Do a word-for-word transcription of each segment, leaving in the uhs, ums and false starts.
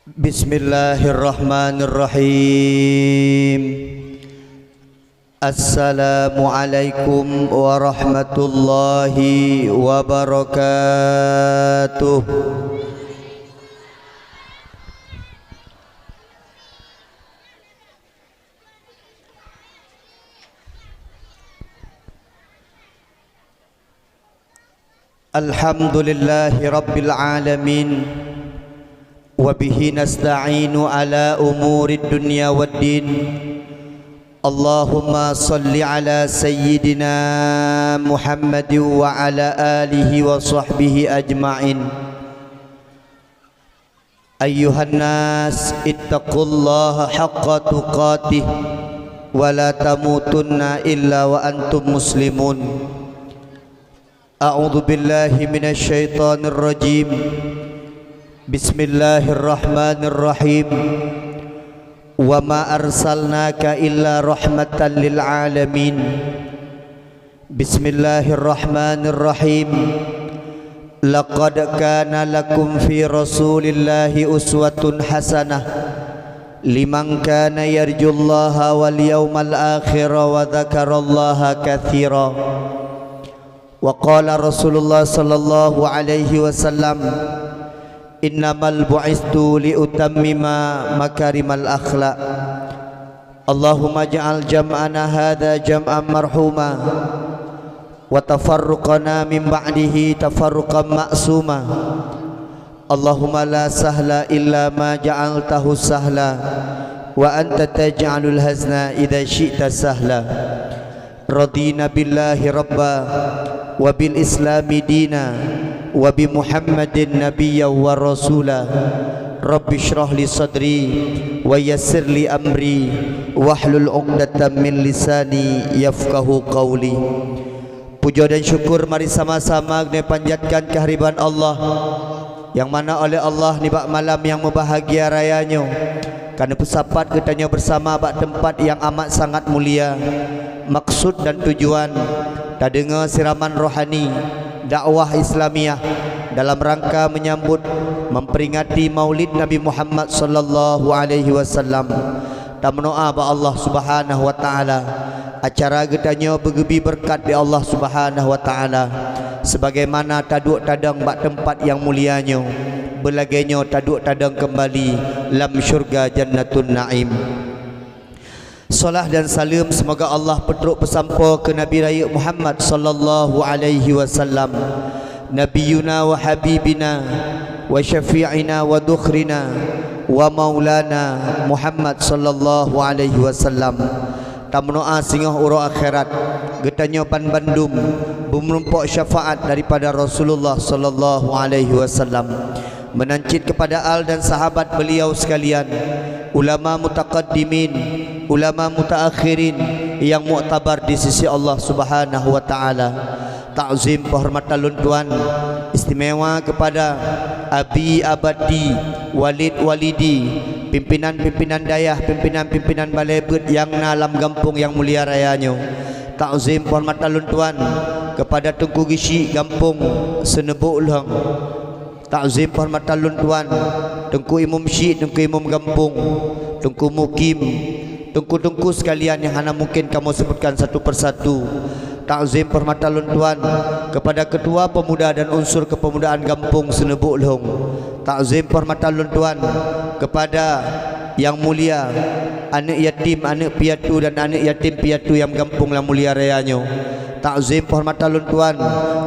Bismillahirrahmanirrahim. Assalamualaikum warahmatullahi wabarakatuh. Alhamdulillahi rabbil alamin. Wa bihi nasta'inu ala umurid dunya waddin. Allahumma salli ala sayyidina Muhammadin wa ala alihi wa sahbihi ajma'in. Ayyuhan nas, ittaqullaha haqqa tuqatih, wa la tamutunna illa wa antum muslimun. A'udzu billahi minasy syaithanir rajim. Bismillahirrahmanirrahim. Wa ma arsalnaka illa rahmatan lil alamin. Bismillahirrahmanirrahim. Laqad kana lakum fi Rasulillahi uswatun hasanah liman kana yarjullaha wal yaumal akhira wa dzakarallaha katsira. Wa qala Rasulullah sallallahu alaihi wasallam, "Innamal bu'istu li utammima makarimal akhlaq." Allahumma ja'al jam'ana hadza jam'an marhuma, wa tafarruqana min ba'dihi tafarruqan ma'suma. Allahumma la sahla illa ma ja'altahu sahla, wa anta taj'alul hazna idza syi'ta sahla. Radina billahi rabba, wa bil islami dina, wa bi Muhammadin nabiyya wa rasula. Rabbi shrah li sadri, wa yassir li amri, wahlul 'uqdatam min lisani yafqahu qawli. Puja dan syukur mari sama-sama geutanyoe panjatkan keuhadirat Allah, nyang mana oleh Allah nibak malam nyang meubahagia raya nyoe, ka neupeusapat geutanyoe beusama bak teumpat nyang amat sangat mulia. Maksud dan tujuan, tadeungoe siraman rohani dakwah Islamiah dalam rangka meunyambut, memperingati Maulid Nabi Muhammad sallallahu alaihi wasallam. Tameudoa bak Allah Subhanahu wa Taala, acara geutanyoe beugeubi beureukat di Allah Subhanahu wa Taala, sebagaimana taduek tadong bak teumpat nyang mulia nyoe, beulagée nyoe taduek tadong keumbali lam syeuruga Jannatun Naim. Salah dan saleuem seumoga Allah peutrok peusampoe keu Nabi Rayeuk Muhammad sallallahu alaihi wasallam, Nabiyuna wa habibina wa syafi'ina wa dukhrina wa maulana Muhammad sallallahu alaihi wasallam. Tameudoa singoh uroe akhirat, geutanyoe banbandum beumeurumpok syafaat daripada Rasulullah sallallahu alaihi wasallam. Meunan cit kepada al dan sahabat beliau sekalian, ulama mutaqaddimin, ulama mutaakhirin nyang muktabar di sisi Allah Subhanahu wa Taala. Takzim penghormatan lôn tuan istimewa kepada Abi Abadi, Walid Walidi, pimpinan-pimpinan dayah, pimpinan-pimpinan balai beuet nyang na lam gampông nyang mulia raya nyoe. Takzim penghormatan lôn tuan kepada Teungku Geuchik gampông Seuneubok Lhong. Takzim penghormatan lôn tuan, Teungku Imum Syik, Teungku Imum Gampông, Teungku Mukim, teungku-teungku sekalian nyang hana mungkin kamoe sebutkan satu persatu. Takzim penghormatan lôn tuan kepada Ketua Pemuda dan Unsur Kepemudaan Gampông Seuneubok Lhong. Takzim penghormatan lôn tuan kepada Yang Mulia aneuk yatim, aneuk piatu dan aneuk yatim piatu nyang gampông nyang mulia raya nyoe. Takzim penghormatan lôn tuan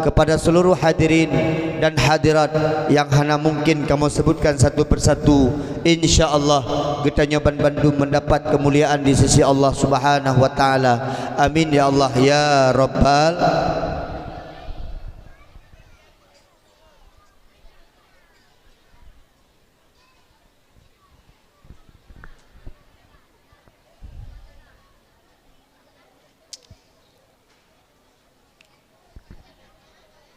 kepada seluruh hadirin dan hadirat nyang hana mungkin kamoe sebutkan satu persatu. Insya Allah, geutanyoe banbandum mendapat kemuliaan di sisi Allah Subhanahu wa Taala. Amin ya Allah ya Rabbal.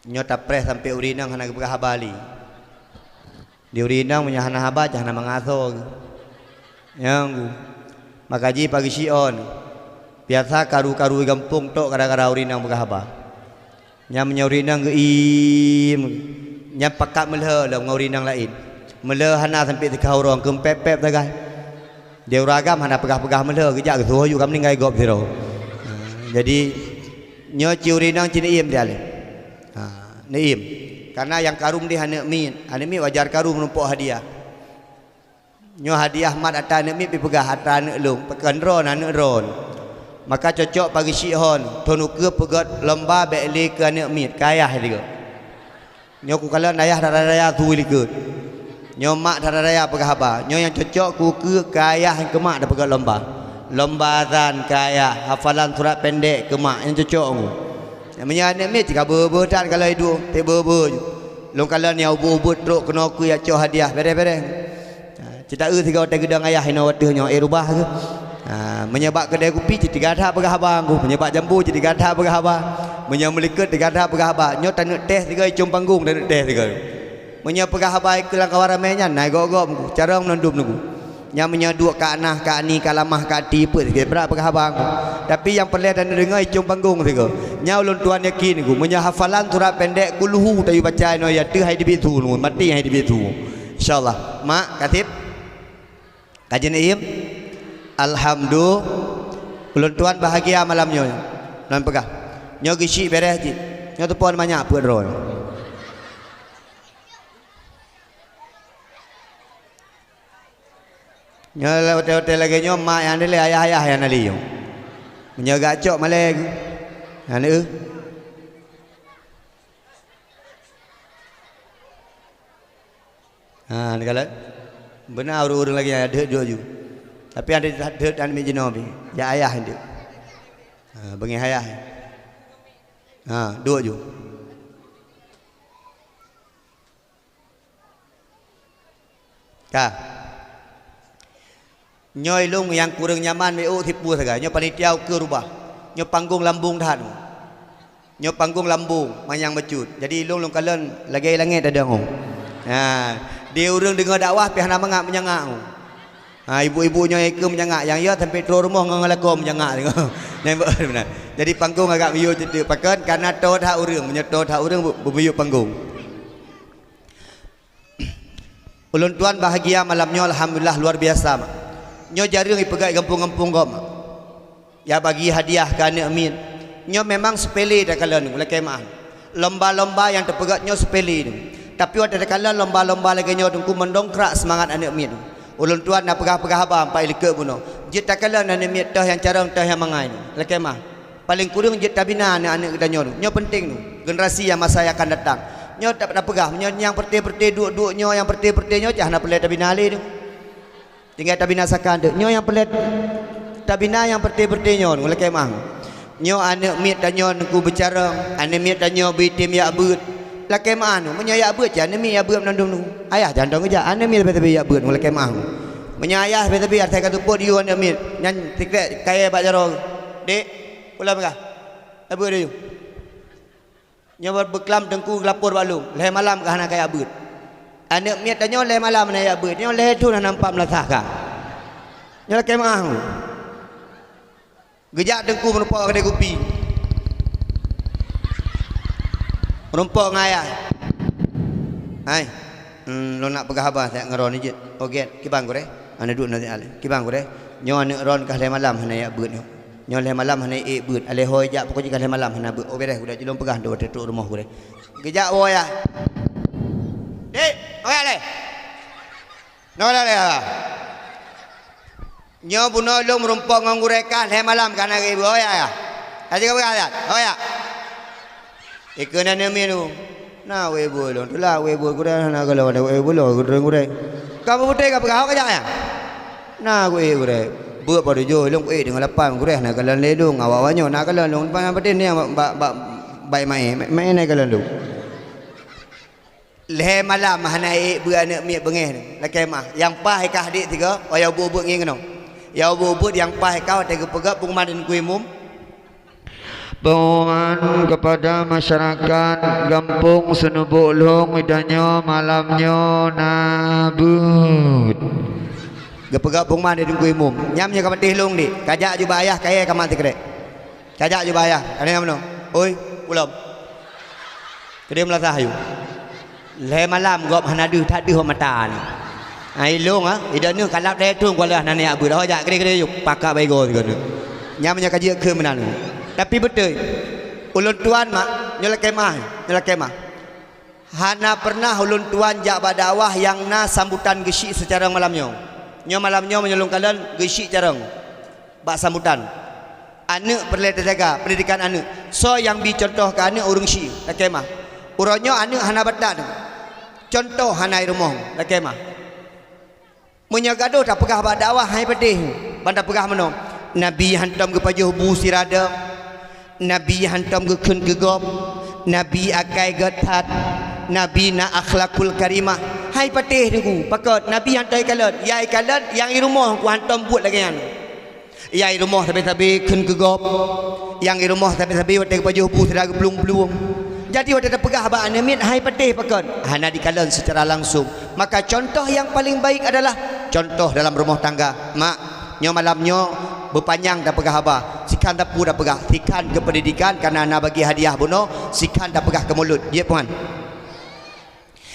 Nyoe tapreh sampoe ureueng inong hana geupeugah haba lé. Di ureueng inong meunyoe hana haba, cah hana mangasoe geuh. Nyang gu. Maka jih pagi siôn. Biasa karu-karu gampông tok gara-gara ureueng inong peugah haba. Nyan meunyoe ureueng inong geuiem, nyan pakat meulhö lom ngon ureueng inong laén. Meulhö hana sampoe teuka uroe, keumpép-pép sagai. Di ureueng agam hana peugah-peugah meulhö, geujak geusuhoe ju ka meuninggai gob sidroe. Ha, jadi, nyoe ci ureueng inong ci neuiem dia lé. Ha, neuiem. Karena nyang karu deh aneuk miet. Aneuk miet wajar karu meurumpok hadiah. Nyoe hadiah mat atra aneuk miet pih peugah atra aneuk lôn, pakon droen aneuk droen. Maka cocok pageusyiek hon, thon ukeue peugöt lomba bèk lé keu aneuk miet, keu ayah sigoe. Nyoe kukalon ayah dara raya su likot. Nyoe mak dara raya peugah haba. Nyoe nyang cocok keu ukeue keu ayah ngon keu mak tapeugöt lomba. Lomba azan keu ayah, hafalan surat pendek keu mak, nyang cocok ngon. Meunyoe aneuk miet cit ka beu-beu that kalon iduek, teuh beu-beu ju. Lôn kalon nyang ubit-ubit trok keunoe keu jak cok hadiah, beres-beres. Ha, cit taeu sigoe watèe geudong ayah inoe watèe nyoe, eh, rubah keuh. Ha, meunyoe bak keudè kupi cit teuga that peugah haba ngon, meunyoe bak jambo cit teuga that peugah haba. Meunyoe meulikot teuga that peugah haba. Nyoe taneuk teh sigoe, icong panggong taneuk teh sigoe. Meunyoe peugah haba ikeue lam kawan ramè nyan, na gob-gob ngon, carông meunan dum ngon. Nyan meunyoe duek ka anah, ka ani, ka lamah, ka ati, peuet sikét brat peugah haba ngon. Tapi nyang peureulèe taneuk deungö icong panggong sigoe. Nyan ulôn tuan yakin ngon, meunyoe hafalan surat pendek kulhu tayue baca inoe, ya teuh hai teubiet su ngon, maté hai teubiet su. Insyaallah. Mak, Kaseb. Ka jeuet neuiem? Alhamdu-, ulôn tuan bahagia malam nyoe. Lôn peugah, nyoe geusyik beres cit. Nyoe teupon manyak peuet droe. Nyoe watèe-watèe lagèe nyoe, mak nyang dilèe, ayah-ayah nyang na lé nyoe. Meunyoe geucok malèe geuh. Nyan, eh. Ha, neukalon. Beuna ureueng-ureueng lagèe nyan deuh duek ju. Tapi ada deuh aneuk miet jinoe pih. Jak ayah deuh. Ha, beungèh ayah. Ha, duek ju. Ka. Nyoe ilôn nyang kureueng nyaman meu'uk sipue sagai. Nyoe panitia ukeue rubah. Nyoe panggong lambong that. Nyoe panggong lambong manyang bacut. Jadi ilôn lôn kalon lagèe langèt tadong. Ha, di ureueng deungö dakwah pih hana mangat meunyangak. Ha, ibu-ibu nyoe ikeue meunyangak, nyang yo sampoe trok rumoh ngon lakoe meunyangak. Nyan beu-, meunan. Jadi panggong agak miyueb cit teuk. Pakon? Karena toe that ureueng. Meunyoe toe that ureueng, beu-, beumiyueb panggong. Ulôn tuan bahagia malam nyoe, alhamdulillah, luar biasa, mak. Nyoe jareueng ipeugah gampông-gampông gob, mak. Ya bagi hadiah keu aneuk miet. Nyoe memang sepele takalon, lakèe meu'ah. Lomba-lomba nyang teupeugöt nyoe sepele nyoe. Tapi watèe takalon lomba-lomba lagèe nyoe teungku, meudongkrak seumangat aneuk miet. Ulôn tuan na peugah-peugah haba, ampai likot bunoe. Jeuet takalon aneuk miet, toh nyang carông, toh nyang mangai nyoe. Lakèe meu'ah. Paléng kureueng jeuet tabina aneuk-aneuk geutanyoe nyoe. Nyoe penting nyoe, generasi nyang masa nyang akan datang. Nyoe ta-, tapeugah, meunyoe nyang peureté-peureté duek nyoe, nyang peureté-peureté nyoe, cit hana peureulèe tabina lé nyoe. Tinggai tabina sakan teuk. Nyoe nyang peureulèe tabina nyang peureté-peureté nyoe, nyoe lakèe meu'ah. Nyoe aneuk miet tanyoe teungku beucarông, aneuk miet tanyoe beutem jak beuet. Lakèe meu'ah nyoe, meunyoe jak beuet cit aneuk miet jak beuet meunan dum nyoe. Ayah jantung geujak, aneuk miet sabe-sabe jak beuet nyoe lakèe meu'ah. Meunyoe ayah sabe-sabe asai ka seupôt yue aneuk miet, nyan sikrek kayèe bak jaroe. Dek, pulang peugah. Abeuet deh. Nyoe beuklam teungku geulapor bak lôn, lhèe malam ka hana kajak beuet. Aneuk miet tanyoe lhèe malam hana jak beuet, nyoe lhèe thôn hana nampak meulasah ka. Nyoe lakèe meu'ah. Geujak teungku meurumpok keudè kupi. Meurumpok ngon ayah. Hai. Hmm, lôn nak peugah haba siat ngon droeneuh jeuet. Oh, gèt, kiban gurèe. Aneuk duek na siat lé. Kiban gurèe. Nyoe aneuk droeneuh ka lhèe malam hana jak beuet nyoe. Nyoe lhèe malam hana ék beuet. Alèh ho jak pokok jih ka lhèe malam hana beuet. Oh, beres, udah jilôn peugah dua watèe trok rumoh gurèe. Geujak woe ayah. Dek, oh, ya lé. Nyoe lé, ya. Nyoe bunoe lôn meurumpok ngon gurèe ka lhèe malam ka na geuh ibu, oh ya, ya. Aja ka peugah ayat, oh ya. Ikeu na neumiet u. Na wéh ibu lôn, teulah wéh ibu gurèe, na golom ada wéh ibu lôn, gurèe, gurèe. Ka beubeutôi ka peugah, oh, ka jak ya. Na wéh gurèe. Beuet padub jôh lôn kuéh deungon lapang gurèe, na kalon lé lôn, awak-awak nyoe na kalon lôn, bak, bak, bak, bak, bak, bak, maé, maé na kalon lôn. Lhèe malam hana ék beuet aneuk miet beungèh nyoe. Lakèe meu'ah. Nyang paih i kah dek sigoe, oh ya ubeuet-ubeuet ngieng keunoe. Ya ubeuet-ubeuet nyang paih i kah watèe geupeugöt pengumuman di Teungku Imum. Pengumuman kepada masyarakat Gampông Seunubok Lhông, geutanyoe malam nyoe na beuet. Geupeugöt pengumuman di Teungku Imum. Nyan meunyoe ka patéh lôn dek, kajak jubah ayah kayèe ka mat sikrek. Kajak jubah ayah, ka lheueh meunoe. Oi, ulôn. Keudeh meulasah ayue. Lhèe malam gob hana deuh, that deuh bak mata nyoe. Ha, ilong, ha, idok nyoe kalap lhèe thon kuala hana neujak beuet. Ho jak keudéh-keudéh yuk, pakak bak igoe sigoe nyoe. Nyan meunyoe ka jeuet kheun meunan nyoe. Tapi beutôi, ulôn tuan mak, nyoe lakèe mah, nyoe lakèe mah. Hana peureunah ulôn tuan jak bak dakwah nyang na sambutan geusyik seucarông malam nyoe. Nyoe malam nyoe meunyoe lôn kalon geusyik carông bak sambutan. Aneuk peureulèe teujaga, peundidikan aneuk. Soe nyang bi cuntoh keu aneuk ureueng syik, lakèe mah. Uroe nyoe aneuk hana batat, cuntoh hana i rumoh, lakèe mah. Meunyoe gadôh tapeugah bak dakwah hai patéh, ban tapeugah meunoe, Nabi hantom geupajoh bu sira dong, Nabi hantom geukheun keu gob, Nabi akai gèt that, Nabi na akhlakul karimah. Hai patéh Teungku, pakon Nabi hantom ikalon, ya ikalon nyang i rumoh Teungku hantom buet lagèe nyan. Nyang i rumoh sabe-sabe kheun keu gob, nyang i rumoh sabe-sabe watèe geupajoh bu sira geuplueng-plueng. Jadi watèe tapeugah bak aneuk miet hai patéh pakon, hana dikalon seucara langsung. Maka contoh nyang paleng baik adalah contoh dalam rumoh tangga. Mak, nyoe malam nyoe beupanyang tapeugah haba, sikhan tapeue tapeugah, sikhan keu peundidikan kareuna na bagi hadiah bunoe, sikhan tapeugah keu mulod. Jeuet puan.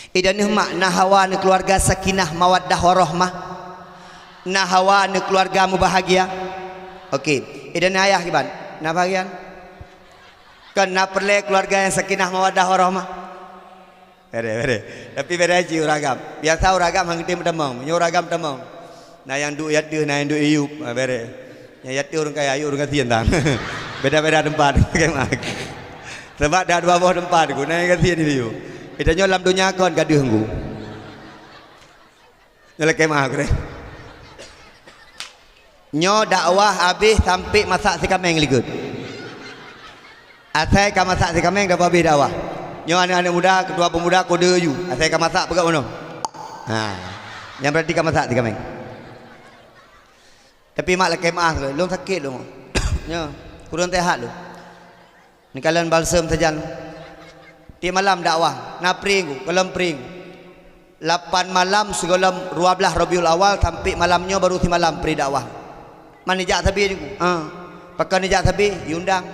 Ideh nyoe mak, na hawa neukeuluarga sakinah mawaddah warahmah. Na hawa neukeuluarga mubahgia. Oke. Ideh nyoe ayah kiban, na bahagian? Kan na peureulèe keuluarga nyang sakinah mawaddah warahmah? Bèrèh, bèrèh. Tapi bèrèh cit ureueng agam. Biasa ureueng agam han geutem meutamong. Nyoe ureueng agam tamong. Na nyang duek ateueh, na nyang duek i yup. Ha, bèrèh. Nyang ateueh ureueng kaya, i yup ureueng gasien tan. Beda-beda teumpat. Sabab dak dua boh teumpat ku, na nyang gasien i yup. Geutanyoe lam donya kon gadeuh ku. Nyoe lakèe meu'ah ku deh. Nyoe dakwah abéh sampoe masak sikameng likot. Asai ka masak sikameng dah abéh dakwah. Nyoe aneuk-aneuk muda, ketua pemuda kode yu. Asai ka masak peugah bunoe. Ha. Nyan berarti ka masak sikameng. Tapi mak lakèe meu'ah, lôn sakét lôn. Nyoe, kureueng seuhat lôn. Neukalon balsem sajan. Tiep malam dakwah, na pri ku, gohlom pri ku. Lapan malam sigohlom dua blaih Rabiul Awal sampoe malam nyoe baru simalam pri dakwah. Man neujak sabe Teungku? Ha. Pakon neujak sabe? Iundang.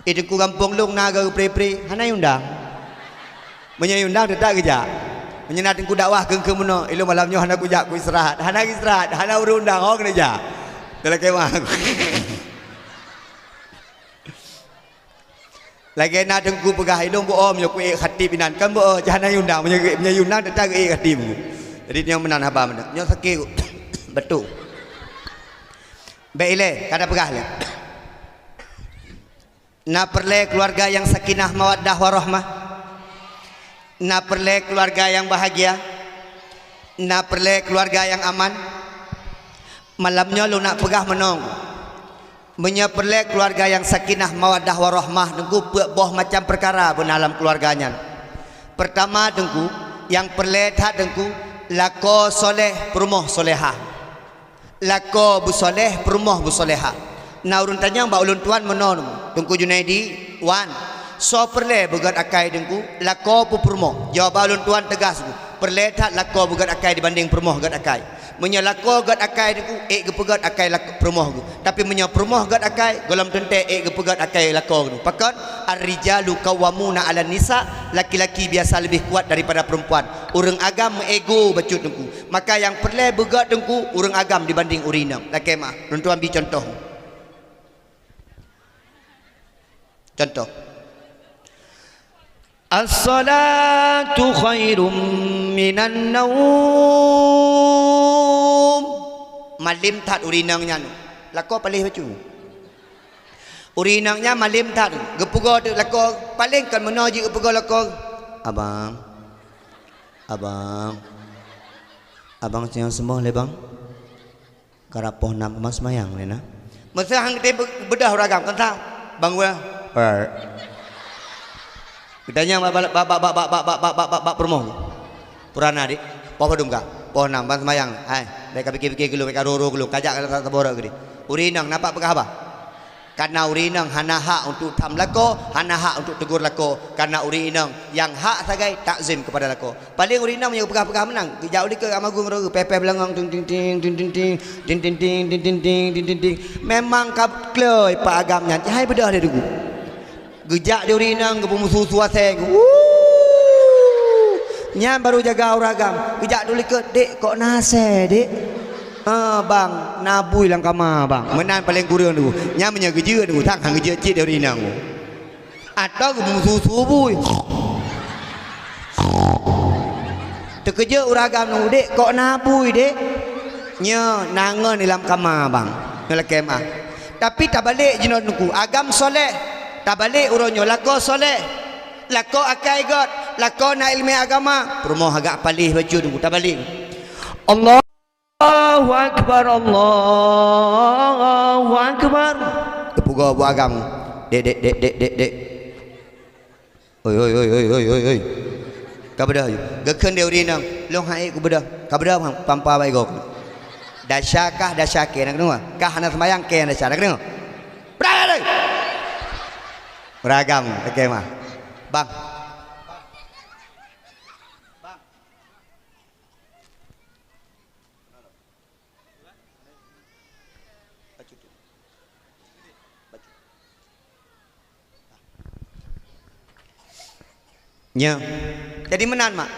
Eh, Teungku, gampông lôn na geupreh-preh, hana iundang. Meunyoe iundang teutap geujak. Meunyoe na Teungku dakwah keu-keu meunoe, ilôn malam nyoe hana kujak, kuistirahat. Hana istirahat, hana ureueng undang, ho keuneuk jak. Dalam kemah. Lagèe na Teungku peugah, ilôn beu-o meunyoe kuék khatib inan. Kan beu-o, cah hana iundang. Meunyoe, meunyoe iundang, teutap geuék khatib. Jadi, nyoe meunan haba meunan. Nyoe sakét. Beutôi. Bèk ilèe, ka tapeugah lé. Na peureulèe keuluwarga nyang sakinah mawaddah warahmah. Na peureulèe keuluwarga nyang bahagia. Na peureulèe keuluwarga nyang aman. Malam nyoe lôn nak peugah meunoe. Meunyoe peureulèe keuluwarga nyang sakinah mawaddah warahmah, Teungku, peuet boh macam peukara beuna lam keuluwarga nyan. Peurtama, Teungku, nyang peureulèe that, Teungku, lakoe soleh, peurumoh solehah. Lakoe beusoleh, peurumoh beusolehah. Na ureueng tanyong bak ulôn tuan meunoe, Teungku Junaidi, wan, soe peureulèe beugèt akai Teungku, lakoe peu peurumoh? Jawaban ulôn tuan teugas, peureulèe that lakoe beugèt akai dibandeng peurumoh gèt akai. Meunyoe lakoe gèt akai Teungku, ék geupeugèt akai lak-, peurumoh geuh. Tapi meunyoe peurumoh gèt akai, gohlom teuntèe ék geupeugèt akai lakoe geuh. Pakon? Ar-rijalu qawwamuna 'alan nisa, laki-laki biasa leubeh kuat daripada perempuan. Ureueng agam meuego bacut Teungku. Maka nyang peureulèe beugèt Teungku ureueng agam dibanding ureueng inong. Lakèe meu'ah, lôn tuan bi cuntoh. Cuntoh. As-salatu khairum minan naum. Malém that ureueng inong nyan. Lakoe paléh bacut. Ureueng inong nyan malém that. Geupeugo teuk lakoe, paléng kon meunoe jeuet geupeugo lakoe. Abang. Abang. Abang nyang seumoh lé, Bang? Karab poh nam ban seumayang lé na. Meuseuh han geutem beu-, beudôh ureueng agam, kan sa? Bang weh. Geutanyoe bak, bak peurumoh. Purana dik. Poh padum ka? Poh nam ban seumayang. Hai, bèk ka pike-pike keu lôn, bèk ka rô-rô keu lôn. Kajak ka saboh rot keudeh. Ureueng inong, nampak peugah haba? Kareuna ureueng inong hana hak untuk tham lakoe, hana hak untuk tegur lakoe. Kareuna ureueng inong nyang hak sagai takzim kepada lakoe. Paléng ureueng inong meunyoe geupeugah-peugah meunan, geujak u likot Agam Agong Roe, pèh-pèh beulangong, ting, ting, ting, ting, ting, ting. Memang ka kloi pak agam nyan, hai beudôh lé Teungku. Geujak di ureueng inong, geupeumusu-su asèe, wuu. Nyan baru jaga ureueng agam. Geujak dulu likot, "Dek, kok na asèe, Dek?" "Ah, Bang, na bui lam kama, Bang." Meunan paleng kureueng tu. Nyan meunyoe geujeuet tu, sang han geujeuet cit dari inong. Atau geumusu-su bui. Teukeujot ureueng agam nyoe, "Dek, kok na bui, Dek?" "Nyoe na ngon di lam kama, Bang." Nyoe lakèe meu'ah. Tapi tabalek jinoe teungku, agam soleh. Tabalek uroe nyoe, lakoe soleh. Lakoe akai göt, lakoe na ileumèe agama. Peurumoh agak paléh bacut teungku, tabalek. Allahu Akbar, Allahu Akbar. Geupeugah buet agam. "Dek, dek, dek, dek, dek, dek." "Oi, oi, oi, oi, oi, oi, oi." Ka beudôh ju. Geukheun di ureueng inong, "Lôn han ék kubeudôh." Ka beudôh, pampa bak igoe. Dasya kah, dasya kèe, na keuneuk? Kah hana seumayang, kèe dasya, na keuneuk? Beurangkat deh! Ureueng agam, lakèe meu'ah. "Bang." Nyoe. Jadi meunan, mak.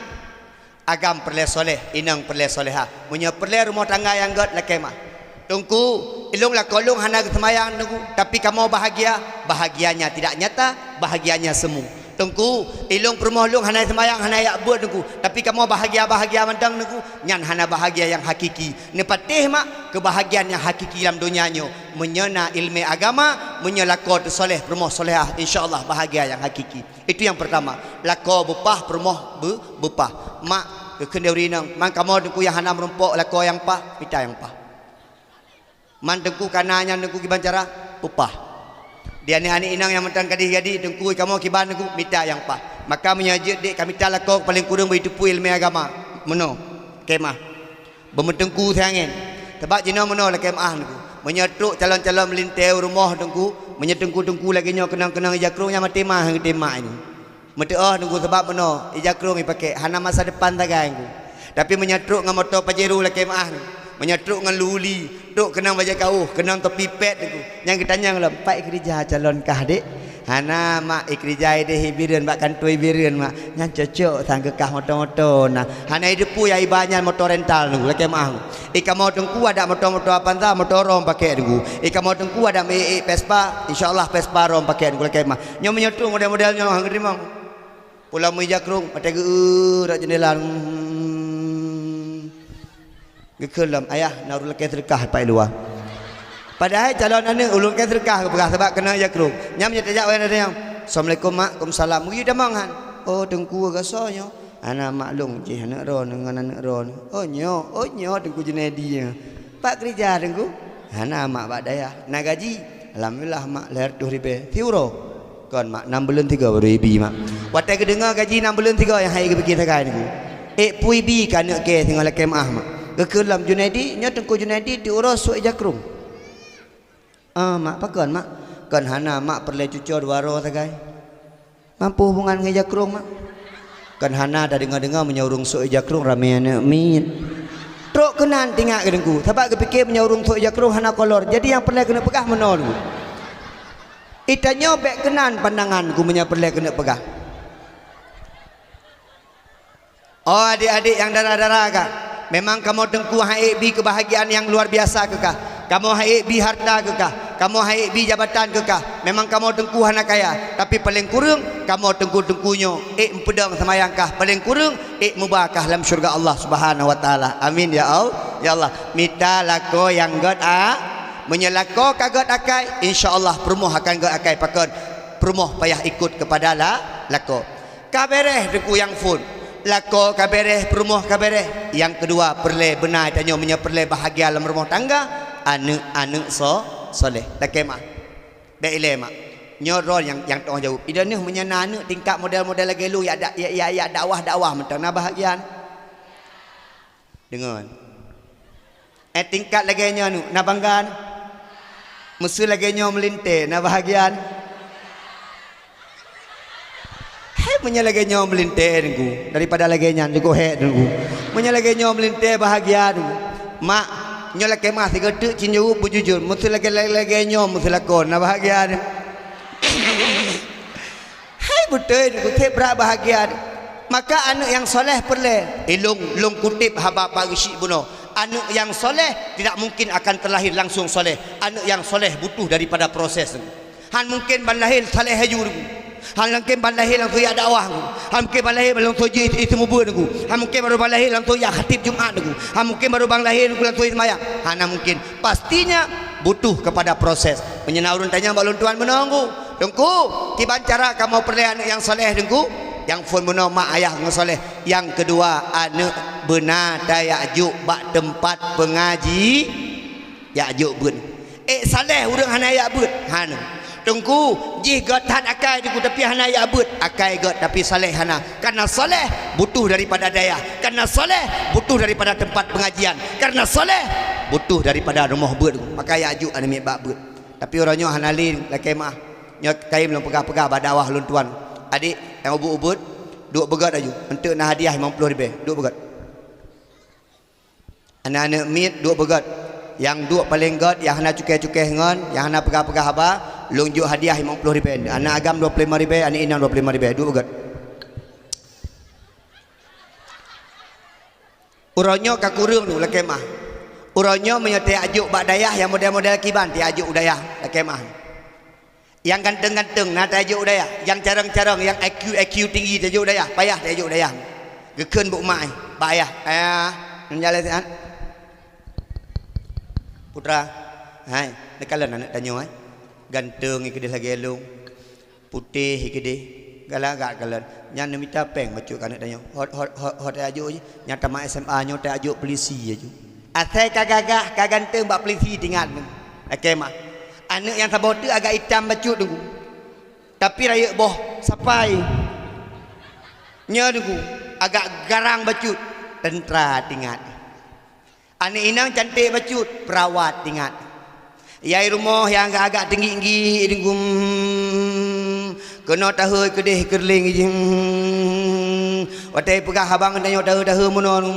Agam peureulèe soleh, inong peureulèe solehah. Meunyoe peureulèe rumoh tangga nyang göt, lakèe meu'ah. "Teungku, ilôn lakoe lôn hana geuseumayang, Teungku, tapi kamoe bahagia." Bahagianya tidak nyata, bahagianya semu. "Teungku, ilôn peurumoh lôn hana seumayang, hana jak beuet, Teungku, tapi kamoe bahagia-bahagia mantong, Teungku." Nyan hana bahagia nyang hakiki. Neupatéh, mak, keubahagiaan nyang hakiki lam donya nyoe, meunyoe na ileumèe agama, meunyoe lakoe teusoleh, peurumoh solehah, insya Allah bahagia nyang hakiki. Itu nyang peurtama, lakoe beupah, peurumoh be-, beupah. Mak, geukheun di ureueng inong, "Man kamoe Teungku nyang hana meurumpok lakoe nyang pah, mita nyang pah." "Man Teungku ka na nyan Teungku kiban cara?" "Beupah." "Di aneuk-aneuk inong nyang mantong ka deuh jadi Teungku, kamoe kiban Teungku?" "Mita nyang pah." "Maka meunyoe jeuet dek ka mita lakoe paleng kureueng beuiteupeue ileumèe agama." Meunoe, lakèe meu'ah. Beumeuteungku siangén. Sabab jinoe meunoe lakèe meu'ah Teungku. Meunyoe trok calon-calon meulintèe u rumoh Teungku, meunyoe teungku-teungku lagèe nyoe keunong-keunong ija krueng, nyan maté mah, han geutém mak nyoe. Meuteu'oh Teungku, sabab meunoe ija krueng ipakék, hana masa depan sagai Teungku. Tapi meunyoe trok ngon moto Pajero lakèe meu'ah Teungku, meunyoe trok ngon luli, trok keunong bajèe kawöh, keunong topi pèt Teungku, nyan geutanyong lom, "Pat ikeurija calon kah, Dek?" "Hana, Mak, ikeurija idéh i Bireuen, bak kantô i Bireuen, Mak." "Nyan cocok sang keu kah moto-moto na." Hana iteupeue nyang iba nyan moto rental Teungku, lakèe meu'ah Teungku. I kamoe Teungku adak moto-moto Avanza, moto rom pakék Teungku. I kamoe Teungku adak meu-ék-ék Vespa, insya Allah Vespa rom pakék Teungku, lakèe meu'ah. Nyoe meunyoe trok model-model nyoe han geuteurimong. Pulang meuija krueng, watèe geu-eu rot jeundela. Hmm. Geukheun lom, "Ayah, na ureueng lakèe seudeukah pat i luwa." Padahai calon aneuk ureueng lakèe seudeukah geupeugah sabab keunong ija krueng. Nyan meunyoe tajak watèe nyan, "Assalamualaikum, Mak." "Waalaikumsalam." "Meugeue tamong han?" "Oh, Teungku, gasoe nyoe." "Hana, Mak, lôn jih aneuk droeneuh ngon aneuk droeneuh." "Oh, nyoe, oh, nyoe Teungku Junaidi nyoe. Pat keurija Teungku?" "Hana, Mak, bak dayah." "Na gaji?" "Alhamdulillah, Mak, lhèe reutôh ribèe." "Siuroe?" "Kon, Mak, nam buleuen sigoe baru ibi, Mak." Watèe geudeungö gaji nam buleuen sigoe nyang han ék geupike sagai Teungku. Ék peue ibi keu aneuk kèe singoh lakèe meu'ah, Mak. Geukheun lom, "Junaidi, nyoe Teungku Junaidi tiep uroe sôk ija krueng." "Ah, Mak, pakon, Mak?" "Kon hana, Mak, peureulèe cucoe dua droe sagai." "Mampu hubungan ngon ija krueng, Mak?" "Kon hana, tadeungö-deungö meunyoe ureueng sôk ija krueng ramè aneuk miet." Trok keunan teuingat keu Teungku, sabab geupike meunyoe ureueng sôk ija krueng hana kolor. Jadi nyang peureulèe keuneuk peugah meunoe Teungku. I tanyoe bèk keunan pandangan Teungku meunyoe peureulèe keuneuk peugah. Oh, adik-adik nyang dara-dara ka, memang kamoe Teungku han ék bi keubahagiaan nyang luar biasa keu kah. Kamoe han ék bi harta keu kah. Kamoe han ék bi jabatan keu kah. Memang kamoe Teungku hana kaya, tapi paleng kureueng kamoe teungku-teungku nyoe ék meupeudong seumayang kah. Paleng kureueng ék meuba kah lam syeuruga Allah Subhanahu wa Taala. Amin ya Allah. Ya Allah, mita lakoe nyang gèt a. Meunyoe lakoe ka gèt akai, insya Allah peurumoh akan gèt akai. Pakon? Peurumoh payah ikot keupada la-, lakoe. Ka bèrèh Teungku nyang phôn. Lakoe ka bèrèh, peurumoh ka bèrèh. Nyang keudua, peureulèe beuna tanyoe meunyoe peureulèe bahagia lam rumoh tangga, aneuk-aneuk so-, soleh. Lakèe meu'ah. Bèk ilèe, Mak. Nyoe droe nyang, nyang teu'oh jaweueb. Ideh neuh meunyoe na aneuk tingkat model-model lagèe lôn, jak da-, jak, jak, jak dakwah-dakwah mantong, na bahagia. Deungon. Eh, tingkat lagèe nyoe nu, na bangga nu. Meuseu lagèe nyoe meulintèe, na bahagia nu. Hai, meunyoe lagèe nyoe meulintèe Teungku, daripada lagèe nyan jeuet hék Teungku. Meunyoe lagèe nyoe meulintèe bahagia Teungku. Mak, nyoe lakèe meu'ah sigoe teuk cit jaweueb beujujur. Meuseu lagèe, lagèe, lagèe nyoe meuseu lakoe, na bahagia Teungku. Hai, beutôi Teungku, seb brat bahagia Teungku. Maka aneuk nyang soleh peureulée. Eh, lôn, lôn kutip haba Pak Geuchik bunoe. Aneuk nyang soleh tidak mungkin akan terlahir langsung soleh. Aneuk nyang soleh butuh daripada proses. Han mungkin ban lahé saleh laju Teungku. Han mungkin ban lahé langsung jak dakwah Teungku. Han mungkin ban lahé langsung jeuet iseumubeuet Teungku. Han mungkin baru ban lahé langsung jak khatib Jumat Teungku. Han mungkin baru ban lahé Teungku langsung seumayang. Hana mungkin. Pastinya butuh kepada proses. Meunyoe na ureuëng tanyong bak lôn tuan meunoe Teungku. Teungku, kiban cara kamoe peureulée aneuk nyang saleh Teungku? Nyang phon meunoe mak ayah nyang saleh. Nyang keudua, aneuk beuna tajak jok bak teumpat peungaji. Jak jok beuet. Ék saleh ureuëng hana jak beuet? Hana. Teungku, jih gét that akai Teungku, tapi hana jak beuet. Akai gét tapi saleh hana. Karena saleh butuh daripada dayah. Karena saleh butuh daripada tempat pengajian. Karena saleh butuh daripada rumoh beuet. Maka jak jok aneuk miet bak beuet. Tapi uroe nyoe hana lé, lakée meuah. Nyoe kayém lôn peugah-peugah bak dakwah lôn tuan. Adik nyang ubit-ubit, duek beugét laju. Eunteuk na hadiah limong ploh ribée. Duek beugét. Aneuk-aneuk miet duek beugét. Nyang duek paleng gét, nyang hana cukéh-cukéh ngon, nyang hana peugah-peugah haba, lôn jok hadiah limong ploh ribée. Aneuk agam dua ploh lima ribée, aneuk inong dua ploh lima ribée. Duek beugét. Uroe nyoe ka kureueng Teungku lakée meuah. Uroe nyoe meunyoe tajak jok bak dayah nyang model-model kiban tajak jok u dayah lakée meuah. Nyang ganteng-ganteng na tajak jok u dayah, nyang carông-carông, nyang I Q, I Q tinggi tajak jok u dayah, payah tajak jok u dayah. Geukheun bak mak, bak ayah. Ayah, neujalan siat. Putra, hai, neukalon aneuk tanyoe, hai. Ganteng keudeh lagée lôn. Putéh keudeh, galak-galak kalon. Nyan neumita péng bacut keu aneuk tanyoe. Hot, hot, hot, hot tajak jok jih. Nyang tamat S M A nyoe tajak jok pulisi laju. Asai ka gagah, ka ganteng bak pulisi tingat Teungku. Lakée meuah. Aneuk nyang saboh teuk agak itam bacut Teungku. Tapi rayeuk boh sapai. Nyoe Teungku, agak garang bacut, teuntra tingat. Aneuk inong cantik bacut, peurawat tingat. Yai rumoh nyang agak-agak teunggi-tinggi Teungku, keunoe tahôi keudeh keureuleng jih. Watée peugah abang tanyoe tahôi-tahôi meunoe.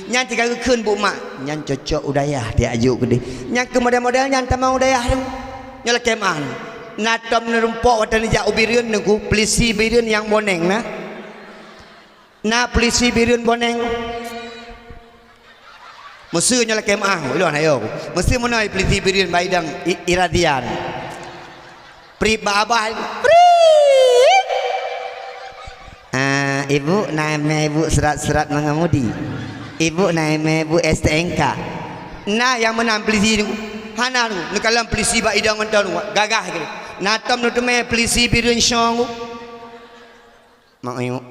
Nyan cit ka geukheun bak mak, nyan cocok u dayah tajak jok keudeh. Nyan keu model-model nyan tamong u dayah Teungku. Nyoe lakée meuah. Na tom neurumpok watée neujak u Bireuen Teungku, pulisi Bireuen nyang boneng na. Na pulisi Bireuen boneng. Meuseu nyoe lakée meuah, ulôn ayo. Meuseu meunoe pulisi Bireuen bak idang i-, irazian. Prip bak abah, prip. Ah, ibu na mé ibu surat-surat mengemudi. Ibu na mé ibu S T N K. Na nyang meunan pulisi Teungku. Hana Teungku, neukalon pulisi bak idang mantong Teungku. Gagah keu. Na tom neuteumé pulisi Bireuen syong Teungku. Mak ayuk.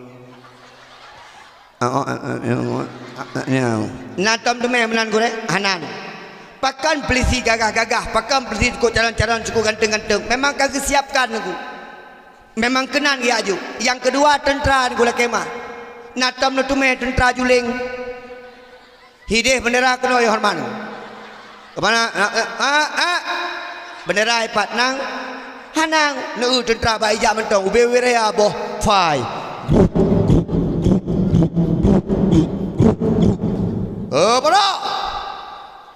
Na tom teumé meunan gurée? Hana. Pakon pulisi gagah-gagah, pakon pulisi cukup calon-calon, cukup ganteng-ganteng. Memang ka geusiapkan Teungku. Memang keunan geujak jok. Nyang keudua teuntra Teungku lakée meuah. Na tom neuteumé teuntra juléng. Hideh beundera keunoe yoh horeumat. Keumanö? Ah, ah, ah, ah. Beundera ipat nang. Hanang, neu teuntra bak ijak mantong, ubé-ubé raya boh fai. Eh, para!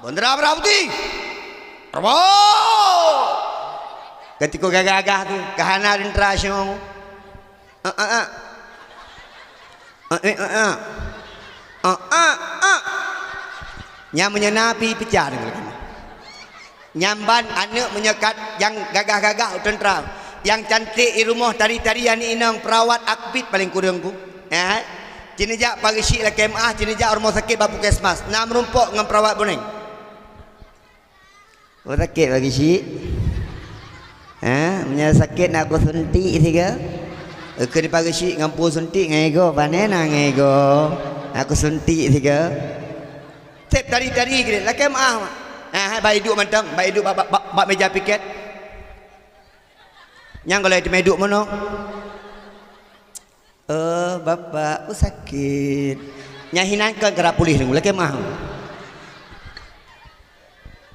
Beundera merah putih. Bravo! Ketika gagah-gagah tu, ka hana teuntra syong. Ah, ah, ah. Ah, eh, ah, ah. Ah, ah, ah. Nyang meunyoe na pih peucah deungon kami. Nyang ban aneuk meunyoe kat nyang gagah-gagah u teuntra, nyang cantik i rumoh tari-tari aneuk inong perawat akbit paleng kureueng ku. Eh, ci neujak pageusik lakée meuah, ci neujak rumoh sakét bak puskesmas, na meurumpok ngon perawat buneng. Peue sakét bagi syik? Ha, meunyoe sakét nak kusuntik siga? Keu dipageusik ngon peue suntik ngon ego, pane na ngon ego. Nak kusuntik siga? Sép tari-tari geude, lakée meuah. Ha, hai, bak iduek mantong, bak iduek bak, bak, bak, bak meja piket. Nyang golai teumé iduek meunoe. Oh, Bapak, ku sakét. Nyang hinan kon kara puléh deungoe, lakée meuah.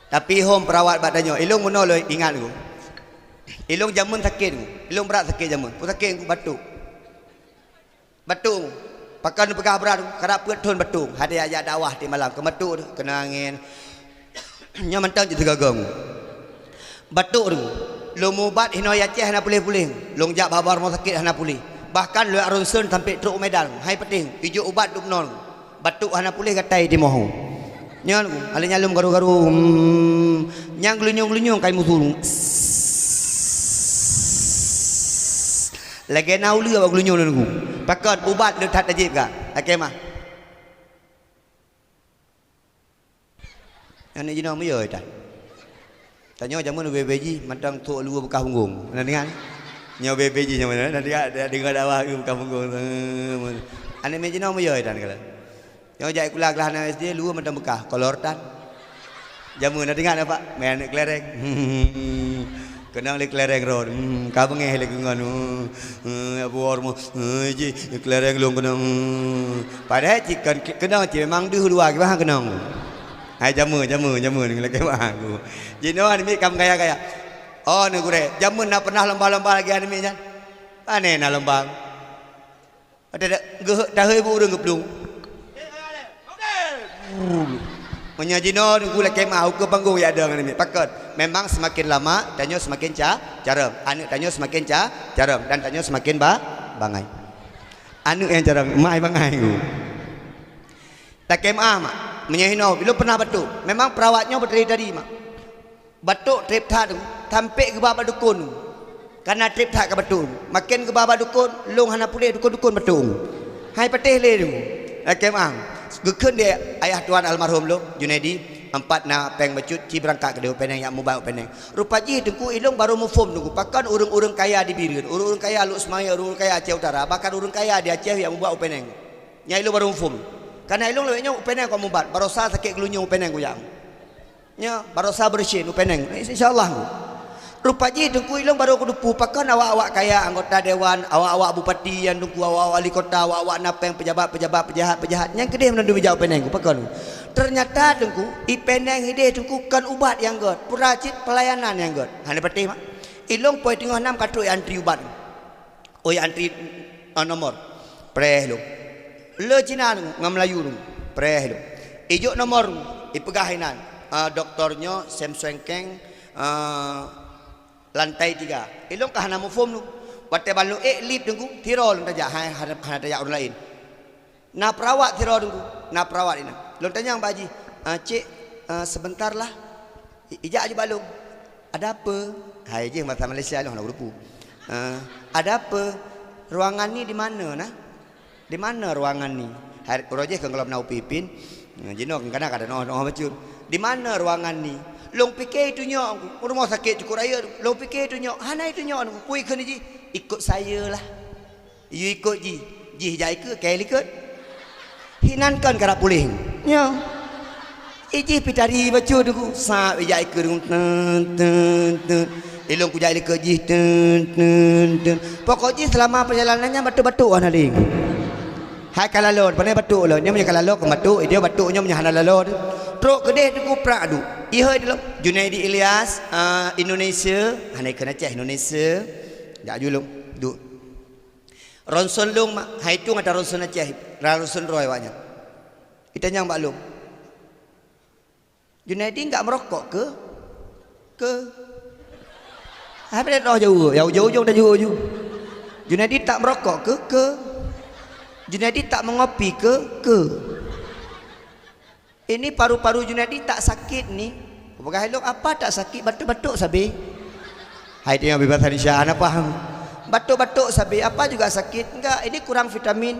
Tapi hom perawat bak tanyoe, ilong meunoe lôn ingat deungoe. Ilong jameun sakét deungoe, ilong brat sakét jameun. Peue sakét deungoe? Batuk. Batuk. Pakon peugah brat, karab peuet thon batuk. Hadé ajak dakwah tiep malam, keu batuk, keunong angén. Nyoe mantong cit sigoe-goe. Batuk tu. Lôn mubat hinoe Aceh hana puléh-puléh. Lôn jak bak rumoh sakét hana puléh. Bahkan luwat Ronson sampai trok u Medan, hai patéh, ijok ubat dum non. Batuk hana puléh gatai timoh. Nyan, alèh nyalom garu-garu, hmm, nyang geulinyueng-geulinyueng kai musu. Lagèe na uleue bak geulinyueng nunggu. Pakon ubat le that tajép ka. Lakèe mah. Aneuk jinoe meuyôi tan. Tanyoe jameun ubé-ubé jih mantong trok luwa beukah punggong. Na deungon? Nyoe ubé-ubé jih jameun, na deungon, na deungon dakwah beukah punggong. Aneuk miet jinoe meuyôi tan kala. Nyoe jak sikula glah na S D luwa mantong beukah, kolor tan. Jameun na deungon apa? Meunan aneuk kelereng. Keunong lé kelereng rot. Hmm, ka beungéh lé keu ngon. Hmm, hmm, Abu Hormo. Hmm, ji, kelereng lôn keunong. Hmm. Padahai cit kon keunong cit memang deuh luwa kiban keunong. Hai jameun, jameun, jameun lakèe mah aku. Jinoe aneuk miet ka meugaya-gaya. Oh, neuk gurèe, jameun na pernah lomba-lomba lagèe aneuk miet nyan? Pane na lomba? Ada dak geuh tahôi bu ureueng geuplueng. Meunyoe jinoe teungku lakèe meuah ukeue panggong ya dong namiet. Pakon? Memang semakin lama tanyoe semakin ca-, carông. Aneuk tanyoe semakin ca-, carông dan tanyoe semakin ba-, bangai. Aneuk nyang carông, mai bangai ku. Lakèe meuah mak. Meunyoe hinoe, ulôn pernah batuk. Memang perawat nyoe beutari-tari mak. Batuk trép that, tampék geuba bak dukon. Kana trép that ka batuk. Maken geuba bak dukon, lôn hana puléh dukon-dukon batuk. Hai patéh lé tu. Lakèe meuah. Geukheun lé ayah tuan almarhum lôn, Junaidi, empat na péng bacut, ci beurangkat keudéh u Penang, jak mubat u Penang. Rupa jih teungku, ilôn barô muphom teungku. Pakon ureueng-ureueng kaya di Bireuen, ureueng-ureueng kaya Lhokseumawe, ureueng-ureueng kaya Aceh Utara, bahkan ureueng kaya di Aceh jak mubat u Penang. Nyan ilôn barô muphom. Kana ilôn lawét nyoe u Penang kon mubat, barosa sakét geulinyueng u Penang kujak. Nyoe, barosa beureusin u Penang. Insya Allah. Rupa jih teungku ilôn barô kuteupeu pakon awak-awak kaya, anggota dewan, awak-awak bupati nyang teungku, awak-awak wali kota, awak-awak na péng, pejabat-pejabat, peujahat-peujahat, nyang keudéh meunandum ijak u Penang ku, pakon. Ternyata teungku, i Penang idéh teungku kon ubat nyang gèt, pura cit pelayanan nyang gèt. Hana patéh mak. Ilôn poh teungoh nam ka trok antri ubat. Oi antri, ah, nomor. Preh lôn. Le Cina ngon Melayu ngon. Preh lôn. Ijok nomor, ipeugah inan, ah, doktor nyoe Sam Sueng Keng, ah, lantai tiga. Ilôn ka hana muphom lôn. Watèe ban lôn ék lip teungku, tiro lôn tajak, hai, hana, hana tajak ureueng laén. Na perawat sidroe teungku, na perawat inan. Lôn tanyong bak jih, "Ah, cik, ah, sebentar lah." I-, ijak jih bak lôn. "Ada apa?" Hai jih bahasa Malaysia lôn hana kuteupeu. "Ah, ada apa? Ruangan ni di mana, nah? Di mana ruangan ni?" Hai, uroe jih kon gohlom na upin-ipin. Nah, jinoe kadang-kadang noh-noh bacut. "Di mana ruangan ni?" Lôn pike itunyok, rumoh sakét cukôp rayeuk. Lôn pike itunyok, hana itunyok, kui kheun jih, "Ikut saya lah." Yue ikot jih, jih jak ikeue, kayée likot. Hinan kon karab puléh. Nyoe. Ijih pitari bacut teungku, sab ijak ikeue teungku, ten, ten, ten. Ilôn kujak likot jih, ten, ten, ten. Pokok jih seulama peurjalanan nyan batuk-batuk hana lé. Hai ka lalo, pane batuk lôn. Nyoe meunyoe ka lalo keu batuk, idéh batuk nyoe meunyoe hana lalo. Trok keudeh teungku prak duek. Ihôi dilom. Junaidi Ilyas, ah, Indonesia. Hana ikheun Aceh, Indonesia. Jak ju lôn. Duek. Ronson lôn mak, hai tueng ata ronson Aceh, ronson droe awaknyan. Itanyong bak lôn, "Junaidi enggak merokok ke?" "Ke." Hai pada roh jauh, ya ujong-ujong dah jauh ju. "Junaidi tak merokok ke?" "Ke." "Junaidi tak mengopi ke?" "Ke." Ini paru-paru Junaidi tak sakit ni. Kupeugah lé lôn, "Apa tak sakit? Batuk-batuk sabe." Hai, dia bebas Indonesia, hana paham. "Batuk-batuk sabe, apa juga sakit?" "Enggak, ini kurang vitamin."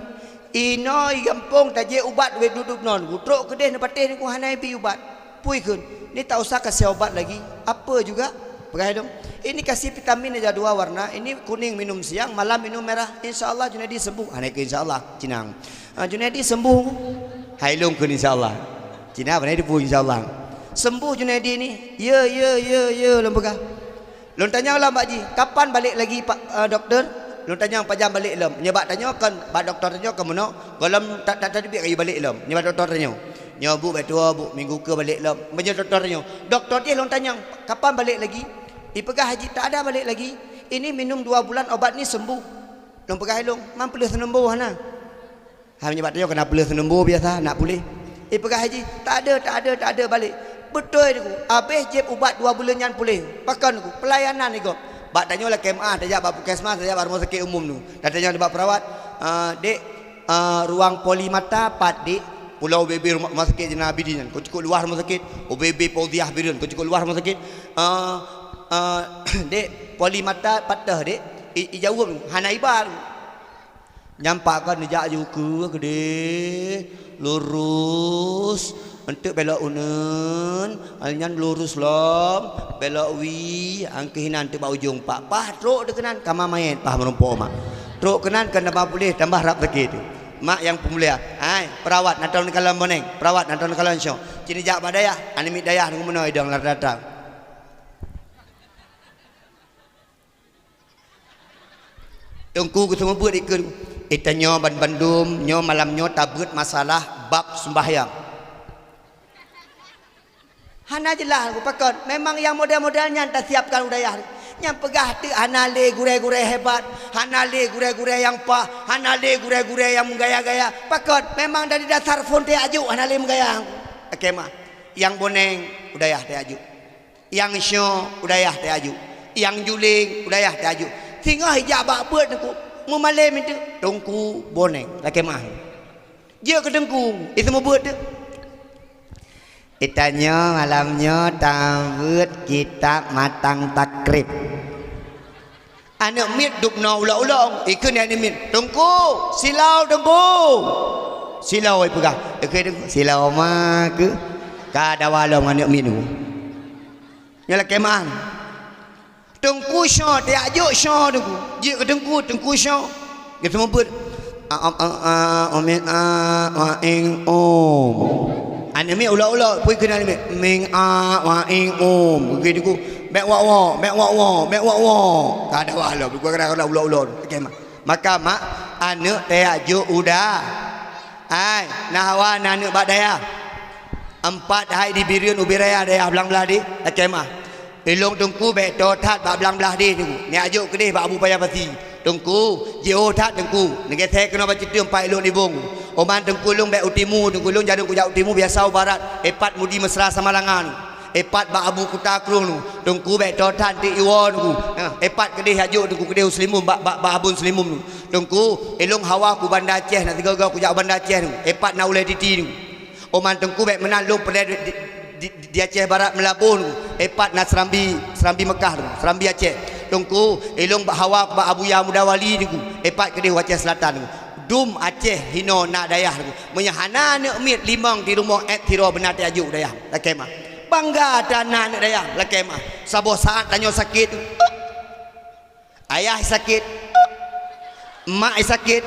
Inoe i gampông tajép ubat wéh dudoe non. Kutrok keudeh neupatéh ni ku hana ibi ubat. Pui kheun, "Ni tak usah kasih obat lagi." "Apa juga?" Peugah lé lôn, "Ini kasih vitamin aja dua warna. Ini kuning minum siang, malam minum merah. Insya Allah Junaidi sembuh." Hana ikheun insya Allah, cinang. Ah, Junaidi sembuh. Hai lôn kheun insya Allah. Cina pane teupeu insya Allah. Sembuh Junaidi ni. Ya, ya, ya, ya lôn peugah. Lôn tanyong lom bak jih, "Kapan balek lagi Pak, eh, doktor?" Lôn tanyong, "Pajan balek lom?" Nyoe bak tanyoe kon, bak doktor tanyoe kon meunoe, gohlom ta-, ta-, tateubiet kayue balek lom. Nyoe bak doktor tanyoe. Nyoe bu, bak tuwo bu, minggu keue balek lom. Meunyoe doktor tanyoe. Doktor jih lôn tanyong, "Kapan balek lagi?" Ipeugah jih, "Tak ada balek lagi. Ini minum dua bulan obat ni sembuh." Lôn peugah lé lôn, "Man peuleueh seuneumbô hana?" Hai meunyoe bak tanyoe keunan peuleueh seuneumbô biasa, nak puléh. Ipeugah jih, "Tak ada, tak ada, tak ada balek." Beutôi teungku, habéh jieb ubat dua buleuen nyan puléh. Pakon teungku, peulayanan igob. Bak tanyoe lakée meu'ah, tajak bak puskesmas, tajak bak rumoh sakét umum nyoe. Tatanyong bak perawat, "Ah, Dek, ah, ruang poli mata pat, Dek?" Pulo ubé-bé rumoh, rumoh sakét Zainal Abidin nyan. Kon cukôp luwah rumoh sakét, ubé-bé Fauziah Bireuen, kon cukôp luwah rumoh sakét. "Ah, ah, Dek, poli mata pat teuh, Dek?" I, ijaweueb, "Hana iba." Nyan pat kon neujak ju keue keudeh, lurus, eunteuk belok uneuen, nyan lurus lom, belok wie, angkeuh inan eunteuk bak ujong pat. Paih trok teuh keunan, kama manyét paih meurumpok mak. Trok keunan keu tambah puléh, tambah rab sakét. Mak nyang peumulia, hai, perawat na tron kalon boneng, perawat na tron kalon syoe. Ci neujak bak dayah, aneuk miet dayah deungon meunoe idong lam datang. Teungku geuseumeubeuet ikeue, "Eh, tanyoe ban-, bandum nyoe malam nyoe tabeuet masalah bab seumbahyang." Hana jeulaih, pakon? Memang nyang model-model nyan tasiapkan u dayah. Nyang peugah teuk hana lé gurée-gurée hebat, hana lé gurée-gurée nyang paih, hana lé gurée-gurée nyang meugaya-gaya. Pakon? Memang dari dasar phon teuh ajuk hana lé meugaya. Oke mah. Nyang boneng u dayah teuh ajuk. Nyang syoe u dayah teuh ajuk, nyang juléng u dayah teuh ajuk. Singoh ijak bak beuet teungku, meumalém teuk teungku boneng lakée meu'ah. Jeuet keu teungku, iseumeubeuet teuk. Geutanyoe malam nyoe tabeuet kitab Matan Takrib. Aneuk miet dubnoe ulok-ulok, ikheun aneuk miet, "Teungku, silao Teungku!" Silao ipeugah, ikheun, "Silao ma keuh?" Ka dawa lom aneuk miet nyoe. Nyoe lakée meu'ah. Teungku syoe, tajak jok syoe Teungku. Jeuet keu teungku, teungku syoe. Geuseumeubeuet. A, a, a, a, umin a, wa ing um. Aneuk miet ulok-ulok, peue kheun aneuk miet? Ming a, wa ing um. Geukheun teungku, "Bék wok-wok, bék wok-wok, bék wok-wok." Ka dawa lom, gua kena ulok-ulok. Oke, mak. Maka mak, aneuk tajak jok u da-, hai, na hawa na aneuk bak dayah. Empat hai di Bireuen ubé raya dayah Blang Blaih deh, lakée meu'ah. Ilong teungku bék toe that bak Blang Blaih deh teungku. Neujak jok keudeh bak Abu Paya Pasi. Teungku, jiôh that teungku. Neugeusé keunoe bak Citeung pat ilong nibong. Oman teungku ilong bék u timu, teungku ilong jalan kujak u timu biasa u barat. Epat Mudi Mesra Samalanga nyoe. Epat bak Abu Kuta Krueng nyoe. Teungku bék toe that teuk iwoe teungku. Nah, epat keudeh jak jok teungku keudeh u Seulimbum bak, bak, bak Abon Seulimbum nyoe. Teungku, ilong hawa ku Banda Aceh, na sigoe-goe kujak u Banda Aceh nyoe. Epat na ulée titi nyoe. Oman teungku bék meunan lôn peureulée di, di, di, di Aceh Barat Meulaboh nyoe, epat na Seurambi, Seurambi Meukah nyoe, Seurambi Aceh. Teungku, ilong bak hawa bak Abuya Muda Wali nyoe, epat keudeh u Aceh Seulatan nyoe. Dum Aceh hinoe na dayah nyoe. Meunyoe hana aneuk miet limong di rumoh ék sidroe beuna tajak jok dayah, lakée meu'ah. Bangga that na aneuk dayah, lakée meu'ah. Saboh saát tanyoe sakét. Ayah sakét, mak sakét.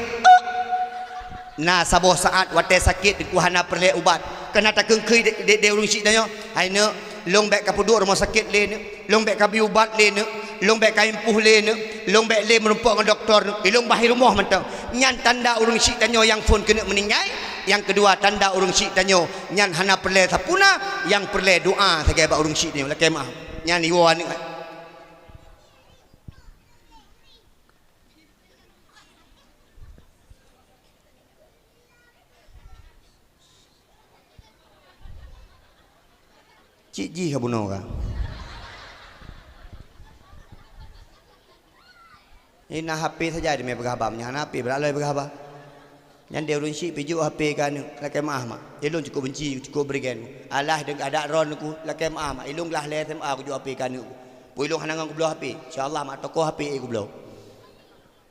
Na saboh saát watée sakét teungku hana peureulée ubat. Keunan takeungkheue dek, dek, dek ureuëng syiek tanyoe, "Hai neuk, lôn bék kapeuduek rumoh sakét lé neuk, lôn bék kabi ubat lé neuk, lôn bék kaimpôh lé neuk, lôn bék lé meurumpok ngon dokto neuk, ilong bah i rumoh mantong." Nyan tanda ureuëng syiek tanyoe nyang phon keuneuk meuninggai. Nyang keudua tanda ureuëng syiek tanyoe nyan hana peureulée sapuna, nyang peureulée doá sagai bak ureuëng syiek tanyoe. Lakée meu'ah. Nyan iwoe aneuk. Cit jih ka bunoe ka. Ini na H P saja di mé peugah haba, meunyoe hana H P beulat lom peugah haba. Nyan deh ureuëng syiek pih jok H P keu aneuk, lakée meu'ah mak. Ilong cukup benci, cukup berigen. Alah deuek adak droeneuh ku, lakée meu'ah mak. Ilong glah lhée S M A kujok H P keu aneuk ku. Peue ilong hana ngon kubloe H P. Insya Allah mak toko H P kubloe.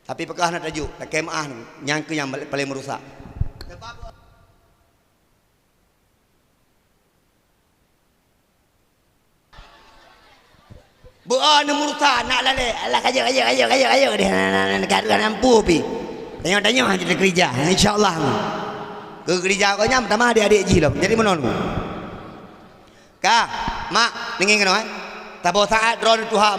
Tapi peugah na tajok, lakée meu'ah nyoe, nyang keuh nyang paleng meurusak. Beu-o neumeurusak, nak lalée, alah kajok, kajok, kajok, kajok, kajok deh, na, na, na, na, ka, ka nampu pih. Tanyoe, tanyoe hana keurija, insya Allah. Keu keurija keu nyan tamah adék-adék jih lom. Jadi meunoe. Ka, mak, deungoe keunoe, eh. Saboh saát droeneuh tuha.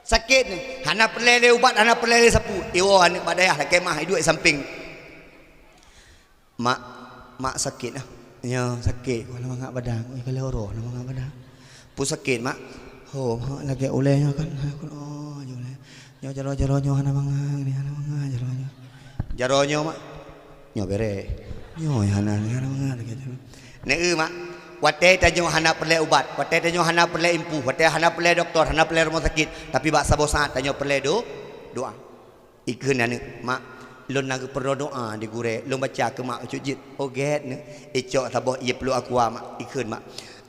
Sakét ni, hana peureulée lé ubat, hana peureulée lé sapeue. Iwoe aneuk bak dayah lakée meu'ah iduek sampéng. Mak, mak sakét ah. Nyoe sakét, hana mangat badan. Oi, ka lheueh uroe hana mangat badan. Peue sakét, mak? Ho, mak lagée ulée nyoe kan. Oh, nyoe ulée. Nyoe jaroe-jaroe nyoe hana mangat, hana mangat jaroe nyoe. Jaroe nyoe, mak? Nyoe bereh. Nyoe hana, hana mangat lagée nyoe. Neu, mak. Watèe tanyoe hana peureulèe ubat, watèe tanyoe hana peureulèe impuh, watèe hana peureulèe dokto, hana peureulèe rumoh sakit, tapi bak saboh saat tanyoe peureulèe do-, doa. Ikheun aneuk, "Mak, lôn na geupeurunoe doa di gurèe, lôn baca keu mak cut jeuet." Oh, gèt neuk. Icok saboh ié pluek aqua, mak. Ikheun, mak.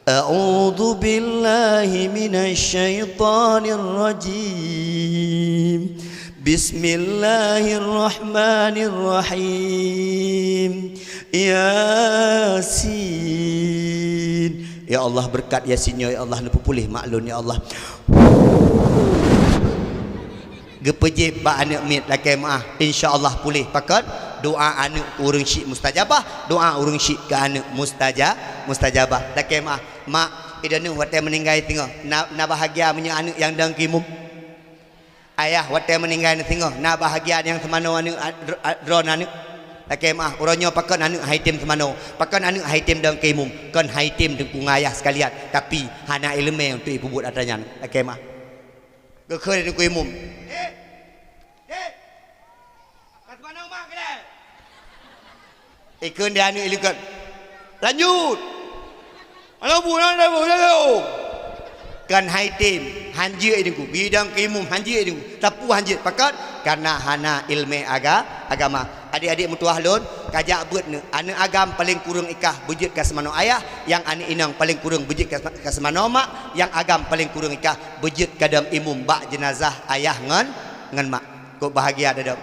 A'udzu billahi minasy syaithanir rajim. Bismillahirrahmanirrahim. Yasin. Ya Allah, beureukat Yasin nyoe, ya Allah, neupeupuléh mak lôn, ya Allah. Geupeujép bak aneuk miet, lakèe meu'ah, insya Allah puléh. Pakon? Doa aneuk keu ureueng syik mustajabah, doa ureueng syik keu aneuk mustaja-, mustajabah. Lakèe meu'ah, mak, ideh neuh watèe meuninggai singoh, na, na bahagia meunyoe aneuk nyang dong keu imum. Ayah watèe meuninggai neuh singoh, na bahagia nyang seumanoe aneuk, a, dr-, a, droeneuh aneuk. Lakèe meu'ah, uroe nyoe pakon aneuk han item seumanoe, pakon aneuk han item dong keu imum, kon han item teungku ngon ayah seukalian, tapi hana ileumèe untuk ipeubuet atra nyan. Lakèe meu'ah. Geukheun lé teungku imum. Dek! Dek! Ka seumanoe mak keudeh! Ikheun di aneuk ileukeut. Lanjut! Aneuk bu, aneuk bu, aneuk bu. Kan han item, han jeuet teungku. Geudong keu imum han jeuet teungku. Sapeue han jeuet? Pakon? Karena hana ileumèe aga-, agama. Adik-adik meutuwah lôn, kajak beuet neuk. Aneuk agam paleng kureueng ikah beujeuet ka seumanoe ayah, nyang aneuk inong paleng kureueng beujeuet ka, ka seumanoe mak, nyang agam paleng kureueng ikah beujeuet ka dong imum bak jeunazah ayah ngon, ngon mak. Kok bahagia dadong.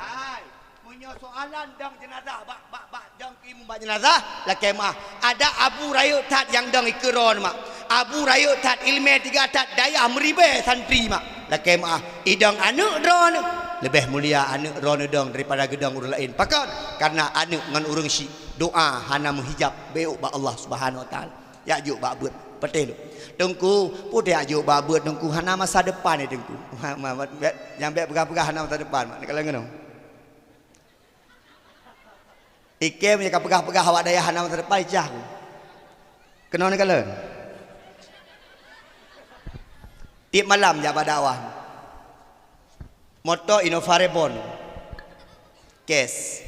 Hai, meunyoe soalan dong jeunazah bak, bak, bak dong keu imum bak jeunazah, lakèe meu'ah. Adak abu rayeuk that nyang dong ikeue droeneuh mak. Abu rayeuk that, ileumèe tiga that, dayah meuribèe santri mak. Lakèe meu'ah. Idong aneuk droeneuh, leubeh mulia aneuk droeneuh dong daripada geudong ureueng laén. Pakon? Karena aneuk ngon ureueng syik doa hana meuhijab, beu'ok bak Allah Subhanahu Wa Taala. Jak jok bak beuet, patéh lôn. Teungku, peue teuh jak jok bak beuet teungku, hana masa depan nyan teungku. Ma-, ma-, ma-, bèk, nyang bèk peugah-peugah hana masa depan mak, neukalon keunoe. Ikèe meunyoe ka peugah-peugah awak dayah hana masa depan, icah ku. Keunoe neukalon. Tiep malam jak bak dakwah. Moto Innova Reborn. Cash.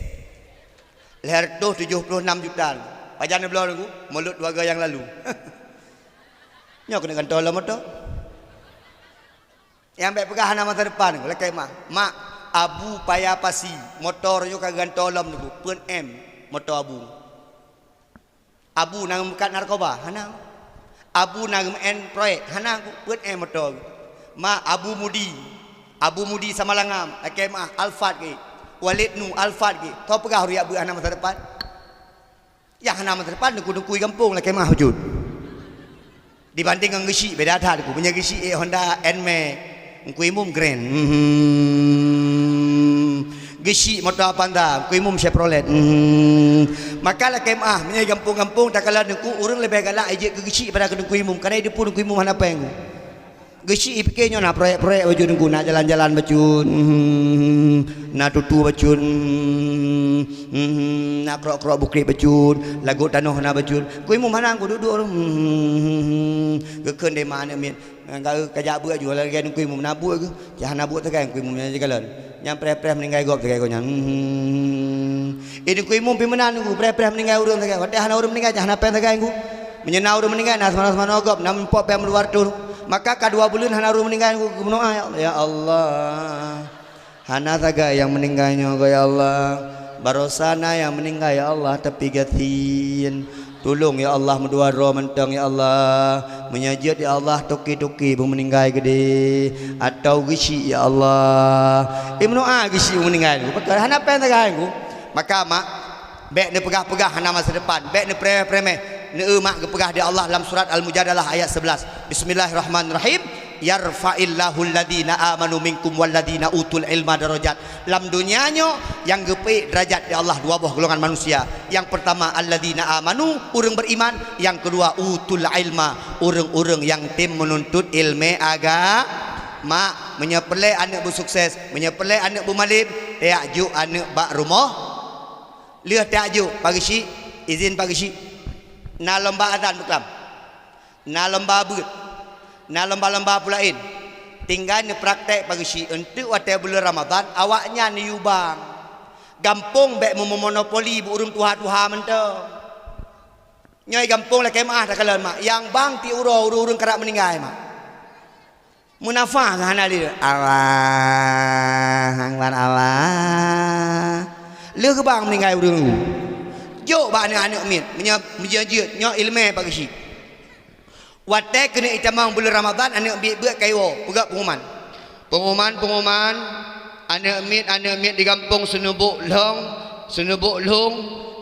Lhèe reutôh tujoh ploh nam juta. Pajan neubloe teungku? Mulod dua go nyang lalu. Nyoe keuneuk gantoe lom moto. Nyang bèk peugah hana masa depan, lakèe meu'ah. Mak, abu paya pasi, moto nyoe ka geugantoe lom teungku, peuet M moto abu. Abu na geumeukat narkoba, hana. Abu na geumeu'en proyek, hana, peuet M moto. Mak, abu mudi, abu mudi Samalanga, lakèe meu'ah, Alphard gèt, Walid Nu, Alphard gèt. Soe peugah ureueng jak beuet hana masa depan? Nyang hana masa depan, teungku-teungku gampông lakèe meu'ah bacut. Dibandéng ngon geusyik, beda that teungku. Meunyoe geusyik ék Honda Nmax, Teungku Imum Grand. Hmm. Geusyik moto Avanza, Teungku Imum Chevrolet. Hmm. Maka lakèe meu'ah, meunyoe gampông-gampông takalon teungku, ureueng leubeh galak ijeuet keu geusyik daripada keu Teungku Imum. Karena ideh peue Teungku Imum hana péng. Geusyik ipike nyoe na proyek-proyek bacut teungku, na jalan-jalan bacut, hmm, na tutu bacut, hmm, hmm, na krok-krok bukét bacut, lagot tanoh na bacut. Teungku Imum hana, ku duek-duek, hmm, hmm, hmm, hmm. Geukheun deh ma aneuk miet. Ka, ka jak beuet ju lagèe Teungku Imum na buet geuh. Cah hana buet sagai Teungku Imum nyan jikalon. Nyang preh-preh meuninggai gob sagai gobnyan. Hmm. Eh, Teungku Imum pih meunan Teungku, preh-preh meuninggai ureueng sagai. Watèe hana ureueng meuninggai, cah hana péng sagai Teungku. Meunyoe na ureueng meuninggai, na seumanoe-seumanoe gob, na meulimpok péng meuluwa reutôh. Maka ka dua buleuen hana ureueng meuninggai Teungku, geumeudoa, "Ya Allah, ya Allah." Hana sagai nyang meuninggai nyoe, ya Allah. Barosa na nyang meuninggai, ya Allah, tapi gasien. Tulông, ya Allah, meudua droe mantong, ya Allah. Meunyoe jeuet, ya Allah, toke-toke beumeuninggai keudeh. Atau geusyik, ya Allah. Eh, meunoe geusyik beumeuninggai Teungku. Pakon hana péng sagai Teungku. Maka, mak, bèk neupeugah-peugah hana masa depan. Bèk neupreh-preh meh. Neu-eu mak geupeugah di Allah lam surat Al-Mujadalah ayat sebelas. Bismillahirrahmanirrahim. "Yarfa'illahul ladzina amanu minkum walladzina utul ilma darajat." Lam donya nyoe nyang geupeuék deurajat di Allah dua boh golongan manusia. Nyang peurtama alladzina amanu, ureueng beriman, nyang keudua utul ilma, ureueng-ureueng nyang tem meununtut ileumèe agama. Meunyoe peureulèe aneuk beusukses, meunyoe peureulèe aneuk beumalem, tajak jok aneuk bak rumoh. Lheueh tajak jok, Pak Geusyik, izin Pak Geusyik. Na lomba azan beuklam. Na lomba beuet, na lomba-lomba peue laén. Tinggai neupraktek Pak Geusyik, eunteuk watèe buleuen Ramadhan, awaknyan neuyue bank. Gampông bèk meumonopoli bak ureueng tuha-tuha mantong. Nyoe gampông lakée meu'ah takalon, mak. Nyang bang tiep uroe ureuëng-ureuëng karab meuninggai, mak. Meunafah keu hana lé. Allah, Akbar Allah. Lheueh geubang meuninggai ureuëng. Jok bak aneuëk-aneuëk miet. Meunyoe, meunyoe jeuet, nyoe iéleumé bak geuchik. Watée keuneuk itamong buleuen Ramadhan, aneuëk miet beuet kayue, peugah pengumuman. Pengumuman, pengumuman, aneuëk miet, aneuëk miet di gampông Seuneubok Lhong, Seuneubok Lhong,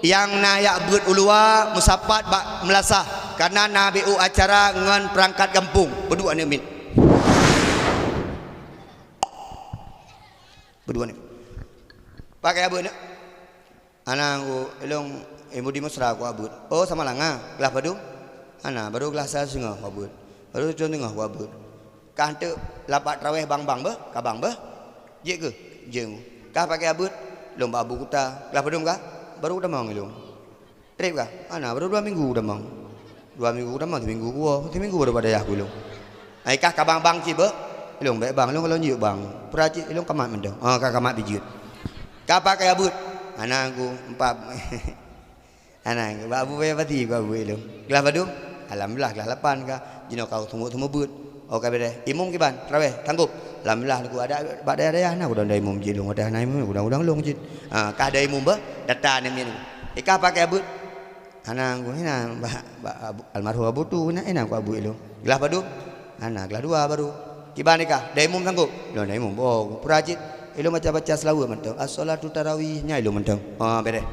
nyang na jak beuet u luwa meusapat bak meulasah, kareuna na B O acara ngon peurangkat gampông. Beuduek aneuëk miet. Beuduek aneuëk. Pakai abeuet aneuëk. Hana, ku ilong, eh, Mudi Mesra ku abeuet. Oh, sama langa, glah padum? Hana, baru glah sa singoh ku abeuet. Baru tujoh singoh ku abeuet. Kah teuk lapak traweh bang-bang beh, ka bang beh? Jeuet keuh? Jeuet. Kah pakai abeuet? Lôn bak abu kuta. Glah padum kah? Baru kutamong ilong. Treb kah? Hana, baru dua minggu kutamong. Dua minggu kutamong, siminggu kuwoe. Siminggu baru padayah ku ilong. Ai kah ka bang-bang cit beh? Ilong bék bang, ilong kalon jeuet bang. Pura cit ilong kamat mantong. Ah, ka kamat bijeuet. Ka pakai abeuet? Hana ku empat. Hana ku, bak abu payah pati ku abeuet ilong. Glah padum? Alhamdulillah, glah lapan ka. Jinoe ka seumeubeuet-seumeubeuet. Oh, ka beres. Imum kiban, traweh, tanggop. Alhamdulillah, ku ada bak dayah-dayah na, ku dong dayah imum jih ilong. Watée hana imum, ku dong-ku dong ilong cit. Ah, kah dayah imum beh? Data ni min. Eh, kah pakai abeuet? Hana ku, hina, bak, bak abu, almarhum Abu Tu, hina, hina ku abeuet ilong. Glah padum? Hana, glah dua baru. Kiban ikah, dayah imum sanggob? Lôn dayah imum, boh, pura cit. Ilong baca-baca seulaweuet mantong. As-shalatu tarawih, nyan ilong mantong. Ha, beres.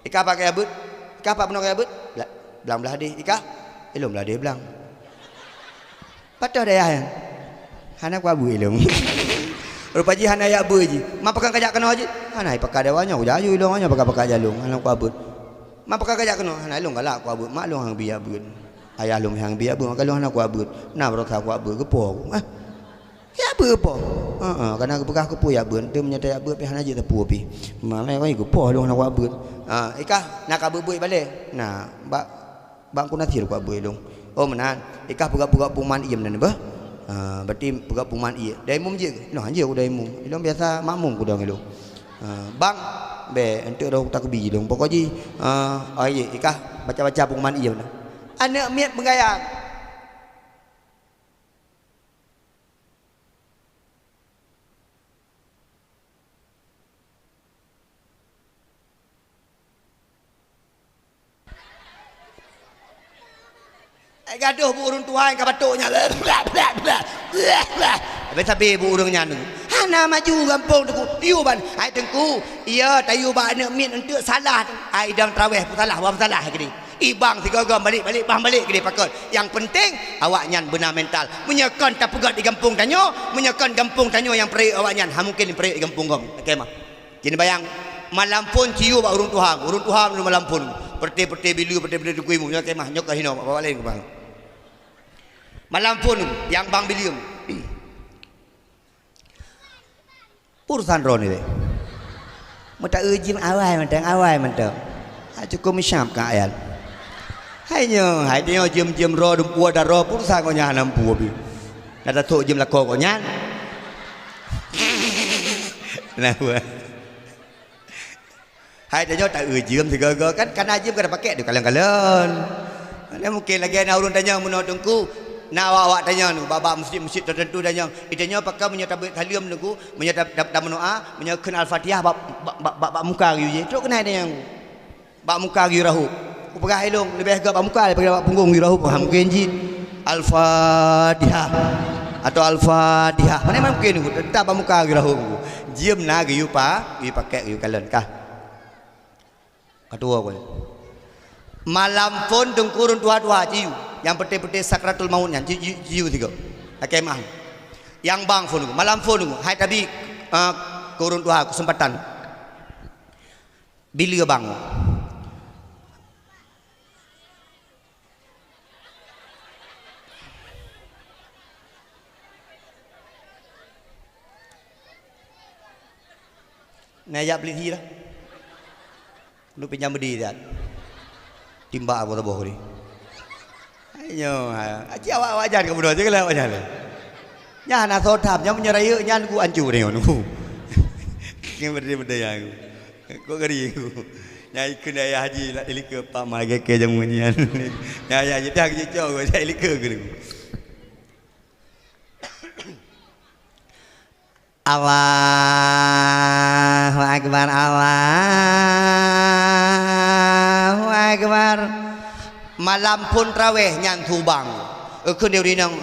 Ikah pakai abeuet? Ikah pat peunoh keu abeuet? Bla-, blang blah deh. Ikah? Ilong blah deh blang. Pat toh dayah nyan? Hana ku abeuet ilong. Rupa jih hana jak beuet jih. Ma pakon kajak keunoe jih? Hana, pakon dewa nyoe kujak aju ilong nyoe pakon-pakon jalong. Hana ku abeuet. Ma pakon kajak keunoe? Hana, ilong galak ku abeuet. Mak lôn han bi jak beuet. Ayah lôn han bi jak beuet, maka lôn hana ku abeuet. Na baroesa ku abeuet, geupo ku. Ah. Jak beuet po? Heeh, kana geupeugah keupeue jak beuet. Teuh meunyoe tajak beuet pih hana jeuet sapeue pih. Ma lé wai geupo lôn hana ku abeuet. Ah, ikah na ka beuet-beuet balée? Na, bak Bak Teungku Nasir ku abeuet ilong. Oh, meunan. Ikah peugah-peugah pengumuman iem nan beh? Ha, berarti peugah pengumuman iem. Dayah imum jeuet keuh? Ilong han jeuet ku dayah imum. Ilong biasa makmum ku dong ilong. Ha, bang, bék, enteuk roh takbi ilong. Pokok jih, ha, oh, iya, ikah baca-baca pengumuman iem nan. Aneuëk miet beugaya. Ai gadoh bu ureuëng tuha nyang ka batuk nyan. Habéh sabé bu ureuëng nyan. Hana maju gampông teungku. Yue ban. Hai teungku, iya tayue bak aneuëk miet enteuk salah. Ai dang traweh peusalah, wah peusalah gini. Ibang sigoe-goe balik-balik, bang balik gini pakon. Nyang penting awaknyan beuna mental. Meunyoe kon tapeugét di gampông tanyoe, meunyoe kon gampông tanyoe nyang peurayek awaknyan, ha mungken peurayek di gampông gom. Oke mah. Keuneuk bayang, malam phon ci yue bak ureuëng tuha, ureuëng tuha meunyoe malam phon, peureute-peureute bileue, peureute-peureute teungku imum, nyoe kemah, nyoe keuh hinoe bak lén keubang. Malam phon nyang bang bileue. Urusan droeneuh lé. Meuta-eu jim awai mantong, awai mantong. Ha, cukup meusyab ka ayat. Hai nyoe, hai nyoe jim-jim droe dumpeue daroe pun sa gobnyan hana meupeue pih. Na tatok jim lakoe gobnyan. Nah, wah. Hai tanyoe ta-eu jeuem sigoe-goe kan, kana jeuem ka tapakék teukalon-kalon. Nah, mungken lagée na ureuëng tanyoe meunoe teungku, na awak-awak tanyoe nu, bak-bak meuseujid-meuseujid tertentu tanyoe. Itanyoe pakon meunyoe tabeuet saleuem teungku, meunyoe ta-, ta-, tameudoá, meunyoe kheun Al-Fatihah bak, bak, bak, bak, bak muka geuyue jih, trok keunan tanyoe. Bak muka geuyue rahôb. Kupeugah ilong, leubeh gét bak muka daripada bak punggong geuyue rahôb, ha, mungken jih. Al-Fatihah. Atau Al-Fatihah. Mana mungken teutap bak muka geuyue rahôb. Jeuem na geuyue pa-, geuyue pakék geuyue kalon kah. Ka tuwoe kon. Malam phon teungku ureuëng tuha-tuha ci yue, nyang peuté-peuté sakratul maut nyan, ci, ci, ci yue sigoe. Lakée meu'ah. Nyang bang phon teungku, malam phon teungku, hai tabi, eh, keu ureuëng tuha keuseumpatan. Bileue bang. Nai jak peulisi dah. Keuneuk pinjam beudi siat. Timbak aku saboh ni. Ayo, ha. Aci awak, awak jan ka bunoe, jaga lah awak jan. Nyan hana soe tham, nyan meunyoe rayeuk nyan ku ancu ni ngon ku. Nyan berdaya-berdaya aku. Kok ngeri aku. Nyang ikheun ayah haji, ilikeue pak ma lagèe keu jameun nyan. Nyang ayah haji dah geujicok, ilikeue keu. Allahu Akbar, Allahu Akbar. Malam phôn traweh nyan su bang. Eukheun di ureueng inong,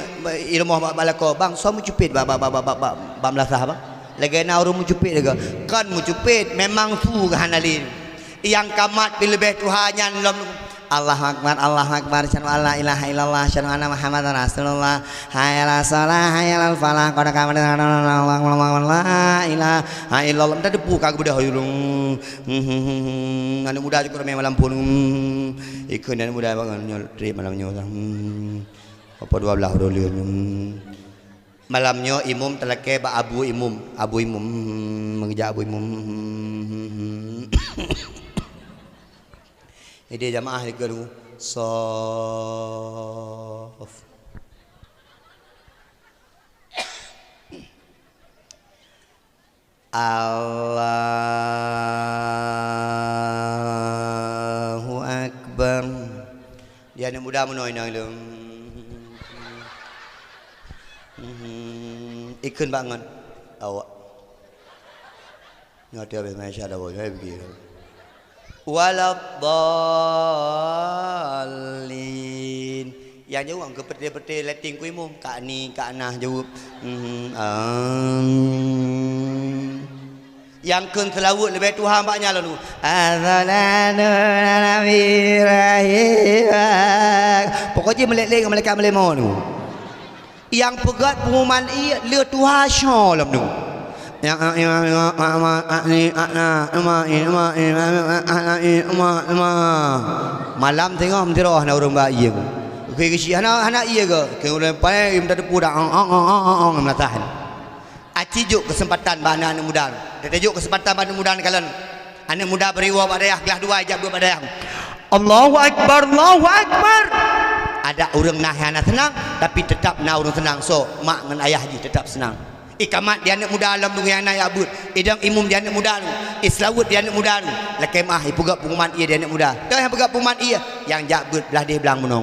i rumoh bak, bak lakoe, "Bang, soe meucupet bak, bak, bak meulasah, Bang?" Lagèe na ureueng meucupet lagèe. Kon meucupet, memang su hana lé. Nyang ka mat pih leubeh tuha nyan lom. Allahu Akbar, Allahu Akbar, asyhadu an la ilaha illallah, asyhadu anna Muhammadar Rasulullah. Hayya 'alas shalah, hayya 'alal falah, qad qamat shalah, la ilaha illallah. Minta teupeue ka geubeudôh. Aneuk muda cukôp ramè malam phôn. Ikheun aneuk muda bangai nyoe trép malam nyoe. Apa dua blah ureueng lheueh. Malam nyoe imum talakèe bak abu imum. Abu imum, hmm, meungeujak abu imum. Jadi jamaah ikheun sof. Allahu Akbar. Di aneuk muda meunoe inong lom. Mhm. Ikheun bak ngon. Awak. Nyoe tiap hari Malaysia dah boleh pergi. Waladdallin. Nyang jaweueb keu peuté-peuté letting ku imum. Kak ni, kak nah jaweueb. Mhm, amin. Nyang kheun seulaweuet leubeh tuha bak nyan lalu. As-salatu ala nabi rahim. Pokok jih melek-lek ngon malaikat meulimo tu. Nyang peugöt pengumuman ié le tuha sho lom tu. Malam singoh meusidroe hana ureueng ba ié. Keu geuchik hana, hana ié geuh. Keu ureueng paléng meutateupeue dak ong ong ong ong ong ong meulatah. Aci jok keuseumpatan bak aneuk-aneuk muda. Teuka jok keuseumpatan bak aneuk muda neukalon. Aneuk muda beuriwoe bak dayah, glah dua jak beuet bak dayah. Allahu Akbar, Allahu Akbar. Ada ureueng na hana seunang, tapi teutap na ureueng seunang. So, mak ngon ayah jih teutap seunang. Ikamat di aneuk muda lom dong nyang na jak beuet. Idong imum di aneuk muda dong. Iseulaweuet di aneuk muda dong. Lakèe meu'ah ipeugöt pengumuman ié di aneuk muda. Toh nyang peugöt pengumuman ié, nyang jak beuet blah deh blang meunong.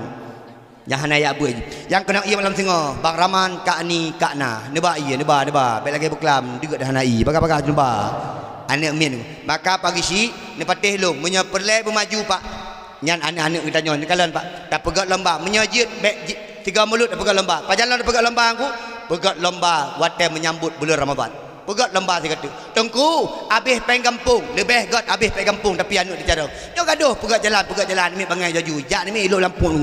Nyang hana jak beuet. Nyang keunong ié malam singoh, Bang Raman, Kak Ni, Kak Na. Neuba ié, neuba, neuba. Bèk lagèe beuklam, deuek dah hana ié. Bagah-bagah neuba. Aneuk miet. Maka pagi syiek, neupatéh lôn. Meunyoe peureulèe beumaju, Pak. Nyan aneuk-aneuk geutanyoe, neukalon, Pak. Tapeugöt lomba. Meunyoe jeuet, bèk jeuet. Tiga mulut tapeugöt lomba. Pajan lôn tapeugöt lomba, Teungku? Peugöt lomba watèe meunyambut buleuen Ramadhan. Peugöt lomba sigoe teuk. Teungku, abéh péng gampông, leubeh göt abéh péng gampông, tapi aneuk teucarông. Nyoe gadôh peugöt jalan, peugöt jalan, aneuk miet bangai laju. Jak aneuk miet ilôp lampôh.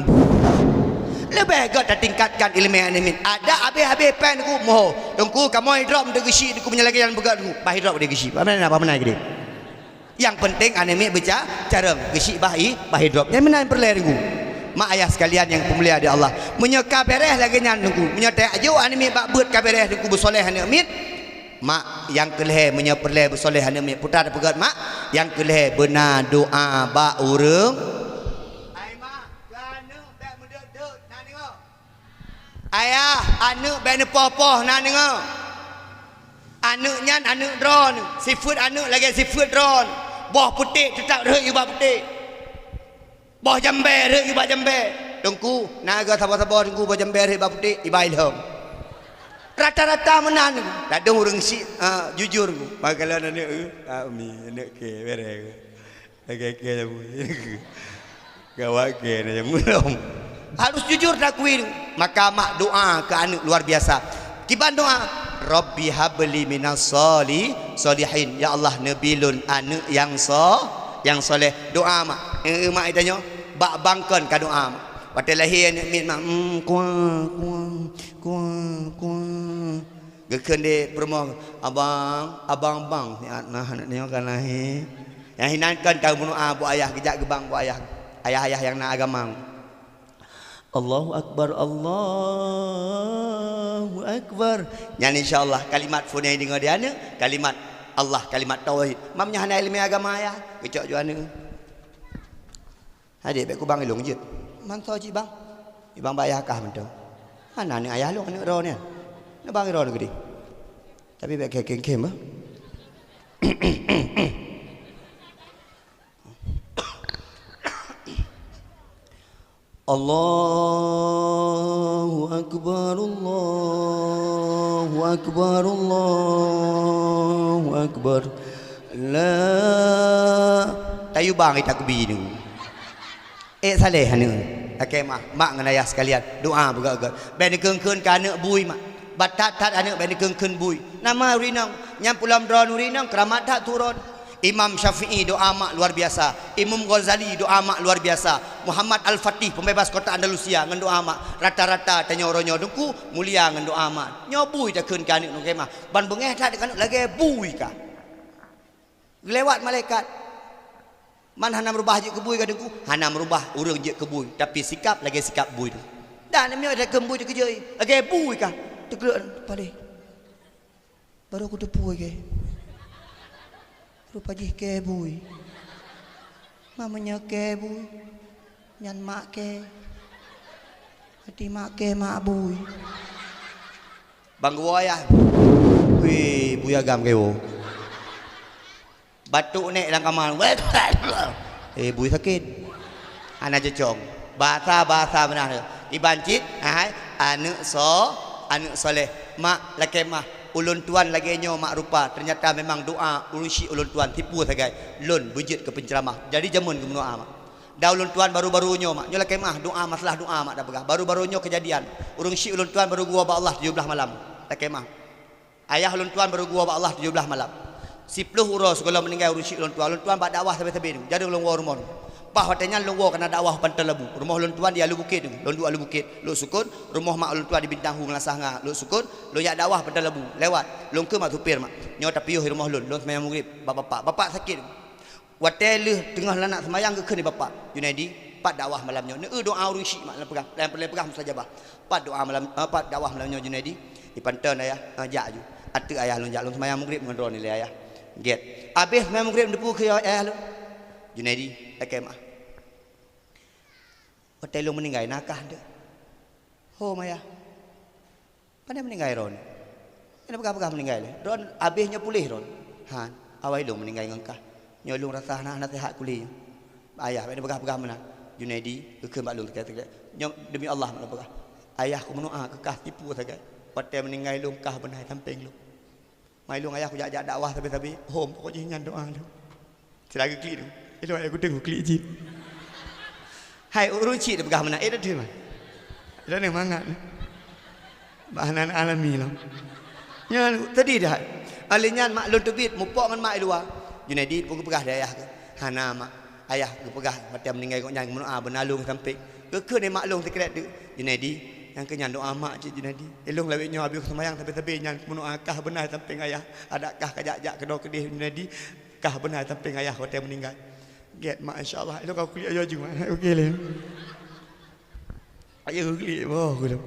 Leubeh göt tatingkatkan ileumèe aneuk miet. Adak abéh-abéh péng Teungku, moho. Teungku, kamoe idrop deuh geuchik Teungku, meunyoe lagèe nyan peugöt Teungku. Bah idrop deuh geuchik. Bah meunan, bah meunan keudéh. Nyang penting aneuk miet beuca-, carông, geuchik bah i-, bah idrop. Nyan meunan peureulèe Teungku. Mak ayah sekalian nyang peumulia di Allah. Meunyoe ka bèrèh lagèe nyan Teungku, meunyoe tajok aneuk miet bak beuet ka bèrèh Teungku beusoleh aneuk miet, mak nyang keu lhèe meunyoe peureulèe beusoleh aneuk miet, peue tapeugöt mak, nyang keu lhèe beuna doa bak ureueng. Ai mak, keu aneuk bèk meudeuet-deuet, na deungö. Ayah, aneuk bèk neupoh-poh, na deungö. Aneuk nyan aneuk droeneuh, sifeuet aneuk lagèe sifeuet droeneuh. Boh puték teutap rhot ubak puték. Boh jambèe rhot ubak jambèe. Teungku, na geuh saboh-saboh Teungku boh jambèe rhot ubak puték, iba ilhong. Rata-rata meunan Teungku. Ladôm ureueng syiek, ah, jujur Teungku. Bak kalon aneuk, eh, ah, umi, aneuk kèe, bèrèh. Lagèe kèe jameun. Gawat kèe na jameun lom. Harus jujur takui. Maka mak doa keu aneuk luar biasa. Kiban doa, "Rabbi habli minas sholi-, sholihin." Ya Allah, neubi lôn aneuk nyang so-, nyang soleh. Doa mak. Eh, mak itanyoe, bak bangkon ka doa mak. Watèe lahé aneuk miet mak, hmm, kuah, kuah, kuah, kuah. Geukheun di peurumoh, "Abang, abang, abang, nyan na aneuk nyoe ka lahé." Nyang hinan kon ka meudoa buet ayah, geujak geubang buet ayah. Ayah-ayah nyang na agama. Allahu Akbar, Allahu Akbar. Nyan insya Allah kalimat phôn nyang deungö di aneuk, kalimat Allah, kalimat tauhid. Mam nyan hana ileumèe agama ayah, geucok ju aneuk. Adék, bèk kubang ilôn jeuet. Man soe cit bang? Ibang bak ayah kah mantong. Hana aneuk ayah lôn, aneuk droeneuh. Neubang droeneuh keudéh. Tapi bèk khem-khem bah. Allahu Akbar, Allahu Akbar, Allahu Akbar. La. Tayue bang takbir nyoe. Eh, saleh aneuk. Lakèe mah, mak ngon ayah sekalian, doa beugöt-göt. Bèk neukheun-kheun keu aneuk bui, mak. Bat that-that aneuk bèk neukheun-kheun bui. Nama ureueng inong, nyang pulang droeneuh ureueng inong, keuramat that turun. Imam Syafi'i doa mak luar biasa. Imam Ghazali doa mak luar biasa. Muhammad Al-Fatih, pembebas kota Andalusia, ngon doa mak. Rata-rata tanyoe uroe nyoe teungku mulia ngon doa mak. Nyoe bui takheun keu aneuk nyoe kemah. Ban beungèh that keu aneuk lagèe bui kah. Geulewat malaikat. Man hana meurubah jeuet keu bui kah teungku? Hana meurubah ureueng jeuet keu bui, tapi sikap lagèe sikap bui teungku. Dan meunyoe takheun bui teukeujoi, lagèe bui kah? Teugleueng paleng. Barô kuteupeue kèe. Rupa jih kèe bui. Ma meunyoe kèe bui, nyan mak kèe. Hati mak kèe mak bui. Bang geuwoe ayah. Wih, bui agam kèe woe. Batuk nèk lam kama. Eh, bui sakét. Hana cocok. Basa-basa meunan. Iban cit, hai, aneuk so, aneuk soleh. Mak, lakèe mah, ulôn tuan lagèe nyoe mak rupa. Ternyata memang doa ureueng syik ulôn tuan tipu sagai. Lôn beujeuet keu penceramah. Jadi jameun geumeudoa mak. Dan ulôn tuan baru-baru nyoe mak. Nyoe lakèe mah doa, masalah doa mak dah peugah. Baru-baru nyoe kejadian. Ureueng syik ulôn tuan baru geuwoe bak Allah tujoh blaih malam. Lakèe mah. Ayah ulôn tuan baru geuwoe bak Allah tujoh blaih malam. Siploh uroe sigohlom meuninggai ureueng syik ulôn tuan. Ulôn tuan bak dakwah sabe-sabe nyoe. Jareueng lôn woe rumoh nyoe. Paih watèe nyan lôn woe keunan dakwah u Panton Labu. Rumoh ulôn tuan di Alue Bukét nyoe. Lôn duek Alue Bukét, Lhoksukon. Rumoh mak ulôn tuan di Bintang Hu Meulasah Nga, Lhoksukon. Lôn jak dakwah Panton Labu. Lewat. Lôn kheun bak supir mak. Nyoe tapiôh di rumoh lôn. Lôn seumayang Maghrib bak bapak. Bapak sakét. Watèe lheueh teungoh lanak seumayang geukheun lé bapak, "Junaidi, pat dakwah malam nyoe?" Neueu doa ureueng syik mak lôn peugah, lôn peureulèe peugah mustajabah. "Pat doa malam, eh, pat dakwah malam nyoe Junaidi?" "Di Panton ayah." "Eh, jak ju." Ateueh ayah lôn jak, lôn seumayang Maghrib ngon droeneuh lé ayah. Gèt. Abéh seumayang Maghrib neuteupeue keu ayah lôn. "Junaidi, lakèe mah. Watèe lôn meuninggai na kah teuh?" "Hom ayah." "Pane meuninggai droeneuh?" "Hana peugah-peugah meuninggai lé. Droeneuh abéh nyoe puléh droeneuh." "Han, awai lôn meuninggai ngon kah. Nyoe lôn rasa hana, hana seuhat kulét nyoe." "Ayah, bèk neupeugah-peugah meunan." "Junaidi," geukheun bak lôn teuka-teuka. "Nyoe demi Allah mak lôn peugah. Ayah kumeudoa keu kah tipu sagai. Watèe meuninggai lôn kah beunai sampéng lôn. Mai lôn ayah kujak-jak dakwah sabe-sabe. Hom, pokok jih nyan doa lôn." Sira geuklik tu. Ilôn ayah kudeung klik jih. Hai, ureueng cit teupeugah meunan. Eh, dah deuh, man. Dah deuh mangat. Bah nan alami lom. Nyan, tadi dah. Alèh nyan mak lôn teubiet, mupok ngon mak i luwa. "Junaidi, peue geupeugah di ayah kah?" "Hana, mak. Ayah geupeugah, watèe meuninggai gobnyan, meunoe beunalông sampéng." Geukheun lé mak lôn sikrék teuk. "Junaidi, nyang keu nyan doa mak cit, Junaidi. Ilôn lawét nyoe habéh seumayang sabe-sabe nyan, meunoe kah beunai sampéng ayah. Adak kah kajak-jak keunoe keudeh, Junaidi." Kah beuna sampéng ayah watèe meuninggai. Gèt mak, insya Allah. Ilôn ka klik ayo ju mak. Oke lé. Ayo klik boh gulom.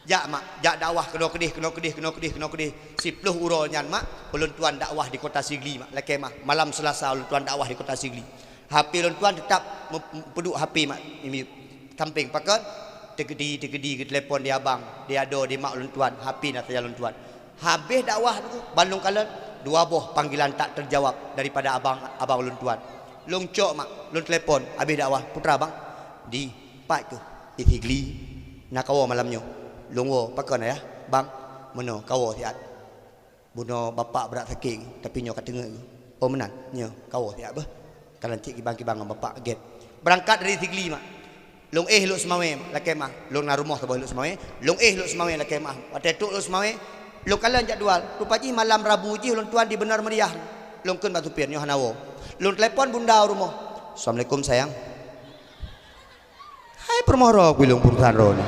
Jak mak, jak dakwah keunoe keudeh, keunoe keudeh, keunoe keudeh, keunoe keudeh. Siploh uroe nyan mak, ulôn tuan dakwah di kota Sigli mak. Lakèe mah, malam Selasa ulôn tuan dakwah di kota Sigli. H P ulôn tuan teutap meup-, meupeuduk H P mak. Miyup. Sampéng pakon, teugedi-teugedi geutelepon di abang, di adoe, di mak ulôn tuan, H P na sajan ulôn tuan. Habéh dakwah tu, ban lôn kalon, dua boh panggilan tak terjawab daripada abang, abang ulôn tuan. Lôn cok mak, lôn telepon, habéh dakwah, "Putra bang, di pat keuh, di Sigli, na kawoe malam nyoe." Lôn woe, "Pakon ayah?" "Bang, meunoe kawoe siat." Bunoe bapak brat sakét, tapi nyoe ka teungeut. Oh meunan, nyoe kawoe siat beuh. Ka lancet kibang-kibang ngon bapak gèt. Beurangkat dari Sigli mak. Lôn éh Lhokseumawe mak, lakèe mah. Lôn na rumoh saboh Lhokseumawe. Lôn éh Lhokseumawe lakèe mah. Watèe trôk Lhokseumawe, lôn kalon jadwal. Rupa jih malam Rabu jih ulôn tuan di Bener Meriah. Lôn kheun bak supir nyoe hana woe. Lôn telepon bunda u rumoh. "Assalamualaikum sayang." Hai peurumoh roh gulong peurusan roh ni.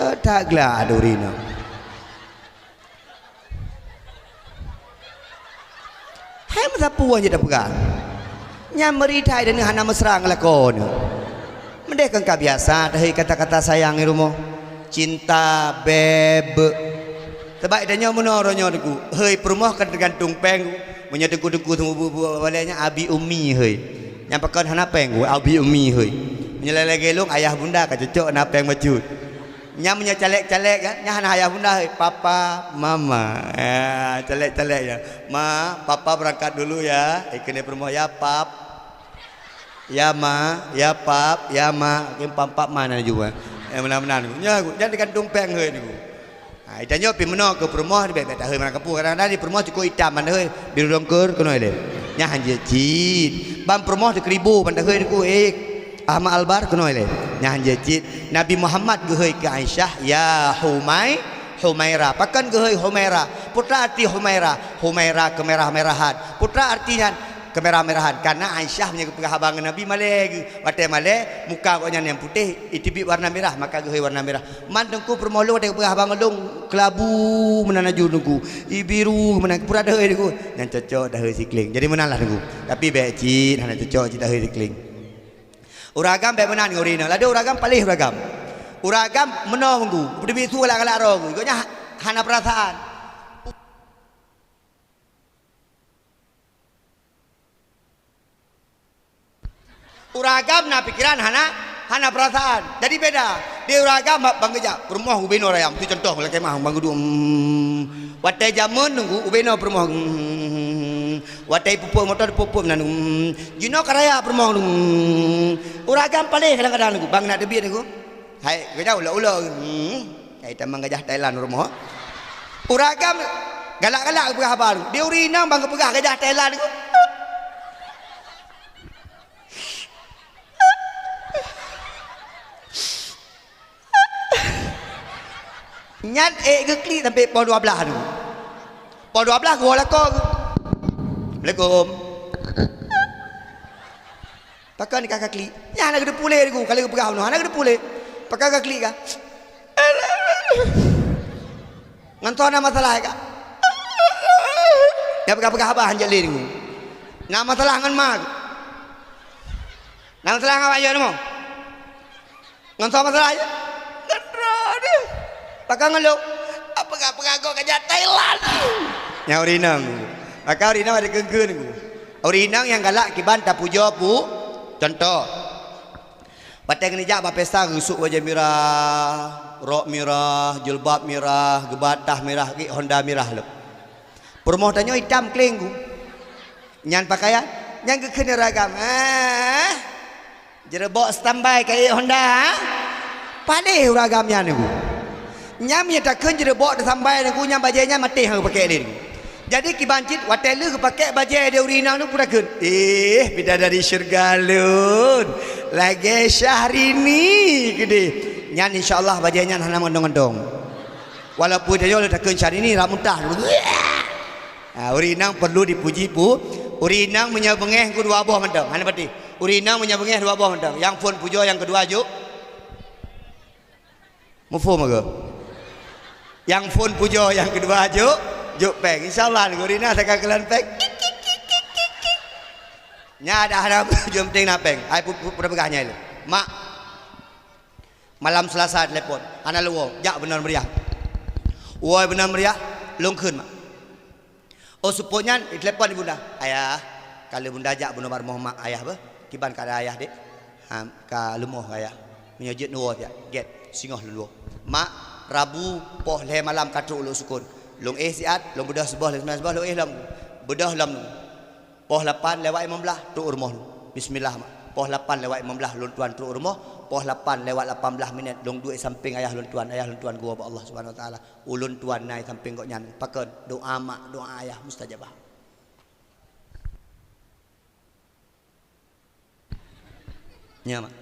Eh, that glak duri nyoe. Hai meusapeue jeuet tapeugah. Nyang meuri that dan hana mesra ngon lakoe nyoe. Meudeh kon ka biasa tahei kata-kata sayang di rumoh. Cinta, beb. Sabab tanyoe meunoe roh nyoe teungku. Hei peurumoh kan teugantung péng. Meunyoe teungku-teungku seumeubeuet buet balèe nyan abi umi hei. Nyang pakon hana péng, abi umi hei. Meunyoe lagèe lôn ayah bunda ka cocok na péng bacut. Nyang meunyoe caleg-caleg kan, nyang hana ayah bunda hei, papa, mama. Ya, caleg-caleg ya. Ma, papa berangkat dulu ya. Eh, keuneuk peurumoh ya, pap. Ya ma, ya pap, ya ma, keu pap-pap ma na ju, eh. Eh, meunan-meunan. Nyan, nyan teugantung péng hôi niku. Ha, tanyoe pih meunoe keu peurumoh, bèk-bèk tahôi meunan kampung. Kadang-kadang di peurumoh cukôp itam ban tahôi, biru dongkor keunoe lé. Nyan han jeuet cit. Ban peurumoh teukeuribu ban tahôi niku, eh, Ahmad Albar keunoe lé. Nyan han jeuet cit. Nabi Muhammad geuhôi keu Aisyah, "Ya Humai, Humaira." Pakon geuhôi Humaira? Peue arti Humaira? Humaira keumerah-merahan. Peue arti nyan? Keumerah-merahan. Karena Aisyah meunyoe geupeugah haba ngon Nabi malèe geuh. Watèe malèe, muka gobnyan nyang putéh, iteubiet warna mirah, maka geuhôi warna mirah. Man Teungku peurumoh lôn watèe geupeugah haba ngon lôn, keulabu meunan laju Teungku. I biru meunan, peue tahôi Teungku. Nyan cocok tahôi sikling. Jadi meunan lah Teungku. Tapi bèk cit, hana cocok cit tahôi sikling. Ureueng agam bèk meunan ngon ureueng inong. Ladôm ureueng agam paléh ureueng agam. Ureueng agam meunoe Teungku. Peuteubiet su galak-galak droe Teungku. Gobnyan ha-, hana peurasaan. Ureueng agam na pikeran hana, hana peurasaan. Jadi beda. Di ureueng agam ban geujak peurumoh ubé noe raya. Meusti contoh lakèe meu'ah ban geuduek, hmm. Watèe jameun Teungku ubé noe peurumoh, hmm. Watèe ipeupuet moto, ipeupuet meunan, hmm. Jinoe ka raya peurumoh, hmm. Ureueng agam paléh kadang-kadang Teungku. Ban na teubiet Teungku. Hai, geunyang ulok-ulok. Hmm. Hai, tamong gajah Thailand rumoh. Ureueng agam galak-galak geupeugah haba. Di ureueng inong ban geupeugah gajah Thailand. Nyan ék geuklik sampai poh dua blaih tu. Poh dua blaih geuwoe lakoe. Assalamualaikum. Pakon ka klik? Nyan hana geuteupeue lé Teungku, ka lheueh geupeugah bunoe, hana geuteupeue lé. Pakon ka klik ka? Ngon soe na masalah ka? Nyang peugah-peugah haba hanjeuet lé Teungku. Na masalah ngon ma. Na masalah ngon ma, ya, nyoe. Ngon soe masalah jih? Ngon droeneuh. Pakon ngon lôn? Peugah-peugah gob ka jak Thailand. Nyan ureueng inong. Maka ureueng inong ada keun-keun. Ureueng inong nyang galak kiban tapujoe pu-, contoh. Watèe keuneuk jak bak pesta geusok bajèe mirah, rok mirah, jilbab mirah, geuba tah mirah, gèt Honda mirah lom. Peurumoh tanyoe itam kleng Teungku. Nyan pakaian, nyan geukheun ragam. Ah. Jeureubok standby keu ék Honda, ha? Paléh ureueng agam nyan Teungku. Nyan meunyoe takheun jeureubok standby Teungku, nyan bajèe nyan maté han geupakèk lé Teungku. Jadi kiban cit watèe lheueh geupakèk bajèe di ureueng inong Teungku takheun, "Eh, bidadari syeuruga lôn, lagèe Syahrini keudéh." Nyan insya Allah bajèe nyan hana meuntong-meuntong. Walaupun tanyoe lôn takheun Syahrini rap muntah. Ah, ureueng inong perlu dipuji pu-, ureueng inong meunyoe beungèh Teungku dua boh mantong, hana patéh. Ureueng inong meunyoe beungèh dua boh mantong. Nyang phôn pujoe nyang keudua jok. Muphom ke? Nyang phôn pujoe nyang keudua jok, jok péng. Insya Allah ureueng inong takheun keu lôn péng. Nyan dah hana jok, penting na péng. Ai pu-, pu-, peugah nyan lé. Mak, malam Selasa telepon, hana lôn woe, jak beunan meriah. Woe beunan meriah, lôn kheun mak. Oh, seupôt nyan, telepon ibunda. "Ayah, ka lheueh bunda jak bunoe bak rumoh mak ayah beuh. Kiban keuadaan ayah, Dek?" "Ha, ka leumoh ayah. Meunyoe jeuet neuwoe siat, gèt, singoh lôn woe." "Mak, Rabu poh lhèe malam ka trok ulôn sukon. Lôn éh siat, lôn beudôh siboh, lôn seumayang siboh, lôn éh lom." Beudôh lom. Poh lapan lewat limong blah, trok u rumoh lôn. Bismillah, mak. Poh lapan lewat limong blah lôn tuan trok u rumoh. Poh lapan lewat lapan blah minèt lôn duek sampéng ayah lôn tuan. Ayah lôn tuan geuwoe bak Allah Subhanahu Wa Taala. Ulôn tuan na i sampéng gobnyan. Pakon? Doa mak, doa ayah mustajabah. Nyo, mak.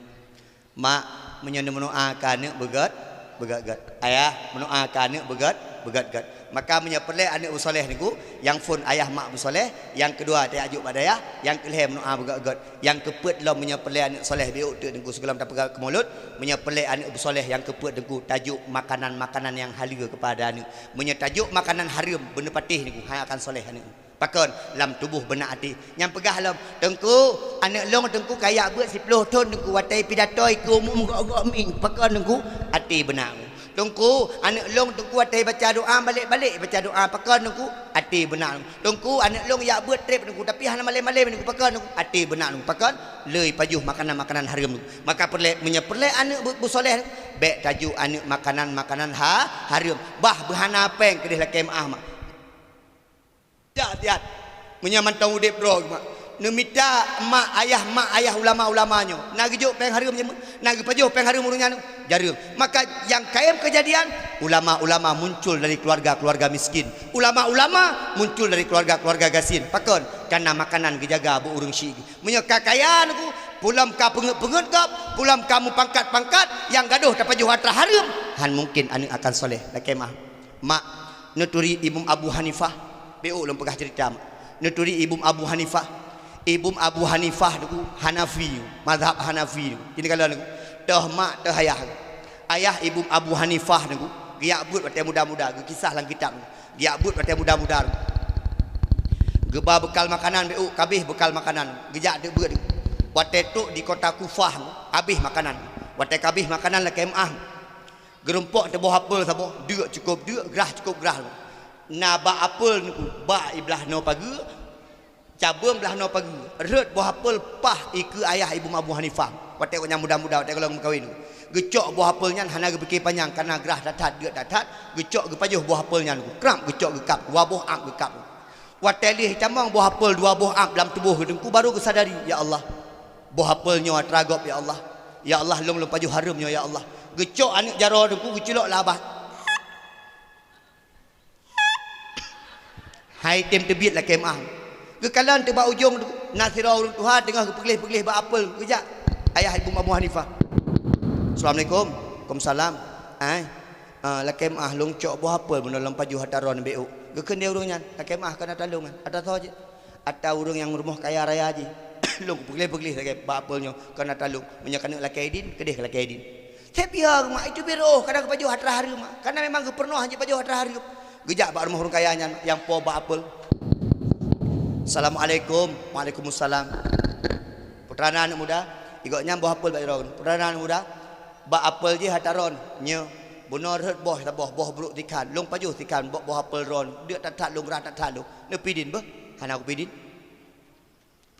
Mak, meunyoe neumeudoa keu aneuk beugèt, beugèt-gèt. Ayah, meudoa keu aneuk beugèt, beugèt-gèt. Maka meunyoe peureulèe aneuk beusoleh Teungku, nyang phôn ayah mak beusoleh, nyang keudua tajak jok bak dayah, nyang keulhèe meudoa beugèt-gèt. Nyang keupeuet lom meunyoe peureulèe aneuk soleh, beuet teuk Teungku sigohlom tapeugah keu mulod, meunyoe peureulèe aneuk beusoleh nyang keupeuet Teungku tajok makanan-makanan nyang haleue keupada aneuk. Meunyoe tajok makanan hareuem, beuneupatéh Teungku, han akan soleh aneuk. Pakon? Lam tuboh beunak até. Nyang peugah lom, "Teungku, aneuk lôn Teungku ka jak beuet siploh thôn Teungku, watèe pidato ikeu umum gok-gok mi." Pakon Teungku? Até beunak. "Teungku, aneuk lôn Teungku watèe baca doa balek-balek baca doa." Pakon Teungku? Até beunak. "Teungku, aneuk lôn jak beuet trép Teungku, tapi hana malém-malém Teungku." Pakon Teungku? Até beunak Teungku. Pakon? Lé pajoh makanan-makanan hareuem Teungku. Maka peureulèe, meunyoe peureulèe aneuk beu-, beusoleh, bèk tajok aneuk makanan-makanan ha-, hareuem. Bah beuhana péng keudéh lakèe meu'ah mak. Siat-siat. Meunyoe mantong udép droe, mak. Neumita mak ayah, mak ayah ulama-ulama nyoe. Na geujok péng hareuem nyoe, na geupajoh péng hareuem ureuëng nyan jareueng. Maka nyang kayém keujadian, ulama-ulama muncul dari keluarga-keluarga miskin. Ulama-ulama muncul dari keluarga-keluarga gasien. Pakon? Karena makanan geujaga bak ureuëng syik. Meunyoe ka kaya neuku, peulom ka peungeuet-peungeuet gob, peulom ka meupangkat-pangkat, nyang gadôh tapajoh atra hareuem, han mungkin aneuëk akan soleh. Lakée meuah. Mak, neuturi Imam Abu Hanifah, bék lôn peugah ceurita, Mak. Neuturi Imam Abu Hanifah. Imam Abu Hanifah neuku Hanafi, mazhab Hanafi neuku. Kini kalau neuku, toh mak, toh ayah. Ayah Imam Abu Hanifah neuku, geujak beuet watée muda-muda, geukisah lam kitab. Geujak beuet watée muda-muda. Geuba beukal makanan bék, kabéh beukal makanan. Geujak deuek beuet. Watée trok di kota Kufah, habéh makanan. Watée kabéh makanan lakée meuah. Geurumpok teuboh apel saboh, deuek cukôp deuek, grah cukôp grah. Na bak apel neuku, bak i blaih noe pageue, cabeueng blaih noe pageue. Rhot boh apel paih ikeue ayah Imam Abu Hanifah. Watée gobnyan muda-muda, watée gohlom meukawen. Geucok boh apel nyan hana geupike panyang, kana grah that-that, deuek that-that, geucok geupajoh boh apel nyan, krab geucok geukab, dua boh ap geukab. Watée lheueh tamong boh apel dua boh ap lam tuboh geuh teungku, baru geusadari, "Ya Allah, boh apel nyoe atra gob, ya Allah. Ya Allah, lôn lôn pajoh hareuem nyoe, ya Allah." Geucok aneuëk jaroe teungku, geuculok lam babah. Hai tem teubiet lakée meuah. Geukalon teuk bak ujong, na sidroe ureuëng tuha teungoh geupeugleh-peugleh bak apel. Geujak ayah Imam Abu Hanifah. "Assalamualaikum." "Waalaikumsalam." "Ai, ah, lakée meuah, lôn cok boh apel bunoe lôn pajoh atra droeneuh bék." Geukheun lé ureuëng nyan, "Lakée meuah, kon atra lôn nyan, atra soe jih?" "Atra ureuëng nyang rumoh kaya raya jih." "Lôn geupeugleh-peugleh lagée bak apel nyoe, kon atra lôn. Meunyoe keuneuk lakée idin, keudeh keu lakée idin." "Sép ya, mak, itu biro, kadang geupajoh atra hareuem, mak. Karena memang geupeureunoh jih pajoh atra hareuem." Geujak bak rumoh ureuëng kaya nyan nyang po bak apel. "Assalamualaikum." "Waalaikumsalam." "Putra na aneuëk muda?" "Igok nyan boh apel bak droeneuh." "Putra na aneuëk muda?" "Bak apel jih atra droeneuh." "Nyoe, bunoe rhot boh saboh, boh brok sikhan. Lôn pajoh sikhan bak boh apel droeneuh. Deuek that-that lôn, grah that-that lôn. Neupidin beuh?" "Hana kupidin."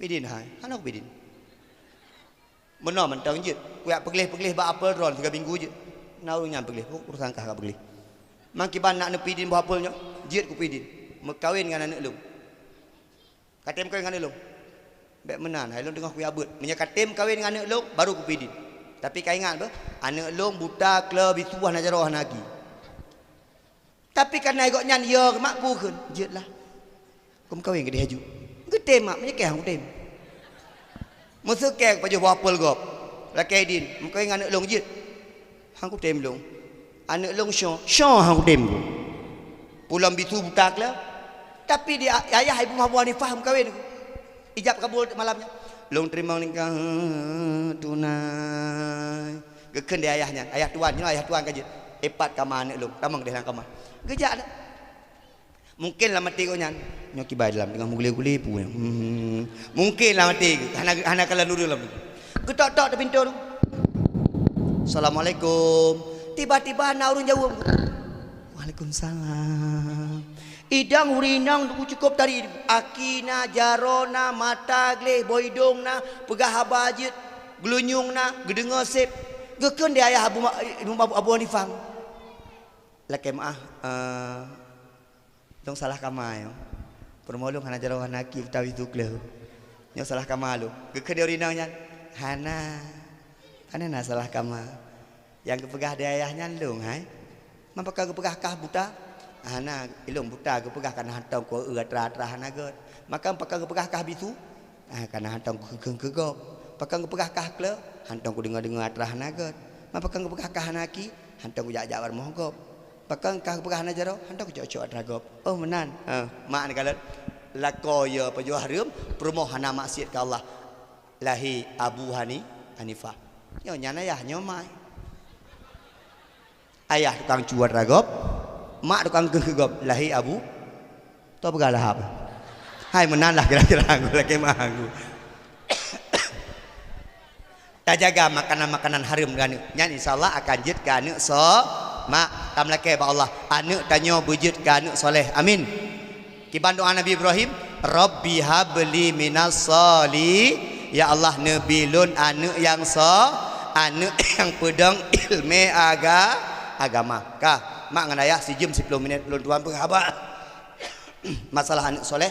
"Pidin hai?" "Hana kupidin." "Meunoe mantong jeuet. Kujak peugleh-peugleh bak apel droeneuh siga minggu jeuet." "Na ureuëng nyan peugleh, urosan kah ka peugleh. Mangkiban nak neupidin boh apel nyoe, jeuet kupidin. Meukawen ngon aneuëk lôn." "Ka tem kawen ngon aneuëk lôn?" "Bék meunan, hai lôn teungoh kujak beuet. Meunyoe ka tem kawen ngon aneuëk lôn, baru kupidin. Tapi ka ingat beuh, aneuëk lôn buta, kleu, bisu, hana jaroe, hana aki." Tapi kana gobnyan yo, mak, peue kheun, "Jeuet lah. Keu meukawen keudeh aju." "Geutem, mak, meunyoe keu han kutem." "Meuseuke pajoh boh apel gob. Lakée idin, meukawen ngon aneuëk lôn jeuet." "Han kutem lôn." "Aneuëk lôn soe?" "Soe han kutem lôn. Peulom bisu buta kleu." Tapi di a-, ayah Imam Abu Hanifah meukawen. Ijab kabul malam nyan. "Lôn teurimong nikah tunai." Geukheun lé ayah nyan, "Ayah tuan, nyoe ayah tuan ka jeuet. Ipat kama aneuëk lôn, tamong deh lam kama." Geujak dah. Mungken lam até gobnyan, "Nyoe kiban dalam teungoh meugule-gule peue nyoe?" Hmm. Mungken lam até geuh, hana, hana kalon ureuëng lam. Geutok-tok di pintoe tu. "Assalamualaikum." Tiba-tiba na ureuëng jaweueb. "Waalaikumsalam." Idong ureuëng inong tu cukôp tari. Aki na, jaroe na, mata gleh, boh idong na, peugah haba jeuet, geulinyueng na, geudeungoe sép. Geukheun lé ayah Abu Ma-, Abu, Abu Hanifah. "Lakée meuah, eh, lôn salah kama nyoe. Peurumoh lôn hana jaroe, hana aki, buta, bisu, kleu. Nyoe salah kama lôn." Geukheun lé ureuëng inong nyan, "Hana. Hana na salah kama. Nyang geupeugah di ayah nyan lôn hai. Man pakon geupeugah kah buta?" "Hana, ilôn buta geupeugah kana hantong ku eu atra-atra hana gét. Maka pakon geupeugah kah bisu?" "Ah, kana hantong ku kheun keu gob." "Pakon geupeugah kah kleu?" "Hantong ku deungoe-deungoe atra hana gét." "Man pakon geupeugah kah hana aki?" "Hantong ku jak-jak bak rumoh gob." "Pakon kah geupeugah hana jaroe?" "Hantong ku cok-cok atra gob." "Oh, meunan." Eh, mak neukalon. Lakoe yo pajoh hareuem, peurumoh hana maksiat keu Allah. Lahé Abu Hani-, Hanifah. Nyoe nyan ayah, nyoe mak. Ayah tukang cu atra gob, mak tukang kheun keu gob, lahé Abu. Toh peugah lahab. Hai meunan lah kira-kira anggô lakée meuah anggô. Tajaga makanan-makanan hareuem keu aneuëk. Nyan insya Allah akan jeuet keu aneuëk so-, mak, tameulakée bak Allah. Aneuëk tanyoe beujeuet keu aneuëk soleh. Amin. Kiban doa Nabi Ibrahim, "Rabbi habli minas soli-," "Ya Allah, neubi lôn aneuëk nyang so-, aneuëk nyang peudong iéleumé aga-, agama." Ka, mak ngon ayah sijeuem siploh minét lôn tuan peugah haba. Masalah aneuëk soleh.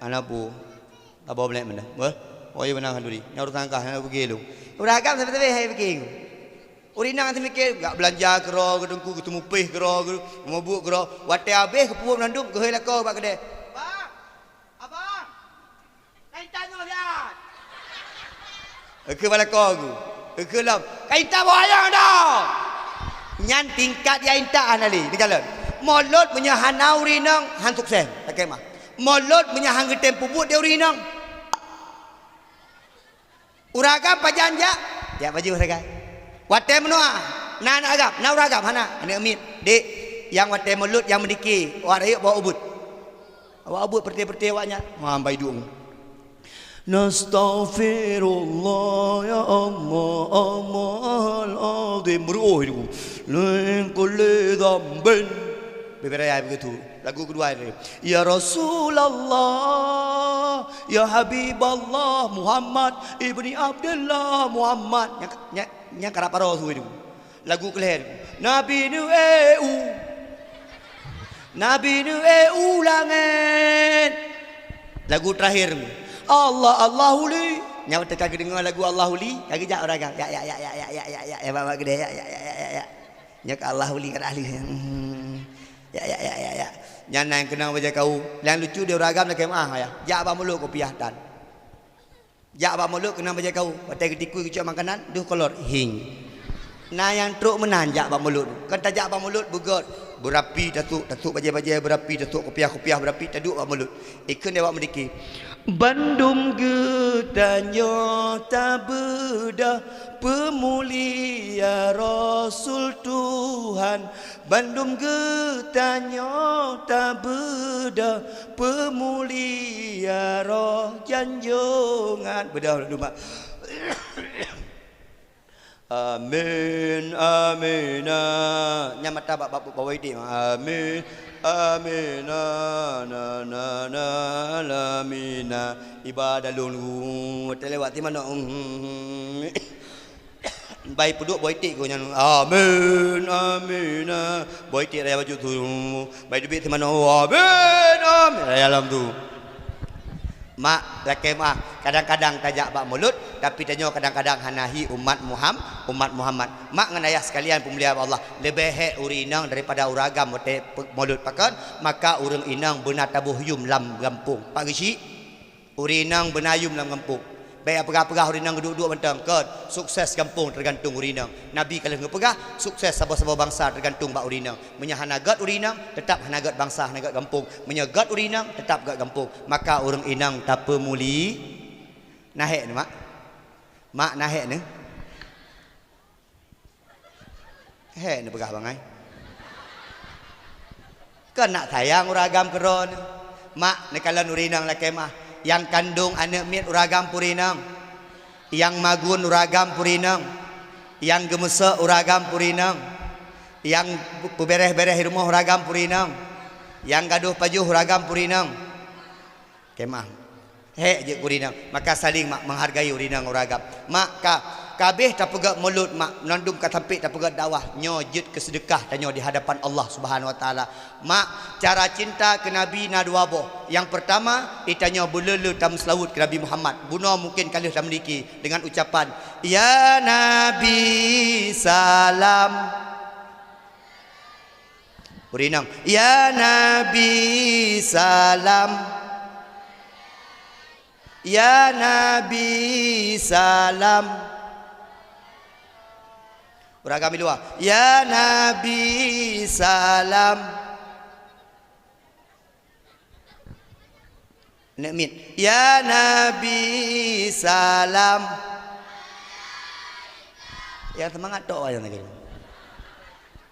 Hana peue. Saboh blaih meunan. Beuh. Oh, iya beuna khanduri. Nyan urusan kah, hana pike lôn. Ureueng agam sabe-sabe hai pike. Ureueng inong seumiké, jak beulanja keudroe, geuteungku geuteumupéh keudroe, geu-, meubeuet keudroe. Watèe habéh geupeubuet mandum, geuhôi lakoe bak keudè. Bang! Abang! Laén tanyoe siat! Eukeu balako geuh. Eukeu lom. Ka intat boh ayong dah. Nyan tingkat ya intat hana lé. Neukalon. Mulod meunyoe hana ureueng inong, han sukses. Lakée mah. Mulod meunyoe han geutem peubuet di ureueng inong. Ureueng agam pajan jak? Jak baju sagai. Watée meunoe, na aneuk agam, na ureueng agam hana, aneuk miet. Dek, nyang watée mulod nyang meudike, awak rayeuk bawa ubit. Awak ubit peureute-peureute awak nyan. Wah, bai dueng. Nastaghfirullah ya Allah, Allahal azim. Beureuoh itu. Min kulli dzambin. Beberapa begitu. Lagu kedua ini. Ya Rasulullah, ya Habiballah, Muhammad ibni Abdullah, Muhammad. Nyang, nyang, nyang karap paro su itu. Lagu kelhée. Nabi nu eu. Nabi nu eu langét. Lagu terakhir. Allah, Allahu li. Nyan teuka geudeungoe lagu Allahu li, ka geujak ureueng agam. Ya, ya, ya, ya, ya, ya, ya, ya, ya, bak, bak geude, ya, ya, ya, ya, ya, ya. Nyoe ka Allahu li, ka Allahu li. Hmm. Ya, ya, ya, ya, ya. Nyan na nyang keunong bajée kawö. Nyang lucu di ureueng agam lakée meuah, ya. Jak bak mulod kopiah tan. Jak bak mulod keunong bajée kawö. Watée geutikui geucok makanan, deuh kolot, hing. Na nyang trok meunan jak bak mulod. Kan tajak bak mulod, beugét. Beurapi tasok, tasok bajée-bajée beurapi, tasok kopiah-kopiah beurapi, taduek bak mulod. Ikheun di awak meudike. Bandum geutanyoe tabeudah peumulia Rasul Tuhan. Bandum geutanyoe tabeudah peumulia roh janjongan. Beudah duma. Amin, amina. Nyang mata bak, bak, bak, bak, amin, amina, na, na, na, lamina. Iba dalun, watée lewat ti manok. Bai peuduek boh iték geuh nyan. Amin, amina. Boh iték raya baju tu. Bai teubiet ti manok. Amin, amin. Raya lom tu. Mak, lakée meuah, kadang-kadang tajak bak mulod, tapi tanyoe kadang-kadang hana hi umat Muham-, umat Muhammad. Mak ngon ayah sekalian peumulia Allah, leubeh hék ureueng inong daripada ureueng agam watée pe-, mulod pakon, maka ureueng inong beuna taboh yum lam gampông. Pak geuchik, ureueng inong beuna yum lam gampông. Bék peugah-peugah ureueng inong geuduek-duek mantong, kon, sukses gampông teugantung ureueng inong. Nabi ka lheueh geupeugah, sukses saboh-saboh bansa teugantung bak ureueng inong. Meunyoe hana gét ureueng inong, teutap hana gét bansa, hana gét gampông. Meunyoe gét ureueng inong, teutap gét gampông. Maka ureueng inong tapeumuli-, na hék neuh, Mak? Mak, na hék neuh? Hék neuh peugah bangai. Keunak sayang ureueng agam keudroe neuh. Mak, neukalon ureueng inong lakée meuah. Nyang kandong aneuk miet ureueng agam pih ureueng inong. Nyang magun ureueng agam pih ureueng inong. Nyang geumeuseuk ureueng agam pih ureueng inong. Nyang peuberéh-beréh rumoh ureueng agam pih ureueng inong. Nyang gadôh pajoh ureueng agam pih ureueng inong. Keu meuah. Hék jeuet keu ureueng inong. Maka saling, Mak, menghargai ureueng inong ureueng agam. Mak, ka, ka abéh tapeugét mulod, Mak, mandum ka sampai tapeugét dakwah, nyoe jeuet keu seudeukah tanyoe di hadapan Allah Subhanahu Wa Taala. Mak, cara cinta keu Nabi na dua boh. Nyang peurtama, geutanyoe beulé-lé tameuseulaweuet keu Nabi Muhammad. Bunoe mungken ka lheueh tamiliki deungon ucapan, "Ya Nabi salam." Ureueng inong, "Ya Nabi salam. Ya Nabi salam." Ureueng agam di luwa, "Ya Nabi salam." Aneuk miet, "Ya Nabi salam." Nyang seumangat tok ayong lagée nyoe.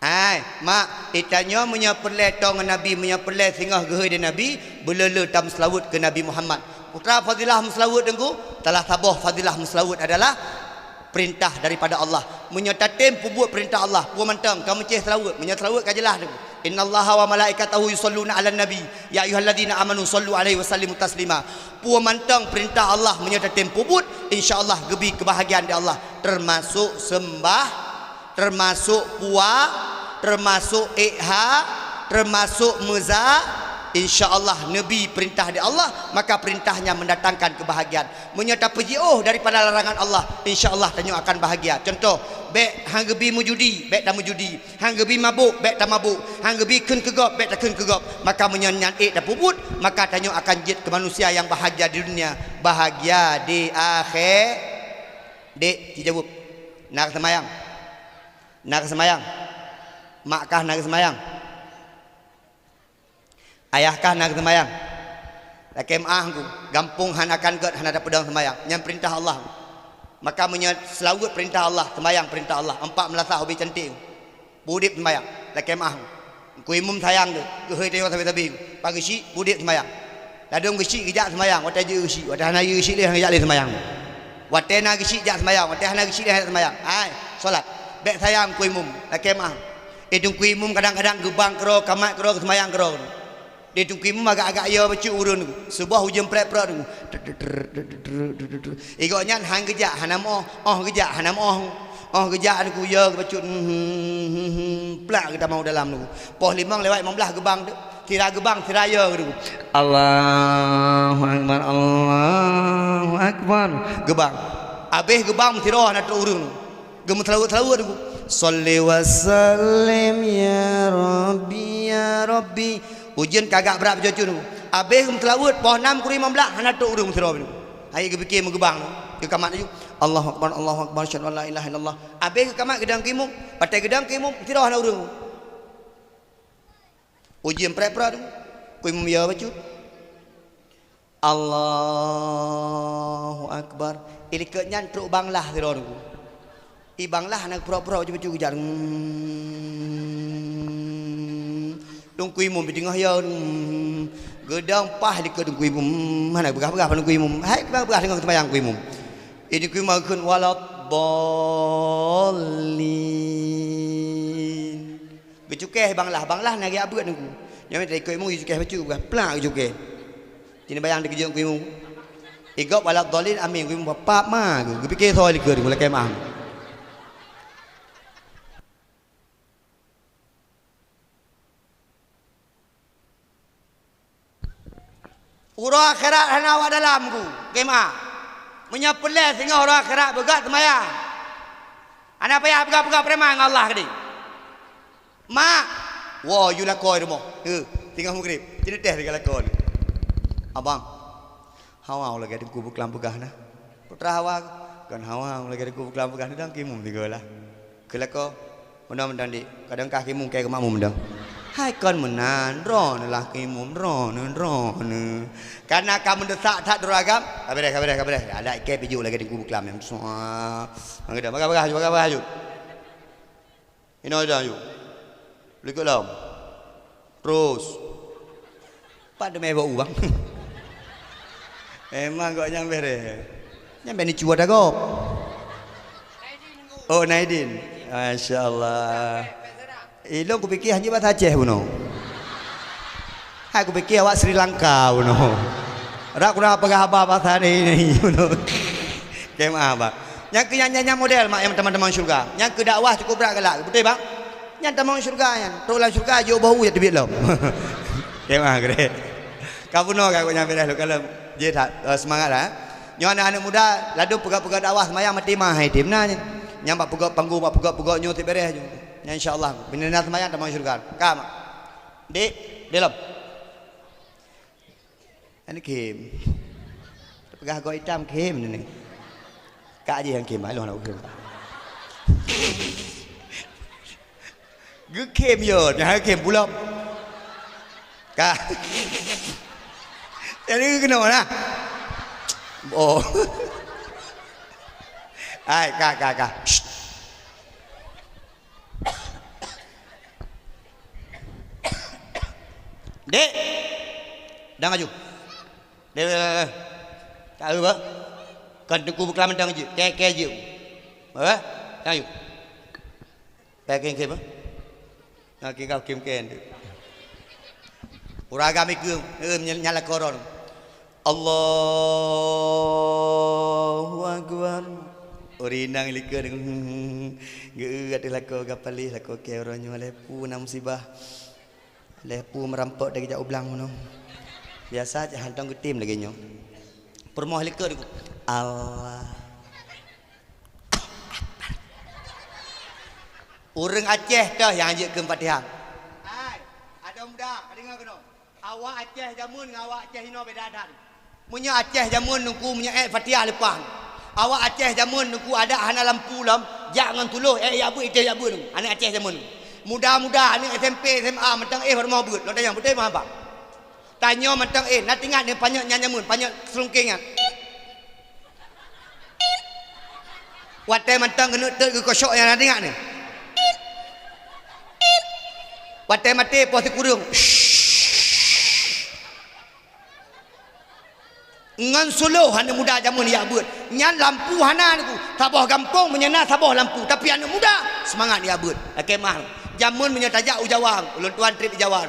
Hai, Mak, geutanyoe meunyoe peureulée toe ngon Nabi, meunyoe peureulée singoh geuhôi di Nabi, beulé-lé tameuseulaweuet keu Nabi Muhammad. Peue fadilah meuseulaweuet, Teungku? Salah saboh fadilah meuseulaweuet adalah peurintah daripada Allah. Meunyoe tatem peubuet peurintah Allah, peue mantong ka meucéh seulaweuet. Meunyoe seulaweuet ka jeulaih tu, "Innallaha wa malaikatahu yusholluna 'alan nabi, ya ayyuhalladzina amanu shollu 'alaihi wa sallimu taslima." Peue mantong peurintah Allah meunyoe tatem peubuet, insya Allah geubri keubahgiaan di Allah, teumasok seumbah, teumasok puasa, teumasok ék ha, teumasok meuza, insya Allah neubi peurintah di Allah, maka peurintah nyan mendatangkan keubahgiaan. Meunyoe tapeujiôh daripada larangan Allah, insya Allah tanyoe akan bahgia. Cuntoh, bék han geubi meujudi, bék tameujudi. Han geubi mabôk, bék tamabôk. Han geubi kheun keu gob, bék takheun keu gob. Maka meunyoe nyan ék tapeubuet, maka tanyoe akan jeuet keu manusia nyang bahgia di dunia, bahgia di akhé-, "Dek," jijaweueb, "na ka seumayang? Na ka seumayang? Mak kah na ka seumayang? Ayah kah na ka seumayang?" Lakée meuáh, gampông hana kan gét, hana tapeudong seumayang. Nyan peurintah Allah. Maka meunyoe seulaweuet peurintah Allah, seumayang peurintah Allah, empat meulasah ubé cantik. Udeb seumayang, lakée meuáh. Teungku imum sayang teuh, geuhôi tanyoe sabe-sabe. Pat geusyik, udeb seumayang. Ladôm geusyik geujak seumayang, watée jeuet geusyik, watée hana jeuet geusyik lé, hana geujak lé seumayang. Watée na geusyik jak seumayang, watée hana geusyik lé hana seumayang. Hai, salat. Bék sayang teungku imum, lakée meuáh. Eh, teungku imum kadang-kadang geubang keudroe, kamat keudroe, geuseumayang keudroe. Di teungku imum agak-agak yo bacut ureuëng nyoe. Suboh ujeuen prek-prek nyoe. Igok nyan han geujak hana meuoh, oh geujak hana meuoh. Oh geujak nyoe yo bacut, plak geutamong dalam nyoe. Poh limong lewat limong blaih geubang tu. Sira geubang, sira yo nyoe. Allahu akbar, Allahu akbar. Geubang. Abéh geubang meusidroe hana trok ureuëng nyoe. Geumeuseulaweuet-seulaweuet nyoe. Shalli wa sallim ya Rabbi, ya Rabbi. Ujeuen ka agak brat bacut nyoe. Abéh geumeuseulaweuet, poh nam kureueng limong blaih hana trok ureuëng meusidroe nyoe. Hai geupike meugeubang nyoe. Geukamat laju. Allahu akbar, Allahu akbar, asyhadu an la ilaha illallah. Abéh geukamat geudong teungku imum, watée geudong teungku imum, meusidroe hana ureuëng. Ujeuen prek-prek nyoe. Teungku imum yo bacut. Allahu akbar. Ilikot nyan trok banglah sidroe nyoe. I banglah na purok-purok bacut-bacut geujak. Hmm. Teungku imum di teungoh yo. Hmm. Geudong paih likot teungku imum. Hmm. Hana peugah-peugah teungku imum. Hai peugah-peugah deungon seumayang teungku imum. Ini teungku imum kheun waladdallin. Geucukeh banglah, banglah na geujak beuet teungku. Nyoe ikot imum geucukeh bacut, peugah plak geucukeh. Cit neubayang dikeujeuet teungku imum. Igop waladdallin amin, teungku imum pap ma geu-, geupike soe likot teungku lakée meuáh. Uroe akhirat hana awak dalam teungku, lakée meuáh. Meunyoe peureulée singoh uroe akhirat beugot seumayang. Hana payah peugah-peugah preman ngon Allah keudeh. Mak, woe yue lakoe rumoh. Heuh, singoh meugreb. Cit neuteh lagée lakoe nyoe. Abang, hawa lagée teungku beuklam peugah na. Putra hawa, kon hawa lagée teungku beuklam peugah na dong teungku imum sigoe lah. Keu lakoe, meunan mantong dek, kadang kah teungku imum keu makmum dong. Hai kon meunan, droeneuh lah teungku imum, droeneuh, droeneuh. Kana ka meudeusak that droe agam, ka beureh, ka beureh, ka beureh. Adak ikée pijuk lagée teungku beuklam nyan. Suah. Bagah-bagah ju, bagah-bagah ju. Inoe dah yuk. Likot lom. Terus. Pat teumé bak uang. Emang gobnyan beureh. Nyan bak ni cuba dah gob. Oh, Naidin. Masya Allah. Ilong kupikir hanya bahasa Aceh bunoe. Hai kupikir awak Sri Lanka bunoe. Rak kurang peugah haba bahasa ni, ni bunoe. Kemah, Bang. Nyang keu nyan, nyan, nyan model mak nyang teman-teman syurga. Nyang keu dakwah cukup brat galak. Beutôi, Bang? Nyan teman syurga nyan. Trok lam syurga, jok bau ya teubiet lom. Kemah, gede. Ka bunoe ka nyang beres lom, kalon. Jih that, eh, semangat lah, eh. Nyoe aneuk-aneuk muda, ladom peugah-peugah dakwah seumayang mati mah hai tim na nyan. Nyang bak peugah panggung, bak peugah-peugah nyoe tiep beres nyoe. Nyan insya Allah, bila na seumayang teman syurga. Ka, Mak. Dek, di lom. Ani khém. Peugah goe itam khém ni. Kak jih nyang khém, aloh nak khém. Geukhém yo, nyang khém pulop. Ka. Jadi keunoe lah. Oh. Hai, ka, ka, ka. Shh. Dek. Dang aju. Dek, dek, dek, dek. Tak apa, bah. Kan teungku beuklam dang jeuet. Kèe, kèe jeuet. Bah, bah. Dang aju. Pèe kèe, kèe, bah. Nah, kèe kau kèe, kèe tu. Ureueng agam ikeu, eh, nyala koron. Allahu Akbar. Ureueng inong likot, geu-, ateueh lakoe gapalih, lakoe kèe uroe nyoe lé pu na musibah. Lé pu meurampok dari jak ublang bunoe. Biasa cit hantom geutem lagèe nyoe. Peurumoh likot, Allah. Ureueng Aceh teuh nyang jeuet kheun Fatihah. Hai, adoe muda, ka deungö keunoe. Awak Aceh jameun ngon awak Aceh inoe beda that. Meunyoe Aceh jameun teungku, meunyoe èk Fatihah leupah. Awak Aceh jameun Teungku adak hana lampu lom, jak ngon tuloh, eh, jak beuet, iteh jak beuet. Aneuk Aceh jameun. Muda-muda, aneuk S M P, S M A, mantong éh baroe beuet. Lôn tanyong, beutôi meuhan, Bang? Tanyoe mantong éh, na teuingat nyoe panyöt nyan jameun, panyöt seulungkeng nyan. Watèe mantong keuneuk teuk geukosyok nyan, na teuingat nyoe. Watèe maté poh sikureueng. Ngon suloh aneuk muda jameun jak beuet. Nyan lampu hana Teungku. Saboh gampông meunyoe na saboh lampu, tapi aneuk muda seumangat jak beuet. Lakèe meu'ah. Jameun meunyoe tajak u Jawa, ulôn tuan trép di Jawa.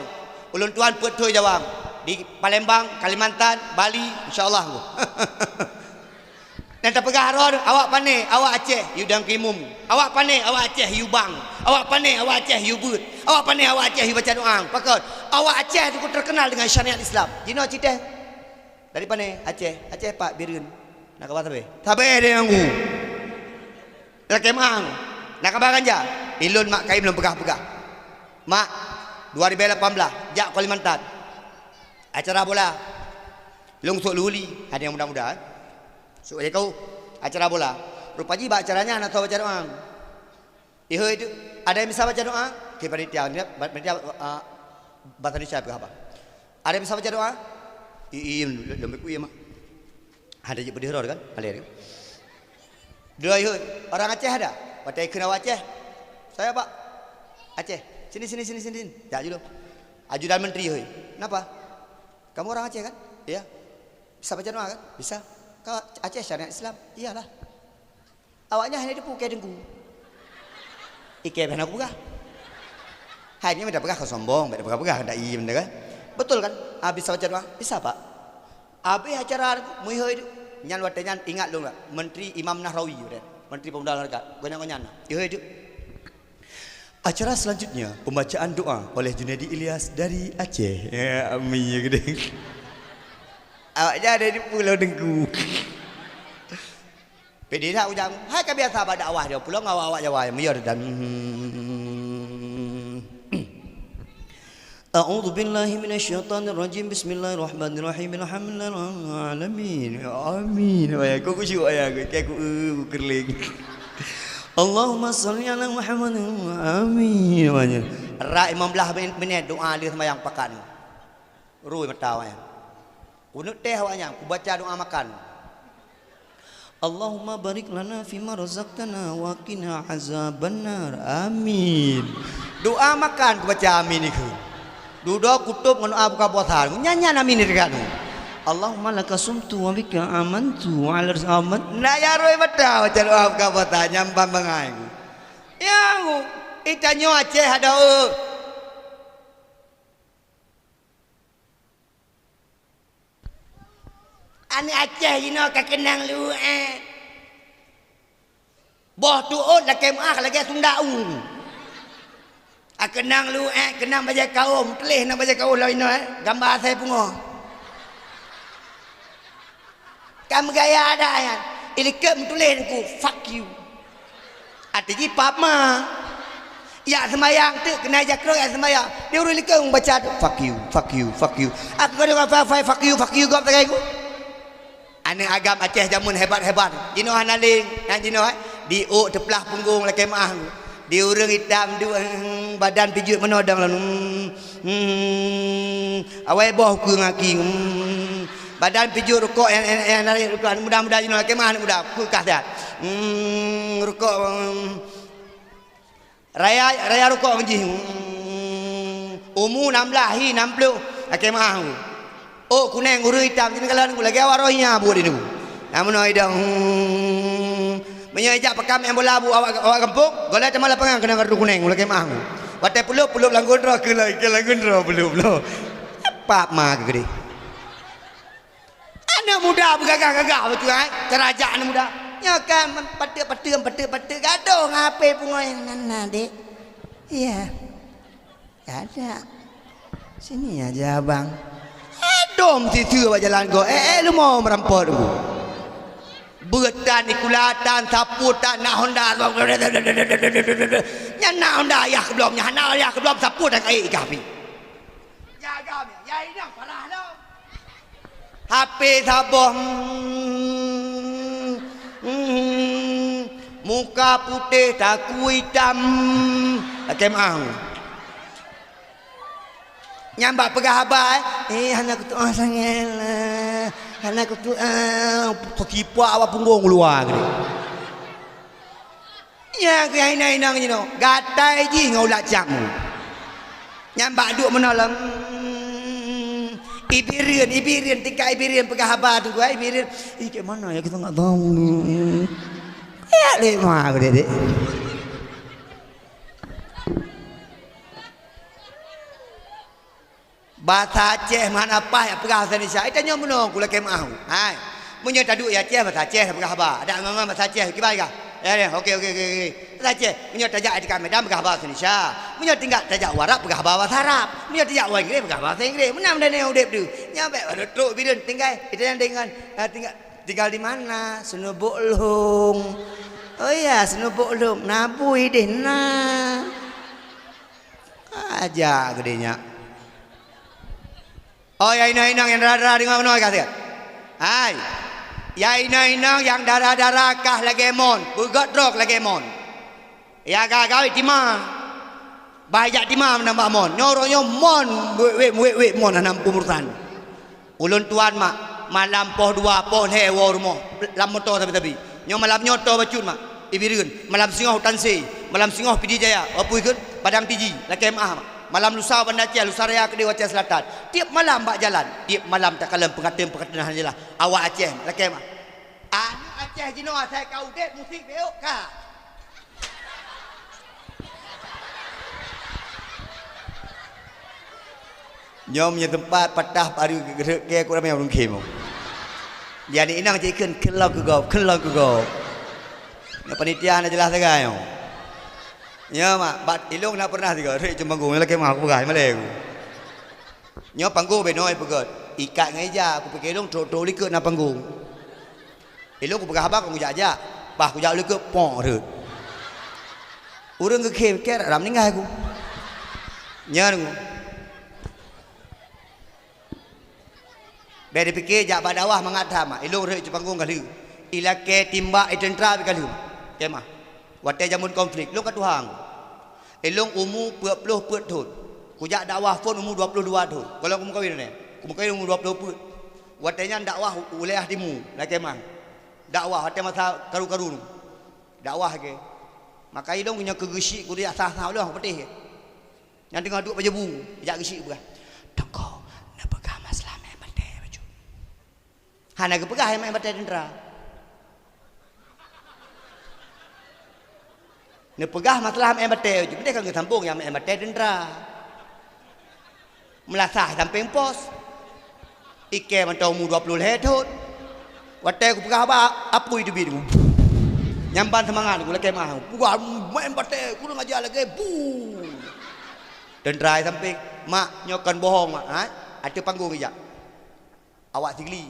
Ulôn tuan peuet thôn Jawa. Di Palembang, Kalimantan, Bali, insya Allah. Nyang tapeugah droe, awak pané, awak Aceh, yue dang kimum. Awak pané, awak Aceh, yue bang. Awak pané, awak Aceh, yue beuet. Awak pané, awak Aceh, yue baca doa. Pakon? Awak Aceh Teungku terkenal dengan syariat Islam. Jinoe cit teh. Dari pané? Aceh. Aceh pat, Bireuen. Na kaban sabé? Sabé deh Teungku. Lakèe meu'ah. Na kaban ganja? Ilôn mak kayém lôn peugah-peugah. Mak, dua ribu lapan belas, jak Kalimantan. Acara bola. Lôn sôk luli, ada nyang muda-muda, eh. Sôk bajèe kaum. Acara bola. Rupa jih bak acara nyan hana soe baca doa. Ihôi tu, ada yang bisa baca doa? Oke, panitia, panitia, ah, bahasa Indonesia peugah apa? Ada yang bisa baca doa? Ii, lom ku iya, Mak. Ada je pedih roh kan? Alir kan? Dua ihôi, orang Aceh ada? Watèe ikheun awak Aceh. Saya, Pak. Aceh. Sini, sini, sini, sini, sini. Jak julu. Ajudan menteri, hôi. Kenapa? Kamu orang Aceh kan? Iya. Bisa baca doa kan? Bisa. Kau Aceh syariat Islam? Iyalah. Awaknyan hana teupeu keu Teungku. Ikei bèk hana kupeugah. Hai nyan bèk tapeugah keu sombong, bèk tapeugah-peugah keu dai benda kan. Betul kan? Ah, bisa baca doa? Bisa, Pak. Abéh acara meuhôi tu, nyan watèe nyan ingat lôn lah, Menteri Imam Nahrawi, menteri pemuda olahraga. Gobnyan-gobnyan na. Ihôi tu. Acara selanjutnya, pembacaan doa oleh Junaidi Ilyas dari Aceh. Ya, amin ya gede. Awak jadi di pulau Teungku. Pede dak ujang. Hai ka biasa bak dakwah dia pulang awak-awak Jawa yang meuyar dan. A'udzu billahi minasyaitonir rajim. Bismillahirrahmanirrahim. Alhamdulillahirabbil alamin. Amin. Wah, aku khusyuk ya, aku, aku, eh, kerling. Allahumma shalli ala Muhammad. Amin. Wah, rak lima belas minit doa dia sembahyang pakat ni. Rui mata awaknyan. Kuneuk teh awaknyan, kubaca doa makan. Allahumma barik lana fima razaqtana wa qina azabannar. Amin. Doa makan kubaca amin ikheun. Dudoe kutôb ngon doa buka puasa. Nyan-nyan amin ikheun. Allahumma laka sumtu wa bika amantu wa ala rizqika aman. Na ya roi mata baca doa buka puasa nyan ban bangai. Ya, itanyoe Aceh ada, eh. Aneuk Aceh jinoe ka keunong luwah. Boh tuôt lakée meu'ah lagée sunda u. A keunong luwah, keunong bajée kawôm, tuléh na bajée kawôm lom inoe, gamba asai pungoh. Ka meugaya dah nyan. Ilikot meutuléh Teungku, "Fuck you." Até jih pap ma. Jak seumayang teuk keunan jak krok jak seumayang. Di ureuëng likot baca tu, "Fuck you, fuck you, fuck you." Aku ka deungoe fai-fai, "Fuck you, fuck you," gob sagai ku. Aneuk agam Aceh jameun hebat-hebat. Jinoe hana lé, nyan jinoe, eh. Di ôk teuplah punggong lakée meu'ah. Di ureuëng itam duek, badan pijuet meunoe dang lalu. Hmm, awai boh keu ngaki. Hmm, badan pijuet rukok nyang, nyang, nyang narék rukok. Aneuk muda-muda jinoe lakée meu'ah aneuk muda. Keu kah siat. Hmm, rukok, hmm. Raya, raya rukok ngon jih. Hmm, umu nam blaih, hi nam ploh. Lakée meu'ah. Oh, kuneng ureuëng itam, sini kalau lagée awak roh nya buet itu. Namun idong. Hmm, meunyoe ijak pakam nyang bola bu awak, awak gampông, golai teuma lapangan keunan kartu kuneng, lakée meu'ah. Watée pulop, pulop langgon droe, keu lai, keu langgon droe, pulop, pulop. Pap ma keu gede. Aneuk muda beugagah-gagah beutôi, eh? Cara jak aneuk muda. Nyoe kan pateuk-pateuk, pateuk-pateuk gadoh ngon H P pungoe nan na, Dek. Iya. Ada. Sini aja, Abang. Adom siseue bak jalan go. Eh, eh, leumo meurampok tu. Beuet tan, ikula tan, sapu tan, na Honda. Nyan na Honda ayah keubloe, nyan hana ayah keubloe, sapu tan kayée ikah pi. Jaga mi, ya inong parah lom. H P saboh. Hmm. Hmm. Muka putéh, takue itam, lakée meu'ah. Nyan bak peugah haba, eh, "Eh, hana kutu'oh sangat lah. Hana kutu'oh." Teukipak awak punggong keuluwa keudeh. Nyan keuh inong-inong jinoe, gatai jih ngon ulat cak mu. Nyan bak duek meunoe lom. Ibireuen, ibireuen, tingkat ibireuen peugah haba tu, hai ibireuen. "Ih, cak mana ya, kita nggak tahu ni." Kayak lé ma keudeh. Basa Aceh meuhana paih jak peugah basa Indonesia. Ita nyoe meunoe ku lakée meu'ah. Hai. Meunyoe taduek di Aceh, basa Aceh peugah haba. Adak ngon-ngon basa Aceh, kiban kah? Ya, ya, oke, oke, oke, oke. Basa Aceh. Meunyoe tajak di Medan, peugah haba basa Indonesia. Meunyoe tingkat tajak u Arab, peugah haba basa Arab. Meunyoe tajak u Inggréh, peugah haba basa Inggréh. Meunan meunan udeb tu. Nyan bék trok bireuen tinggai. Ita nyan deungon, eh, tinggai, tinggal di mana? Seunubok Lhong. Oh ya, Seunubok Lhong. Na bui deh na. Aja geude nyak. Oh, ya inong-inong nyang dara-dara deungoe keunoe ka siat. Hai. Ya inong-inong nyang dara-dara kah lagée mon, beugét droe lagée mon. Ya gagai tima. Bah jak tima meunan bak mon. Nyoe uroe nyoe mon, wék-wék, wék-wék mon hana muphom urusan. Ulôn tuan mak, malam poh dua, poh lhée woe rumoh, lam moto sabe-sabe. Nyoe malam nyoe toe bacut mak, i Bireuen, malam singoh u Tansé, malam singoh Pidie Jaya, apui kheun, Padang Tiji, lakée meu'ah mak. Malam lusa Banda Aceh, lusa raya keudeh u Aceh Selatan. Tieb malam bak jalan, tieb malam takalon peungateuen-peungateuen hana jeulaih. Awak Aceh, lakée meu'ah. Aneuk Aceh jinoe asai ka udeb musik beok ka. Nyoe meunyoe teumpat patah baru geureuek kée kurang manyang ureueng khém. Jadi inong cit kheun, "Kheun lom keu gob, kheun lom keu gob." Nyoe panitia hana jeulaih sagai nyoe. Nyoe mak, bat ilong na pernah sigoe, rhek cuma gong, lakée mah aku peugah, malée aku. Nyoe panggong binoe peugét, ikat ngon ija, kupike ilong trok-trok likot na panggong. Ilong kupeugah haba kon kujak-jak, bah kujak likot pok rhot. Ureueng geukhém, kée rab meuninggai ku. Nyan ngon. Bék dipike jak bak dakwah mangat that mak, ilong rhot cit panggong ka lheueh. Ilakée timbak i teuntra pih ka lheueh. Kée mah. Watée jameun konflik, ilong ka tuha. Ilong umu peuet ploh peuet thon. Kujak dakwah phon umu dua ploh dua thon. Gohlom kumeukawen nyan. Kumeukawen umu dua ploh peuet. Watée nyan dakwah u-, u wilayah timu, lakée mah. Dakwah watée masa karu-karu nyoe. Dakwah kée. Maka ilong nyoe keu geusyik kudeh asah-asah ulôn patéh kée. Nyang teungoh duek bajée bu, jak geusyik peugah, "Teungku, neupeugah masalah mé batée bacut." Hana geupeugah mé batée teuntra. Neupeugah masalah mé batée bacut, beudeh ka geusambong nyang mé batée teuntra. Meulasah sampéng pos. Ikée mantong umu dua ploh lhée thon. Watée kupeugah haba, apui teubiet. Nyang ban seumangat ku lakée mah. Peugah mé batée, kureueng aja lagée bu. Teuntra sampéng, "Mak, nyoe kon bohong mak, ha? Ateueh panggong ijak." Awak Sigli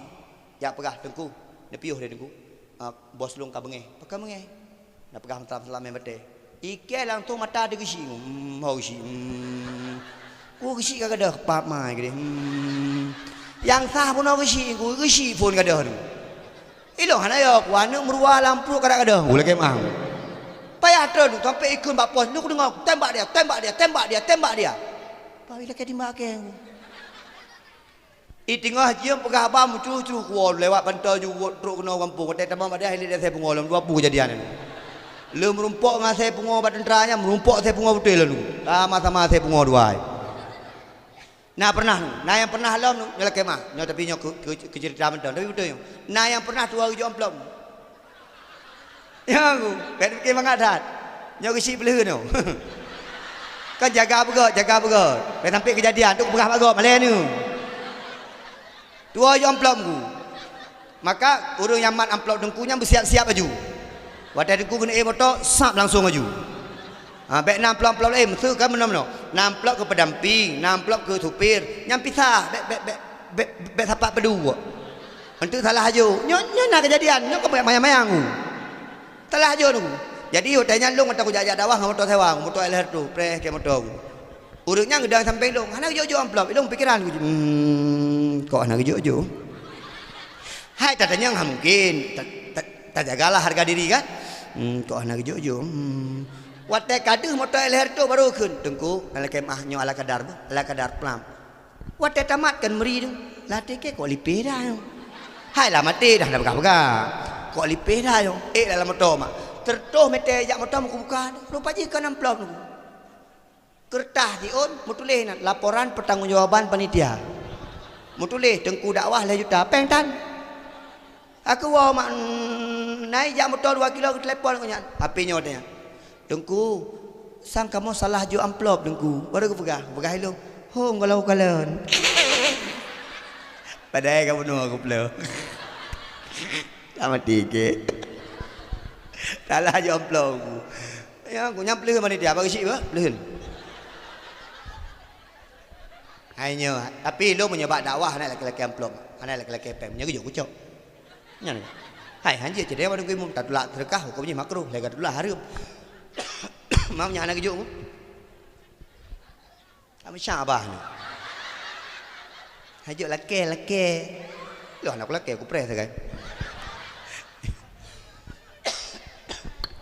jak peugah, "Teungku, neupiôh lé Teungku. Ah, bos lôn ka beungéh." "Pakon beungéh?" Na peugah meusalam-salam nyang batée. Ikée langsong mata teuh geusyik. Hmm, ho geusyik. Hmm. Ku geusyik ka gadôh, pap mai keudeh. Hmm. Nyang sah bunoe geusyik, ku geusyik phon gadôh tu. Ilong hana yo, ku aneuk meurua lam pruet ka gadôh, ku lakée meu'ah. Payah trok tu, sampai ikheun bak pos, "Lu kudeungoe, tembak dia, tembak dia, tembak dia, tembak dia." Pawi lakée timbak kée. Iteungoh jeuem peugah haba meucroh-croh kuwoe lewat pantoe ju trok keunoe gampông, watée tamong bak dayah ilée asai pungoe lom dua ploh kejadian. Le meurumpok ngon asai pungoe bak teuntra nyan, meurumpok asai pungoe beutôi lom. Sama-sama asai pungoe dua. Na pernah, na nyang pernah lom nyoe lakée mah. Nyoe tapi nyoe keu, keu, keu cerita mantong, tapi beutôi nyoe. Na nyang pernah tuwoe geujok amplop. Ya, aku. Bèk pike mangat that. Nyoe geusyik peuleuheuen nyoe. Kan jaga beugöt, jaga beugöt. Bèk sampai keujadian, tu kupeugah bak gob, malèe nyoe. Tuwoe ju amplop ku. Maka, ureueng nyang mat amplop teungku nyan beusiap-siap laju. Watèe teungku keuneuk ék moto, sap langsong laju. Ha, bèk na amplop-amplop laén, meuseu kan meunoe-meunoe. Na amplop keu peudamping, na amplop keu supir, nyan pisah, bèk, bèk, bèk, bèk, bèk sapat padum. Enteuk salah ajo. Nyoe, nyoe na keujadian, nyoe keuh mayang-mayang. Salah ajo tu. Jadi, watèe nyan lôn mantong kujak-jak dakwah ngon moto sewa, moto L R tu, preh keu moto. Ureueng nyan geudong sampéng lôn, hana geujok-jok amplop, ilôn pikiran, "Hmm, kok hana geujok-jok?" Hai, tatanyong hana mungkin, ta-, ta-, tajagalah harga diri kan. Hmm, kok hana geujok-jok. Hmm. Watèe ka deuh moto lhèe reutôh baru kheun, "Teungku, lakèe meu'ah nyoe ala kadar beuh, ala kadar plam." Watèe tamat kan meuri tu, latèe kèe kok lipéh dah nyoe. Hai lah maté dah, dah peugah-peugah. Kok lipéh dah nyoe. Ék lam moto mak. Teureutôh meuté jak moto meukubuka, rupa jih kon amplop tu. Keureutah jiôn, meutuléh nan, "Laporan pertanggungjawaban panitia." Meutuléh, "Teungku dakwah lhèe juta." Péng tan. Aku woe mak, mm, naik jak moto dua kilo, geutelepon keu nyan. H P nyoe tanya, "Teungku, sang kamoe salah jok amplop, Teungku." Baru geupeugah, peugah ilôn, "Hong, gohlom kalon." Padahai ka bunoe aku plôh. Ka maté kèe. Salah jok amplop. Ya, aku nyang peuleuheun panitia, bagi cit bah, peuleuheun. Hai nyoe, tapi lôn meunyoe bak dakwah hana lakèe-lakèe amplop, hana lakèe-lakèe péng, nyoe geujok kucok. Nyan. Hai, hanjeuet cit, ya, pada geuimum tatulak seudeukah, huköm jih makruh, lagèe tatulak hareuem. Mam nyan hana geujok. Ka meusyabah ni. Hajok lakèe, lakèe. Loh, hana kulakèe, kupreh sagai.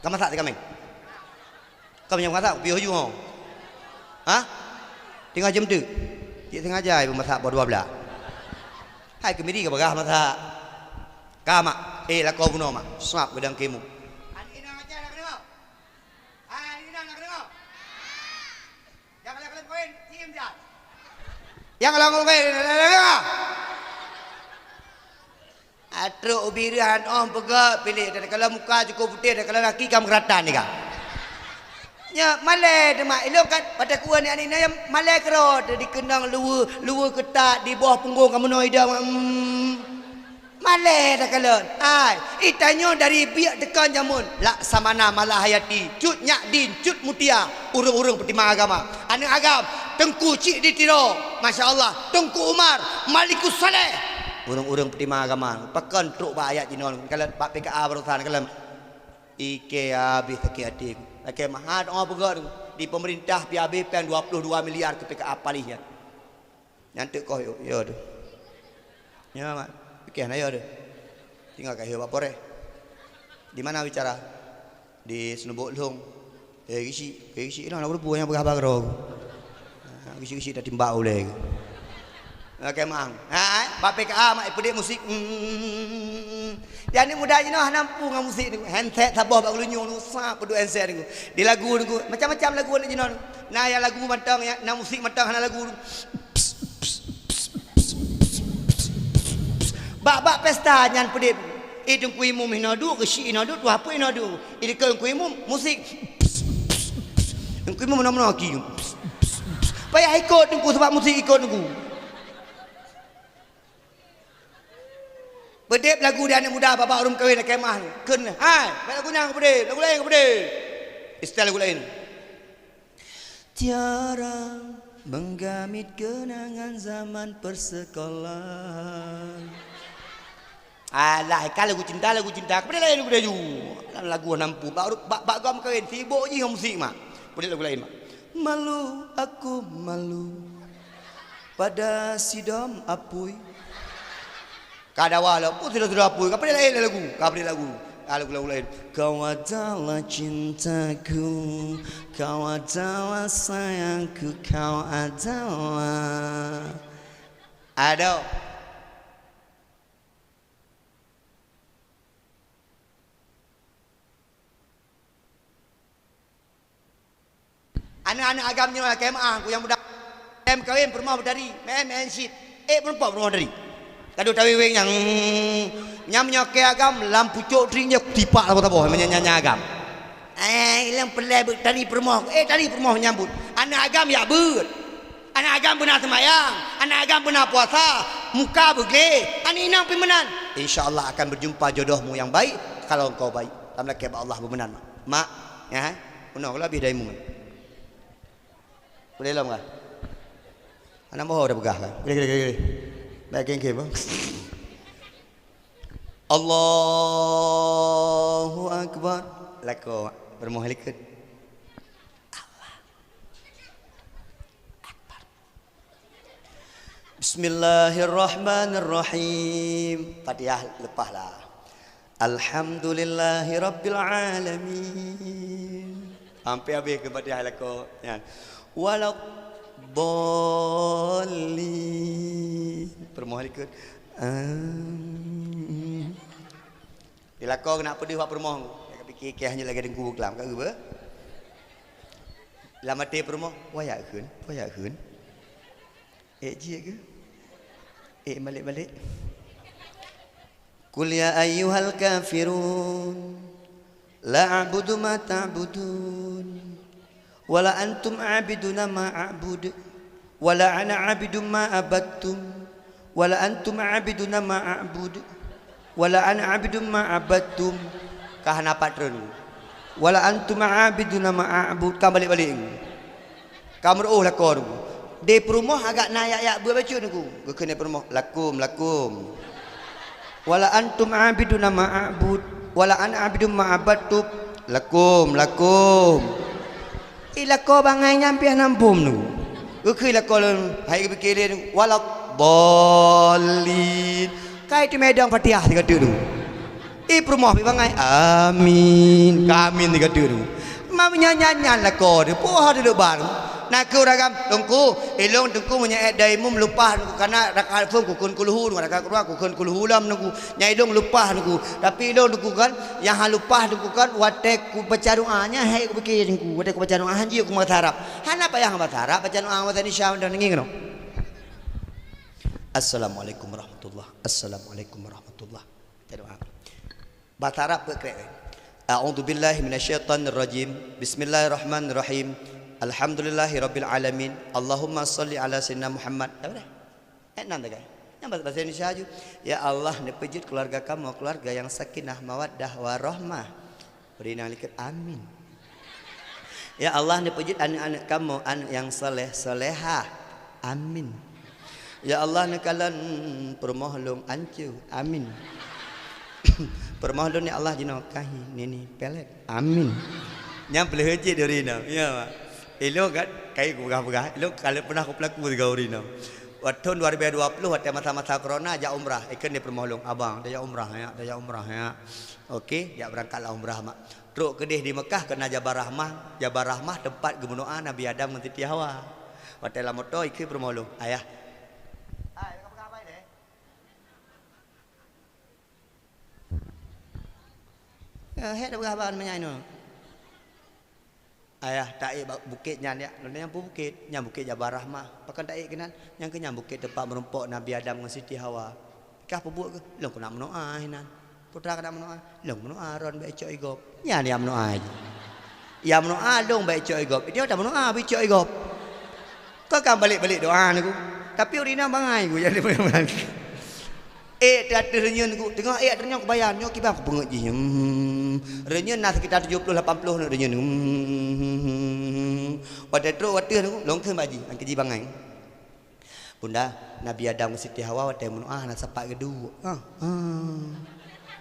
Ka masak sikameng? Ka meunyoe masak, kupiôh ju ho. Ha? Teungoh jeuem teuk. Cit sengaja ibu masak poh dua blah. Hai keumiri ka bagah masak. Ka mak, eh, lakoe bunoe mak. Suap geudang keu imum. Aneuk inong aja na keudeungoe. Hai aneuk inong na keudeungoe. Nyang ka lheueh kawin, tim dah. Nyang ka lheueh kawin, trok ubiri han oh peugah piléh, takalon muka cukup putéh, takalon gaki ka meukeuratan nika. Nyoe malèe teuma ilôn kan, watèe kuwön aneuk inong nyan malèe keudroe, dikeunong luweue, luweue keutat, diboh punggong ka meunoe idong. Hmm. Malèe takalon. Ai, i tanyoe dari biek teukon jameun. Laksamana, Malahayati, Cut Nyak Din, Cut Mutia, ureueng-ureueng peutimang agama. Aneuk agam, Teungku Cik di Tiro, masya Allah, Teungku Umar, Malikus Saleh. Ureueng-ureueng peutimang agama. Pakon trok bak ayat jinoe, kalon bak P K A barosan, kalon. Ikèe habéh sakét até. Lakèe meuhat, oh, peugah tu. Di pemerintah pi habéh péng dua puluh dua miliar keu P K A paléh nyan. Nyan teuk koh yo, yo tu. Nyo mak, pikir na yo tu. Tinggal ka yo bak poreh. Di mana bicara? Di Seunubok Lhong. Eh, gisi, eh, gisi, nah, nak berubah yang peugah bagroe. Ha, gisi-gisi dah timbak ulèe. Okey, mang. Ha, eh, bak P K A mak, eh, peudeh musik. Hmm. Jadi muda jinoe hana mampu ngon musik ni. Handset saboh bak geulinyueng tu, sap peuduek handset ni. Di lagu ni, macam-macam lagu ni jinoe. Nah, yang lagu mantong, yang, nah, musik mantong hana lagu. Bak-bak pesta nyan peudeh. Eh, Teungku Imum hinoe duek, geusyik hinoe duek, tuha peuet hinoe duek. Eh, dikeue Teungku Imum, musik. Teungku Imum meunoe-meunoe aki. Payah ikot Teungku, sabab musik ikot Teungku. Peudeh lagu di aneuk muda bak-bak ureueng kawin kemah ni. Kheun, hai, lagu nyan peudeh, lagu laén peudeh. Istilah lagu laén. Tiara menggamit kenangan zaman persekolahan. Alah, ka lagu cinta, lagu cinta. Kepada lain lagu daju. Lagu nampu. Bak, bak, bak gom kawin. Sibuk jih ngon musik, mak. Peudeh lagu lain, mak. Malu, aku malu. Pada sidom apui. Ka dawa lah, pun sudah-sudah apa, ka peudeh laén lagu, ka peudeh lagu. Ah, lagu-lagu laén. Kau adalah cintaku, kau adalah sayangku, kau adalah. Aduh. Aneuk-aneuk agam nyoe lakèe meu'ah, ku nyang muda. Tem kawin peurumoh beutari, meu'en-meu'en cit. Eh, peurumpok peurumoh beutari. Ka duek taweng-weng nyang, nyang meunyoe keu agam lam pucok tring nyoe tipak saboh-saboh, meunyoe nyan agam. Eh, ileng peulai beutari peurumoh. Eh, tari peurumoh menyambut. Aneuk agam yak beuet. Aneuk agam beuna seumayang. Aneuk agam beuna puasa. Muka beugleh. Aneuk inong pih meunan. Insya Allah akan berjumpa jodohmu yang baik kalau engkau baik. Lam lakèe bak Allah beumeunan, mak. Mak, ya, eh? Meunoe kalau habéh daimu. Boleh lom kah? Anak boh dah peugah kan? Boleh, boleh, boleh, boleh. Baik, keng, keng, bang. Allahu Akbar. Lakoe, mak. Peurumoh likot. Bismillahirrahmanirrahim. Fatihah leupah lah. Alhamdulillahirabbil alamin. Sampai habéh keu Fatihah lakoe nyan. Waladdallin. Peurumoh likot. Amin. Di lakoe keuneuk peudeuh bak peurumoh. Ka piké keu hana lagée deungku keulawa ka geuba. Lam até peurumoh, "Waya kheun, waya kheun." Ék jih keu? Ék balek-balek. Qul ya ayyuhal kafirun, la a'budu ma ta'budun, wala antum 'abiduna ma a'bud, wala ana 'abidun ma abattum, wala antum 'abiduna ma a'bud, wala ana 'abidun ma abattum. Ka hana pat treun. Wala antum 'abiduna ma a'bud. Ka balek-balek. Ka meureuôh lakoe nyoe. Di peurumoh agak na yak-yak beuet bacut nyoe. Geukheun di peurumoh, "Lakum, lakum." "Wala antum 'abiduna ma a'bud, wala ana 'abidun ma abattum." "Lakum, lakum." Ih, lakoe bangai nyan piah nampôm nyoe. Geukheun lakoe lom, hai geupike lé, "Waladdallin." Kai teumedong Fatihah sigoe teuk nyoe. Ih, peurumoh pih bangai. Amin. Ka amin sigoe teuk nyoe. Ma meunyan nyan, nyan lakoe teuh, poh teuh leubang. Na keu ureueng agam, "Teungku, ilong Teungku meunyoe ék dayimum lupah Teungku, kana rakaat phôn kukheun kulhu, rakaat keudua kukheun kulhu lom Teungku. Nyan ilong lupah Teungku. Tapi ilong Teungku kan, nyang han lupah Teungku kan, watée kubaca doa, nyan hai kupike Teungku, watée kubaca doa, han jeuet kumeubaca Arab." Hana payah baca Arab, baca doa bahasa Indonesia mantong ngieng keunoe. Assalamualaikum warahmatullah. Assalamualaikum warahmatullah. Baca doa. Bahasa Arab peukrek. A'udzubillahi minasyaitonirrajim. Bismillahirrahmanirrahim. Alhamdulillahirabbil alamin. Allahumma shalli ala sayyidina Muhammad. Dah dah. Eh, enam dah, kan? Yang bahasa, bahasa Indonesia aju. Ya Allah, neupeujeuet keluarga kamoe, keluarga yang sakinah, mawaddah, warahmah. Beri nang likot, amin. Ya Allah, neupeujeuet aneuk-aneuk kamoe, aneuk yang saleh, salehah. Amin. Ya Allah, neukalon peurumoh lôn ancu. Amin. Peurumoh lôn, ya Allah, jinoe kahi nini pelet. Amin. Nyang peuleueh cit duri nyoe. Ya, Mak. Ilong kan, kai kupeugah-peugah. Ilong ka lheueh peunah kupeulaku sigoe duri nyoe. Watée thon dua ribu dua puluh, watée masa-masa corona, jak umrah. Ikheun di peurumoh lôn, "Abang, tajak umrah, ya, tajak umrah, ya." Oke, jak beurangkatlah umrah, Mak. Trok keudeh di Mekah keu na Jabal Rahmah. Jabal Rahmah teumpat geumeudoa Nabi Adam ngon Siti Hawa. Watée lam moto, ikheun peurumoh lôn, "Ayah." Eh, hek tapeugah haba nyan nyoe. Ayah, taék bak bukét nyan, ya. Lôn nyan peue bukét? Nyan Bukét Jabal Rahmah. Pakon taék keunan? Nyan keuh nyan bukét teumpat meurumpok Nabi Adam ngon Siti Hawa. Kah peubuet keuh? Lôn keuneuk meunoa hinan. Peue teuma keuneuk meunoa? Lôn meunoa, droen bèk icok igob. Nyan nyang meunoa jih. Nyang meunoa lôn bèk icok igob. Nyoe tameunoa bèk icok igob. Kon ka balek-balek doa nyoe. Tapi ureueng inong bangai ku jadi. Ék teuh ateueh reunyeun ku, teungoh ék ateueh reunyeun kubayan, nyoe kiban kupeungeut jih. Hmm. Reunyeun na sekitar tujoh ploh lapan ploh reunyeun. Hmm. Watèe trok ateueh ku, lôn kheun bak jih, nyang keu jih bangai. Bunda, Nabi Adam ngon Siti Hawa watèe meunoa hana sapat geuduek. Ah, ah.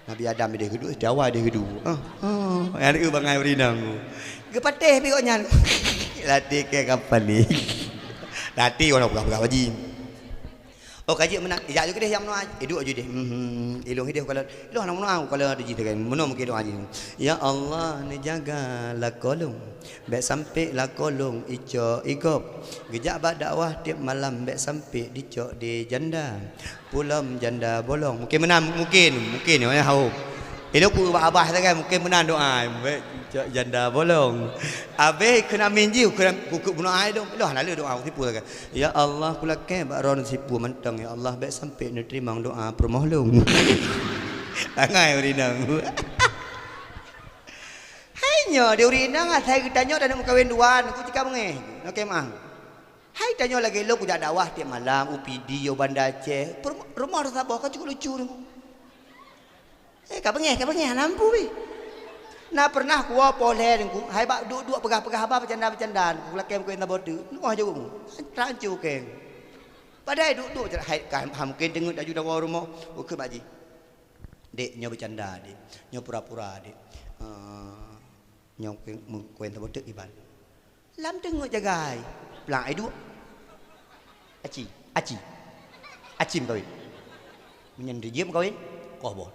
Nabi Adam idéh geuduek, Siti Hawa idéh geuduek. Ah, ah. Nyan bangai ureueng inong. Geupatéh pih gobnyan. Latih keu kapal ni. Latih walau peugah-peugah bak jih. Oh, ka jeuet meunan, jak ju keudéh nyang meunoa, iduek ju deh. Hmm, ilôn idéh kalon, ilôn hana meunoa, kalon di jih teuka. Meunoe mungken doa jih. Ya Allah, neujaga lakoe lôn. Bèk sampé lakoe lôn icok igob. Geujak bak dakwah tiep malam, bèk sampé dicok di janda. Pulom janda bolong. Mungken meunan, mungken, mungken, ya, hao. Ilôn ku bak abah sagai, mungken meunan doa. Bèk cok janda bolong. Abéh kheun amin jih, kheun ku, ku meunoa ilôn. Ilôn hana lé doa, ku tipu sagai. Ya Allah, kulakèe bak droeneuh sipu mantong, ya Allah, bèk sampé neuteurimong doa peurumoh lôn. Bangai ureueng inong. Hai nyoe, di ureueng inong asai geutanyoe taneuk meukawen dua, ku cika beungéh. Oke, mah. Hai tanyoe lagèe lôn kujak dakwah tiep malam, u Pidie, u Banda Aceh. Peurumoh, rumoh saboh ka cukôp lucu nyoe. Eh, ka beungéh, ka beungéh, hana mampu pih. Na pernah kuwoe poh lhèe nyoe, hai bak duek-duek peugah-peugah haba beucanda-beucanda, kulakèe meukawen saboh teuk. Nyoe jaweueb, rancu kèe. Padahai duek-duek, hai ka, ha, mungken deungon laju dawa rumoh, kukheun bak jih. Dek, nyoe beucanda, Dek. Nyoe pura-pura, Dek. Ah, nyoe meukawen saboh teuk iban. Lam teungoh jagai, plang ai duek. Aci, aci. Aci meukawen. Meunyan rijeuem meukawen, koh bot.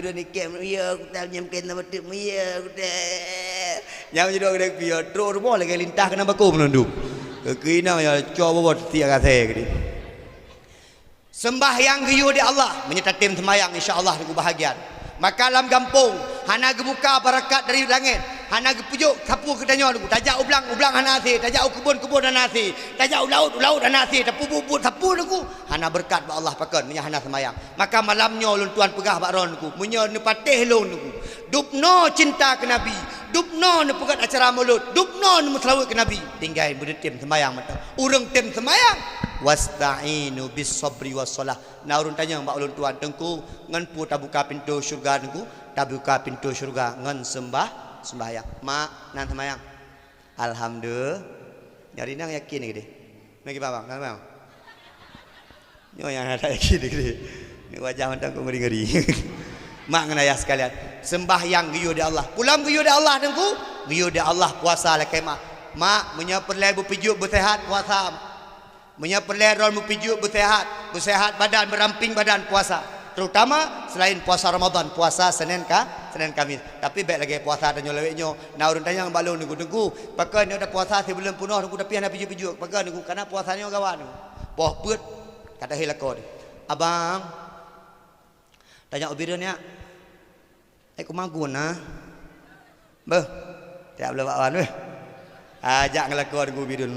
Bireuen ikek, meuyo kutem nyang keu na bateuk, meuyo kutem. Nyang meunyoe dok geude piye, trok rumoh lagèe lintah keunan bako meunundum. Keu inong ya, cok bobo tiek asèe geude. Seumbahyang geuyue di Allah, meunyoe tatem seumayang, insya Allah geubahagian. Maka lam gampông, hana geubuka barakat dari langèt, hana geupeujok sapeue geutanyoe, tajak u blang, u blang hana hasé, tajak u keubon, keubon hana hasé, tajak u laôt, u laôt hana hasé, tapeubuet-buet sapeue, hana beureukat bak Allah pakon meunyoe hana seumayang. Maka malam nyoe lôn tuan peugah bak droe Teungku, meunyoe neupatéh lôn Teungku, dubnoe cinta keu Nabi, dubnoe neupeugöt acara mulod, dubnoe neumeuseulaweuet keu Nabi, tinggai beudeutem seumayang mantong. Ureueng tem seumayang, "Wasta'inu bis sabri was shalah." Na ureueng tanyong bak ulôn tuan, "Teungku, ngon peue tabuka pintoe syeuruga Teungku?" "Tabuka pintoe syeuruga ngon seumbah, seumbahayang." Mak, nan seumayang. Alhamdulillah. Nyang rinang yakin geude. Nyoe kiban bang, na bang. Nyoe nyang hana yakin geude. Ni wajah mantong kok ngeri-ngeri. Mak ngon ayah sekalian, seumbahyang geuyue di Allah. Peue lom geuyue di Allah Teungku? Geuyue di Allah puasa lakèe mah. Mak, meunyoe peureulèe beupijuet beuseuhat puasa. Meunyoe peureulèe droe beupijuet beuseuhat, beuseuhat badan, beuramping badan puasa. Terutama selain puasa Ramadan, puasa Senin ka, Senin Kamis. Tapi bèk lagèe puasa tanyoe lawét nyoe. Na ureueng tanyong bak lôn Teungku, "Teungku, pakon nyoe tapuasa sibuleuen peunoh Teungku tapi hana pijuet-pijuet? Pakon Teungku?" Karena puasa nyoe gawat Teungku. Poh peuet, ka tahé lakoe. "Abang, tajak u Bireuen nyak." "Eh, kumagun na?" "Beuh, tajak bloe bakwan beuh." Ajak ngon lakoe Teungku Bireuen.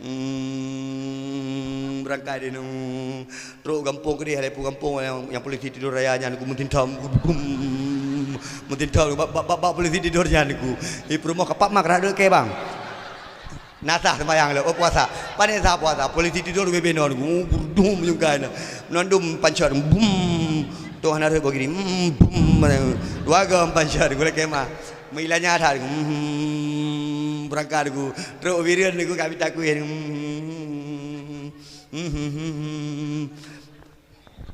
Hmm, beurangkat di nyoe. Trok gampông keudeh, lhèe peue gampông nyang, nyang polisi tidur raya nyan, Teungku, meutintam, Teungku, bum. Meutintam, bak, bak, bak, bak polisi tidur nyan, Teungku. Di peurumoh kapak mak rada keu bang. Na sah seumayang lé, oh, puasa. Pane sah puasa, polisi tidur ubé-bé nyoe, Teungku. Burdum meunyoe ka na. Meunan dum pancot, bum. Tuh hana rhot bak giri, hmm, bum. Dua gom pancot, Teungku, lakèe mah. Meulanya that, hmm, beurangkat, Teungku. Trok u Bireuen, Teungku, ka mita kueh, hmm.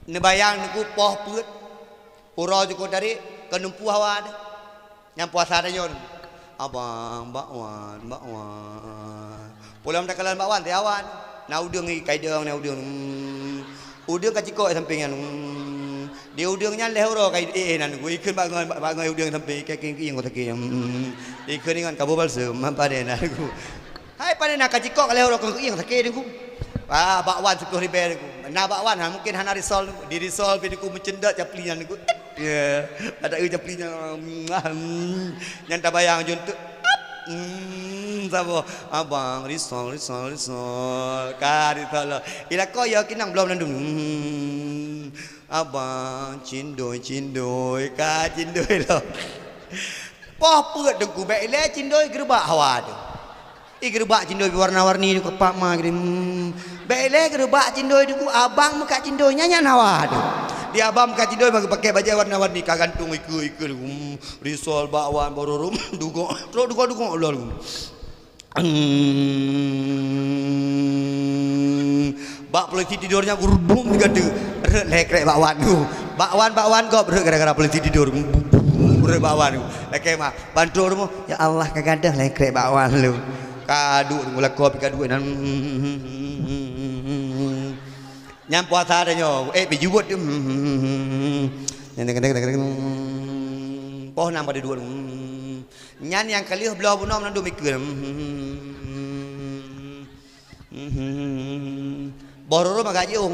Neubayang Teungku poh peuet, uroe jukôt dari keuneumpu hawa deh. Nyang puasa tanyoe, "Abang, bakwan, bakwan." Pulang takalon bakwan, teuh hawa. Na udeueng i kaidong, na udeueng. Hmm. Udeueng ka cikok sampéng nyan. Hmm. Di udeueng nyan lhèe uroe ka i-, eh, nan Teungku. Ikheun bak ngon, bak ngon udeueng sampéng, ikheun, ikheun, ikheun, ikheun. Hmm. Ikheun ngon kabu balsem, meupadé nan Teungku. Hai, pane na ka cikok ka lhèe uroe keu ieng sakét Teungku. Ah, bakwan siplôh ribèe Teungku. Na bakwan, ha, mungken hana risol Teungku. Di risol pih Teungku meucendot capli nyan Teungku. Ya, ada eu capli nyan. Hmm, nyan tabayang jeuet teuk. Hmm, saboh. Abang, risol, risol, risol. Ka risol lo. Ilako ya kinang belom nandum. Hmm, abang, cindoi, cindoi. Ka cindoi lo. Poh peuet Teungku, bèk ilèe cindoi geureubak hawa teuh. I geureubak cindoi warna-warni Teungku, pak ma geude, hmm. Bèk ilèe geureubak cindoi Teungku, abang meukat cindoi nyan, nyan hawa teuh. Di abang meukat cindoi meupaké bajèe warna-warni, ka gantung ikeue-ikeue, hmm, risol, bakwan, bororum, dugok, trok dugok-dugok lom. Hmm. Bak polisi tidur nyan gurdum sigoe teuk. Rhot lhèe krek bakwan Teungku. Bakwan, bakwan gob rhot gara-gara polisi tidur. Rhot bakwan Teungku. Lakèe mah. Ban trok rumoh, "Ya Allah, ka gadôh lhèe krek bakwan lôn." Ka duek Teungku, lakoe pih ka duek nan. Nyan puasa tanyoe. Eh, pih jeuet. Poh nam padub duek. Nyan nyang ka lheueh bloe bunoe mandum ikeue. Boh rurôm agak jiôh.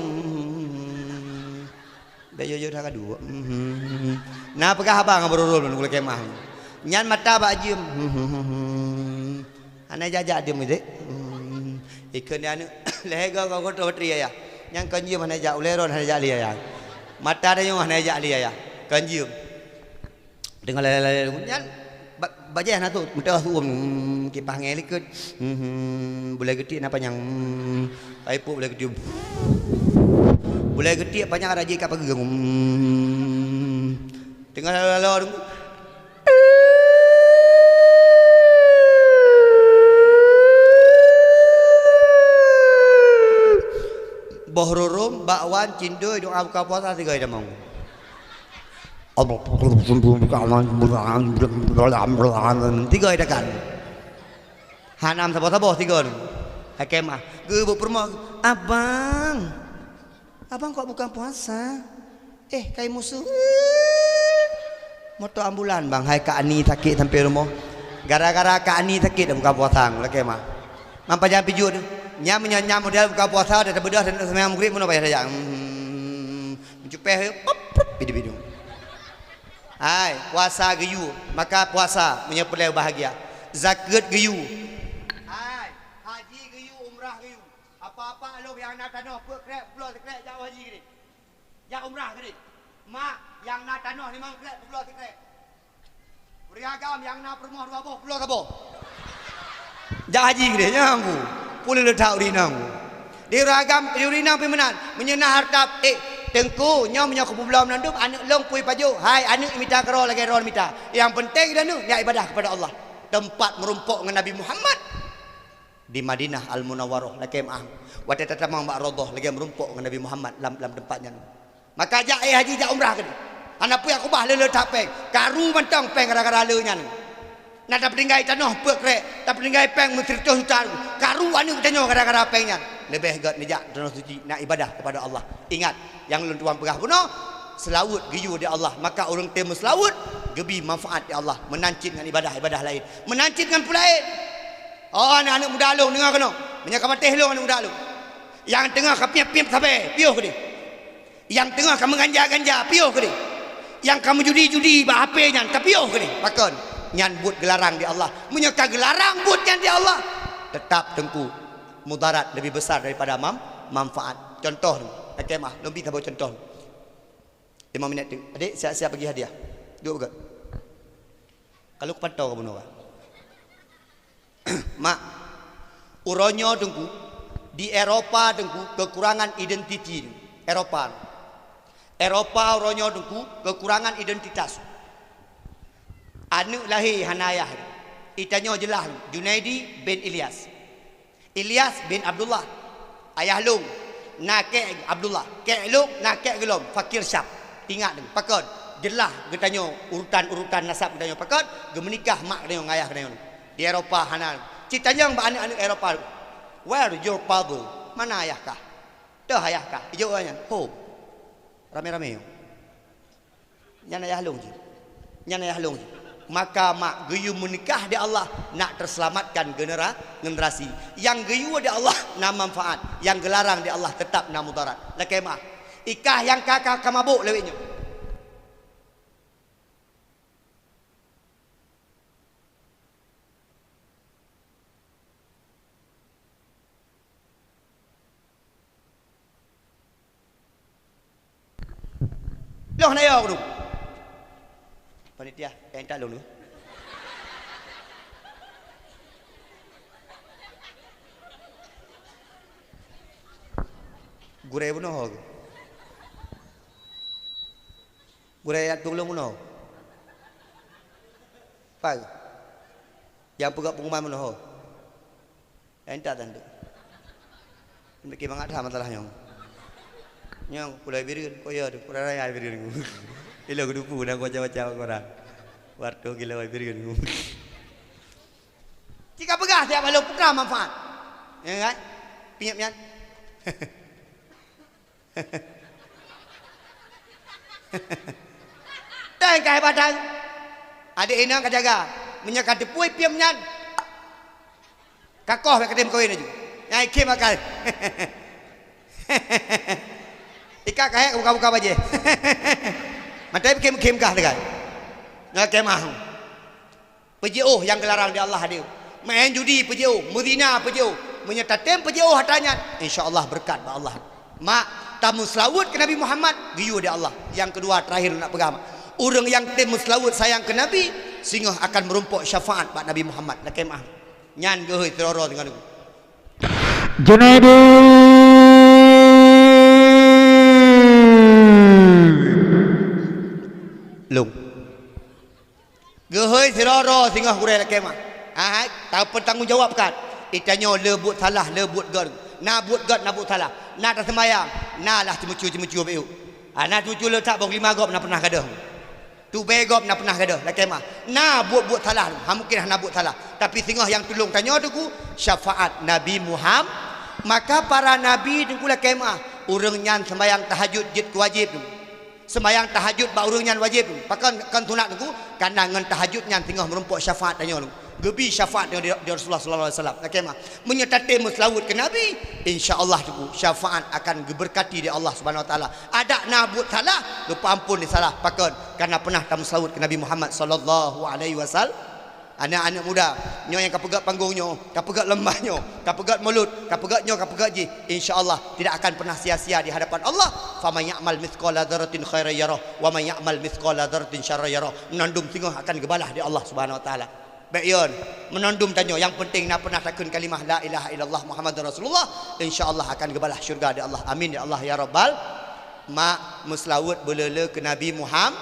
Bèk jujur that ka duek. Na peugah abang boh rurôm ngon keuleumah. Nyan mata bak jeuem. Hana jak-jak deuem udép. Ikeue di aneuk lhèe goe ka goe trok batri ayah. Nyan kon jeuem hana jak ulèe ron hana jak lé ayah. Mata tanyoe hana jak lé ayah. Kon jeuem. Teungoh lalée-lalée nyan, ba-, bajée na tu, meuteumé su'uem, hmm, kipah ngée likot. Hmm, bulée geutiek na panyang. Hmm, ka ipok bulée geutiek. Bulée geutiek panyang rajin ka pageue. Hmm. Teungoh lalo-lalo, boh rurôm, bakwan, cindoi, doa buka puasa, tiga tamong. Tiga itakan. Hanam saboh-saboh tiga tu. Hakemah. Geubeuet peurumoh, "Abang, abang kok buka puasa? Eh, kai musuh." Moto ambulan, bang, hai Kak Ani sakét sampai rumoh. Gara-gara Kak Ani sakét dah buka puasa, lakemah. Mampa jangan pijuk tu. Nyam, nyam, nyam, model buka puasa, dah terbeudah, dah nak sembahyang maghrib, mana payah saja. Hmm. Mencupeh, pop, pop, bidu-bidu. Hai, puasa geuyue, maka puasa meunyoe peureulée bahagia. Zakeuet geuyue. Hai, haji geuyue, umrah geuyue. Apa-apa lôn nyang na tanoh peuet krek, peuet ploh sikrek, jak haji keudeh. Jak umrah keudeh. Mak, nyang na tanoh limong krek, peuet ploh sikrek. Ureuëng agam nyang na peurumoh dua boh, peuet ploh saboh. Jak haji keudeh, nyang ku. Peue le that ureuëng inong ku. Di ureuëng agam, di ureuëng inong pih meunan. Meunyoe na hareuta, eh, teungku, nyoe meunyoe kupeubloe mandum, aneuëk lôn pui pajoh. Hai, aneuëk mita keudroe lagée droe mita. Nyang peunteng di aneuëk, niat ibadah keupada Allah. Teumpat meurumpok ngon Nabi Muhammad di Madinah Al-Munawwarah, lakée meuah. Watée tatamong bak Raudhah, lagée meurumpok ngon Nabi Muhammad lam, lam teumpat nyan. Maka jak, eh, haji, jak umrah keudeh. Hana peue nyang kubah le-le that péng. Karu mantong péng gara-gara le nyan. Na tapeutinggai tanoh peuet krek, tapeutinggai péng meusiratoh juta. Karu aneuëk geutanyoe gara-gara péng nyan. Leubeh gét neujak tanoh suci, nak ibadah keupada Allah. Ingat, nyang lôn tuan peugah bunoe, seulaweuet geuyue di Allah. Maka ureuëng teuh meuseulaweuet, geubi manfaat di Allah. Meunan cit ngon ibadah-ibadah laén. Meunan cit ngon peue laén. Oh, aneuëk-aneuëk muda lôn, deungoe keunoe. Meunyoe ka patéh lôn aneuëk muda lôn. Nyang teungoh ka piep-piep sabe, piôh keudeh. Nyang teungoh ka meuganja-ganja, piôh keudeh. Nyang ka meujudi-judi bak H P nyan, ka piôh keudeh. Pakon? Nyan buet geularang di Allah. Meunyoe ka geularang buet nyan di Allah, teutap teungku, mudarat lebih besar daripada mam-, manfaat. Contoh, lakée meuah, lôn bi saboh contoh. Lima minit tu. Adik, siap-siap bagi hadiah. Duek beugét. Kalau kupantoe ka bunoe ka. Mak, uroe nyoe teungku, di Eropa teungku, kekurangan identiti. Eropa. Eropa uroe nyoe teungku, kekurangan identitas. Aneuëk lahé hana ayah. Itanyoe jeulaih, Junaidi bin Ilyas. Ilyas bin Abdullah, ayah lôn, na kek Abdullah, kek lôn, na kek gohlom, Fakir Syab. Ingat deungon, pakon? Jeulaih geutanyoe urutan-urutan nasab geutanyoe, pakon? Geumeunikah mak geutanyoe ngon ayah geutanyoe. Di Eropa hana. Cit tanyong bak aneuëk-aneuëk Eropa, "Where your father?" Mana ayah kah? Toh ayah kah? Ijok nyan. Ho. Ramé-ramé. Nyan ayah lôn cit. Nyan ayah lôn cit. Maka mak geuyue meunikah di Allah nak teuselamatkan genera-, generasi. Nyang geuyue di Allah na manfaat, nyang geularang di Allah teutap na mudarat. Lakée meuah. Ikah nyang ka, ka, ka mabök lawét nyoe. Loh na yo guru. Panitia, yang tak lulu. Gurée bunoe ho. Gurée yat tulung bunoe. Pai. Yang peugah pengumuman bunoe ho. Entat tan tu. Mungkin mangat ha masalah nyong. Nyong pulai bireuen, ko ya tu, pulai raya bireuen. Ilo geudupu dan baca-baca Al-Quran. Waktu gila bireuen. Jika peugah siap lalu putra manfaat. Ya kan? Pinyak-pinyak. Teuh ka hebatan. Adik inong ka jaga. Meunyoe ka teupui piem nyan, ka koh bèk katem kawen laju. Nyang ikhém akai. Ika kahek buka-buka bajèe. Maté khém-khém kah teukai. Nyoe kemah. Peujiôh nyang geularang di Allah hadir. Main judi peujiôh, meuzina peujiôh. Meunyoe tatem peujiôh atra nyan, insya Allah beureukat bak Allah. Mak, tameuseulaweuet keu Nabi Muhammad, geuyue di Allah. Nyang keudua, terakhir nak peugah, mak. Ureuëng nyang tem meuseulaweuet sayang keu Nabi, singoh akan meurumpok syafaat bak Nabi Muhammad. Lakèe meu'ah. Nyan geuhôi sidroe-droe singoh nunggu. Junaidi. Lung. Geuhôi sidroe-droe singoh gurèe lakèe meu'ah. Hai, tapeutanggung jawab kan. Itanyoe le buet salah, le buet gèt. Na buet gèt, na buet salah. Na taseumayang, na lah ceumeucue-ceumeucue beu. Ha, na ceumeucue le that boh lima gob na peunah gadôh. Tubèe gob na peunah gadôh, lakèe meu'ah. Na buet-buet salah, ha mungken hana buet salah. Tapi singoh nyang tulông tanyoe teungku, syafaat Nabi Muham-, maka para nabi teungku lakèe meu'ah. Ureuëng nyan seumayang tahajud jeuet keu wajéb teungku. Seumayang tahajud bak ureuëng nyan wajéb teungku. Pakon kon sunat teungku? Karena ngon tahajud nyan singoh meurumpok syafaat tanyoe teungku. Geubi syafaat di, di Rasulullah sallallahu alaihi wasallam. Lakèe meu'ah. Meunyoe tatem meuseulaweuet keu Nabi, insya Allah teungku, syafaat akan geubeurkati di Allah Subhanahu wa Taala. Adak na buet salah, geupeuampon di salah. Pakon? Karena peunah tameuseulaweuet keu Nabi Muhammad sallallahu alaihi wasal-, aneuk-aneuk muda, nyoe nyang ka peugèt panggong nyoe, ka peugèt leumbah nyoe, ka peugèt mulod, ka peugèt nyoe, ka peugèt jih, insya Allah tidak akan pernah sia-sia di hadapan Allah. Faman ya'mal mitsqala dzarratin khairan yarah, wa man ya'mal mitsqala dzarratin syarran yarah. Meunandum singoh akan geubalah di Allah Subhanahu wa Taala. Bèk yon, meunandum tanyoe, nyang penting na peunah takheun kalimah la ilaha illallah Muhammadur Rasulullah, insya Allah akan geubalah syurga di Allah. Amin ya Allah ya Rabbal. Mak, meuseulaweuet beuleu-leu keu Nabi Muham-,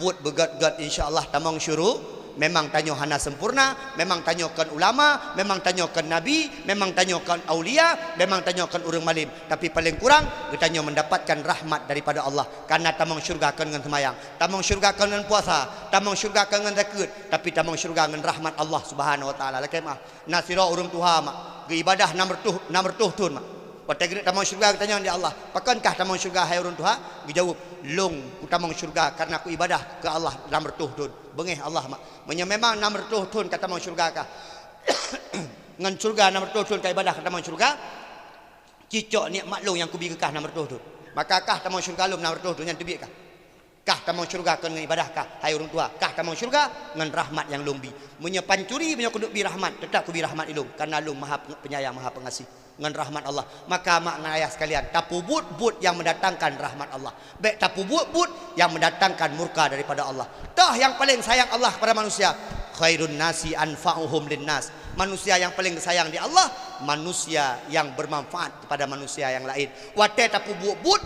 buet beugèt-gèt, insya Allah tamong syuru-, memang tanyoe hana sempurna, memang tanyoe kon ulama, memang tanyoe kon nabi, memang tanyoe kon aulia, memang tanyoe kon ureuëng malem, tapi paléng kurang geutanyoe mendapatkan rahmat daripada Allah. Karena tamong syurga kon ngon seumayang, tamong syurga kon ngon puasa, tamong syurga kon ngon zakeuet, tapi tamong syurga ngon rahmat Allah Subhanahu wa Taala. Lakèe meu'ah. Na sidroe ureuëng tuha mak, geuibadah nam reutôh, nam reutôh thon mak. Watèe geuneuk tamong syeuruga geutanyong di Allah, "Pakon kah tamong syeuruga hai ureuëng tuha?" Geujaweueb, "Lôn kutamong syeuruga kareuna kuibadah keu Allah nam reutôh thon." Beungéh Allah mak. Meunyoe memang nam reutôh thon ka tamong syeuruga kah, ngon syeuruga nam reutôh thon ka ibadah ka tamong syeuruga, cicok nikmat lôn nyang kubi keu kah nam reutôh thon, maka kah tamong syeuruga lôn nam reutôh thon nyan teubiet kah. Kah tamong syeuruga kon ngon ibadah kah, hai ureuëng tuha, kah tamong syeuruga ngon rahmat nyang lôn bi. Meunyoe pancuri, meunyoe keuneuk bi rahmat, teutap kubi rahmat ilôn, kareuna lôn maha peng-, penyayang, maha pengasih. Ngon rahmat Allah, maka mak ngon ayah sekalian, tapeubuet buet nyang mendatangkan rahmat Allah. Bèk tapeubuet buet nyang mendatangkan murka daripada Allah. Toh nyang paleng sayang Allah kepada manusia, khairun nasi anfa'uhum linnas. Manusia nyang paleng sayang di Allah, manusia nyang bermanfaat kepada manusia nyang laén. Watèe tapeubuet buet,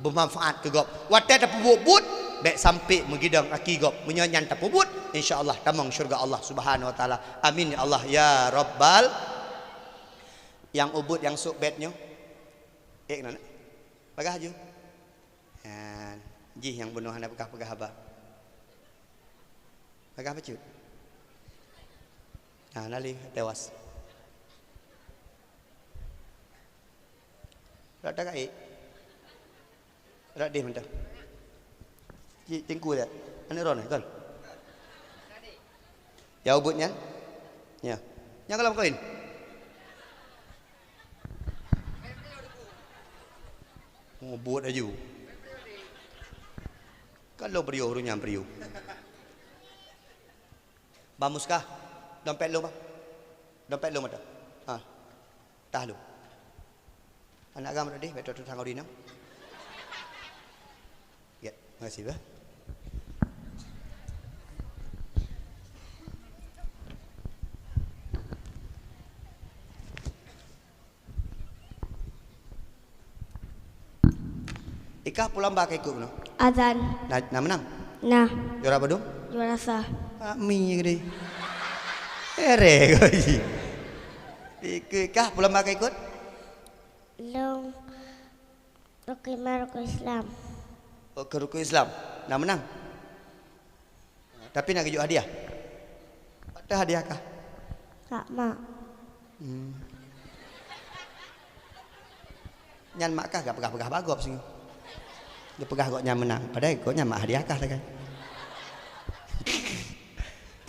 beumanfaat keu gob. Watèe tapeubuet buet, bèk sampé meugidong aki gob. Meunyoe nyan tapeubuet, insya Allah tamong syeuruga Allah Subhanahu wa Taala. Amin ya Allah ya Rabbal. Nyang ubit nyang sôk bèt nyoe. Ék na, na. Bagah aju. Ha, jih nyang bunoe hana peugah-peugah haba. Bagah bacut. Ha, na lé tewas. Rot dak ka ék. Rot deh mantong. Cik Teungku dak. Aneuk droeneuh kan? Ya ubit nyan. Ya. Nyang gohlom kawin. Oh, buet aju. Kan lôn peuriôh, ureuëng nyan peuriôh. Ba Muska, dompet lôn ba. Dompet lôn mantong. Ha. Tah lôn. Aneuk agam tadi, bèk trok tutang uri nang. Ya, makasih bah. Ikah pulang ba ka ikut bunoe? Azan. Na, na menang? Nah. Juara padum? Juara sa. Ami gede. Ere kau ji. Ikut kah pulang ba ka ikut? Lôn rukun iman rukun Islam. Oh, ke rukun Islam. Na menang? Tapi na geujok hadiah. Pat hadiah kah? Kak mak. Hmm. Nyan mak kah gak peugah-peugah bagop sini. Dia peugah gok nyan menang. Padahal gok nyan mak hadiah kah sagai.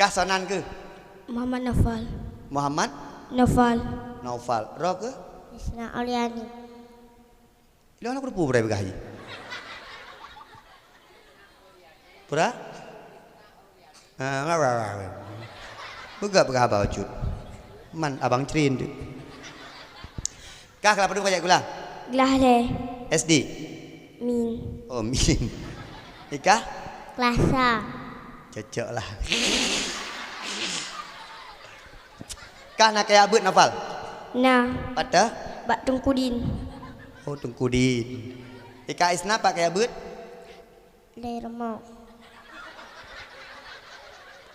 Kah soe nan keuh? Muhammad Naufal. Muhammad? Naufal. Naufal. Droe keuh? Isna Oliani. Ilong aku rupu berai peugah jih. Pura? Ah, peugah, peugah haba bacut. Man abang cerin tu. Kah kelas padum kajak sikula? Kelas lhèe. S D? Min. Oh, min. Ikah? Kelas sa. Cocok lah. Kah na kajak beuet, Naufal? Na. Pat? Bak Teungku Din. Oh, Teungku Din. Ikah Isna pat kajak beuet? Lé rumoh.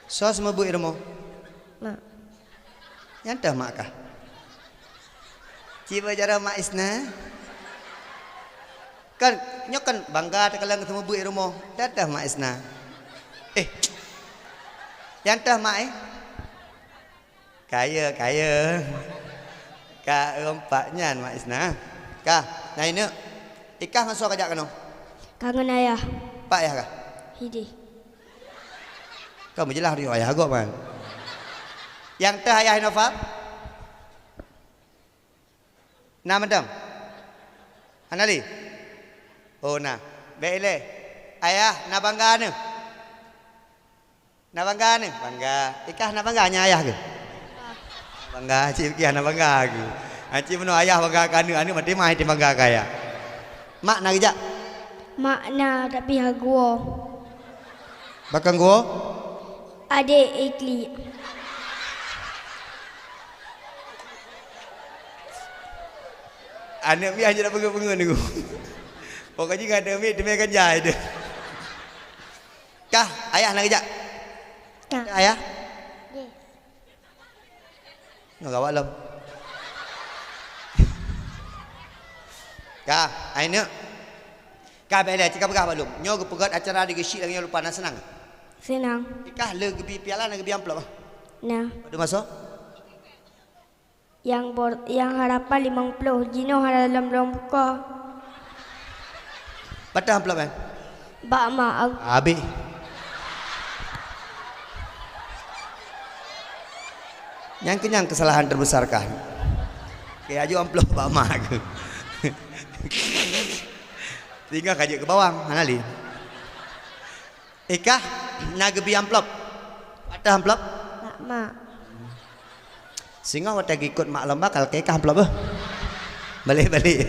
Soe seumeubeuet rumoh? Mak. Nyan teuh mak kah? Ci beu jaroe mak Isna. Kan, nyoe kan bangga takalon seumeubeuet rumoh. Nyan teuh mak Isna. Eh. Nyan teuh mak, eh. Kaya, kaya. Ka rompak nyan mak Isna. Kah, na ineuk. Ikah ngon soe kajak keunoe? Ka ngon ayah. Pat ayah kah? Hideh. Ka meujeulaih di ayah gob kan. Nyang teuh ayah Naufal? Na mantong? Hana lé? Oh, na. Bèk ilèe. Ayah na bangga neuh? Na bangga neuh? Bangga. Ikah na bangga nyan ayah keuh? Bangga, cit piké hana bangga keuh. Aci meunoe ayah bangga keu aneuk, aneuk maté mah teuh bangga keu ayah. Mak na geujak? Mak na, tapi hana geuwoe. Pakon geuwoe? Adék iklik. Aneuk miet hana peungeut-peungeut nyoe. Pokok jih ngon aneuk miet teumé kan jai deh. Kah, ayah na geujak? Ka. Ayah? Nyoe gawat lom. Kah, aineuk. Kah, bèk lé, cit kapeugah bak lôn. Nyoe geupeugöt acara di geusyik lagèe nyoe lupa na seunang? Seunang. Ikah le geubi piala na geubi amplop, ah? Na. Padum asoe? Nyang bor-, nyang harapan limong ploh, jinoe hana lom-lom buka. Pat amplop nyan? Bak mak. Habéh. Nyang keunyan kesalahan terbesar kah. Keu aju amplop bak mak keuh. Tinggai ka jeuet keu bawang, hana lé. Ikah na geubi amplop? Pat amplop? Bak mak. Singoh watèe geuikot mak lomba ka lakèe kah amplop beuh. Balek-balek.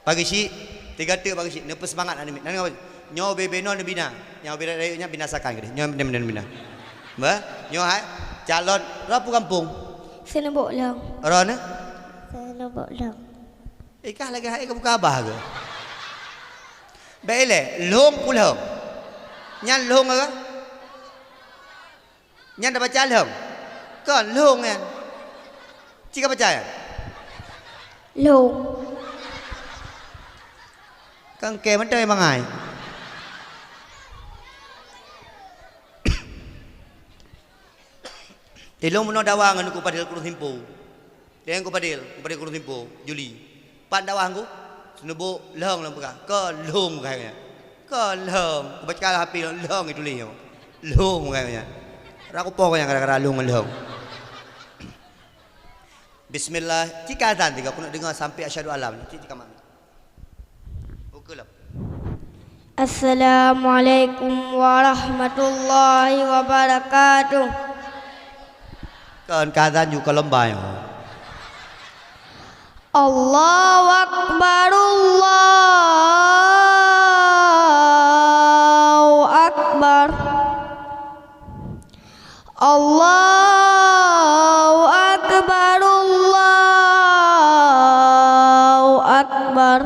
Pagi syik, tiga teuk pagi syik, neupeuseumangat aneuk miet. Nyoe bebe nyoe neubina. Nyoe bebe rayeuk nyan binasakan keudeh. Nyoe neubina. Bah, nyoe hai calon droe peue gampông? Seuneubok Lhong. Droeneuh? Seuneubok Lhong. Ikah lagèe hai ka buka babah keuh. Bèk ilèe, lhong peue lhong? Nyan lhong kah? Nyan tabaca lhong? Kon, lhong nyan. Cit kabaca nyan? Lhong. Kan kèe mantong mangai. Ilôn meunoe dawa ngon Teungku Fadil Krueng Simpo. Lé Teungku Fadil, Teungku Fadil Krueng Simpo, Juli. Pat dawa Teungku? Seuneubok lhong lôn peugah. Kon lhong peugah nyan. Kon lhong. Kubaca lam H P lôn, lhong ituléh nyoe. Lhong peugah nyan. Ra kupoh nyan gara-gara lhong ngon lhong. Bismillah. Cit ka azan tiga, keuneuk deungoe sampai asyhadu alla. Cit, cit ka mak. Buka lom. Assalamualaikum warahmatullahi wabarakatuh. Kon ka azan ju ka lomba nyoe. Allahu Akbar, Allahu Akbar. Allahu Akbar, Allahu Akbar.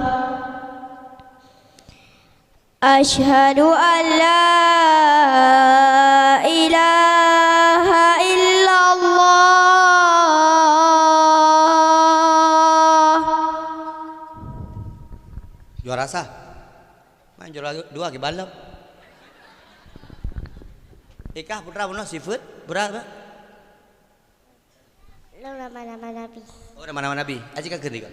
Asyhadu an la ilaha illallah. Juara sah. Man juara dua kiban lom. Ikah putra bunoe sifeuet, berat, Pak? Lôn nama-nama Nabi. Oh, nama-nama Nabi. Aji ka keundi ka?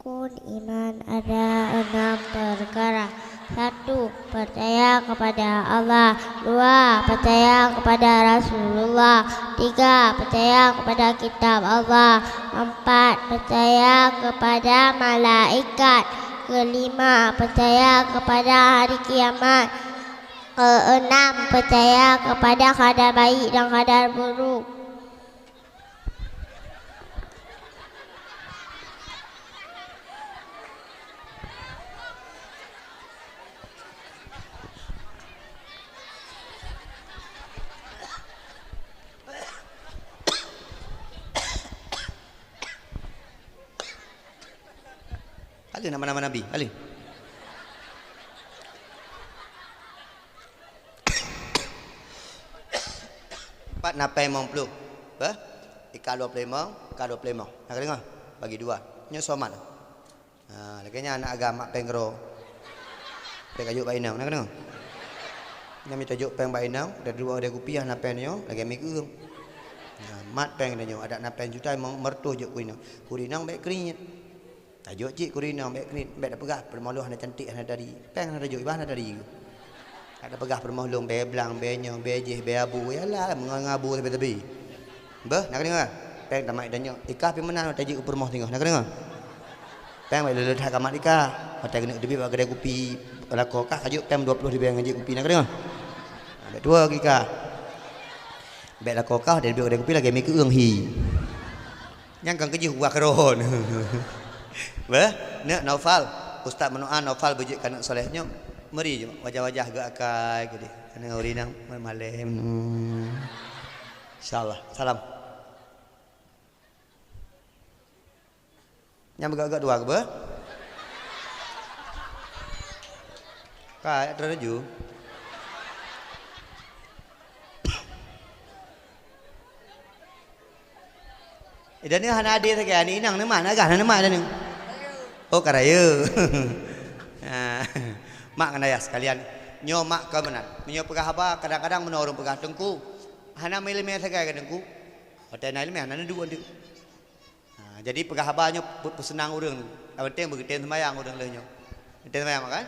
Rukun iman ada enam perkara. Satu, percaya kepada Allah. Dua, percaya kepada Rasulullah. Tiga, percaya kepada kitab Allah. Empat, percaya kepada malaikat. Kelima, percaya kepada hari kiamat. Keenam, percaya kepada qadar baik dan qadar buruk. Ka lheueh nama-nama nabi, ka lheueh. Pat na péng limong ploh. Bah? Ika dua ploh limong, ika dua ploh limong. Na ka deungoe? Bagi dua. Nyoe soe mat. Ha, lagèe nyan aneuk agam mat péng keudroe. Péng kajok bak inong, na ka deungoe? Nyan mita jok péng bak inong, dan dua deh kupi hana péng nyoe, lagèe mi keueng. Ha, mat péng nyoe, adak na péng juta, limong, meureutoh jok keu inong. Keu inong bèk kriet. Tajok cit keu inong, bèk kriet, bèk tapeugah, peurumoh lôn hana cantik, hana dari. Péng hana tajok, iba hana dari. Hana tapeugah peurumoh lôn, bèe blang, bèe nyoe, bèe jéh, bèe abu, yalah, meungon-ngon abu sabe-sabe. Beuh, na ka deungoe? Péng tamat tanyoe, ikah pih meunan tajok keu peurumoh singoh, na ka deungoe? Péng bèk lé-lé that ka mat ikah, watèe keuneuk teubiet bak keudè kupi, lakoe kah kajok péng dua ploh ribèe ngon jép kupi, na ka deungoe? Bèk tuwo keu ikah. Bèk lakoe kah, watèe teubiet bak keudè kupi lagèe mi keueng hi. Nyang kan keujeuh ubah keudroe. Beuh, neuk Naufal. Ustaz meunoa Naufal beujeuet keu aneuk soléh nyoe. Meuri wajah-wajah geuakai keudeh. Aneuk ureueng inong malém. Insyaallah. Salam. Nyang beugak-gak dua keuh beuh? Ka, ya, terus laju. Eh, dan ni hana adé sagai, aneuk inong ni mak, na gah na mak dan ni. Oh, ka rayeuk. Ah, mak ngon ayah sekalian. Nyoe mak ka meunan. Meunyoe peugah haba, kadang-kadang meunoe ureueng peugah, "Teungku, hana meuileumèe sagai kah Teungku?" Watèe na ileumèe, hana neuduek. Ha, jadi peugah haba nyoe peu-, peuseunang ureueng. Nyang penting beugeutém seumayang ureueng lheueh nyoe. Geutém seumayang kan?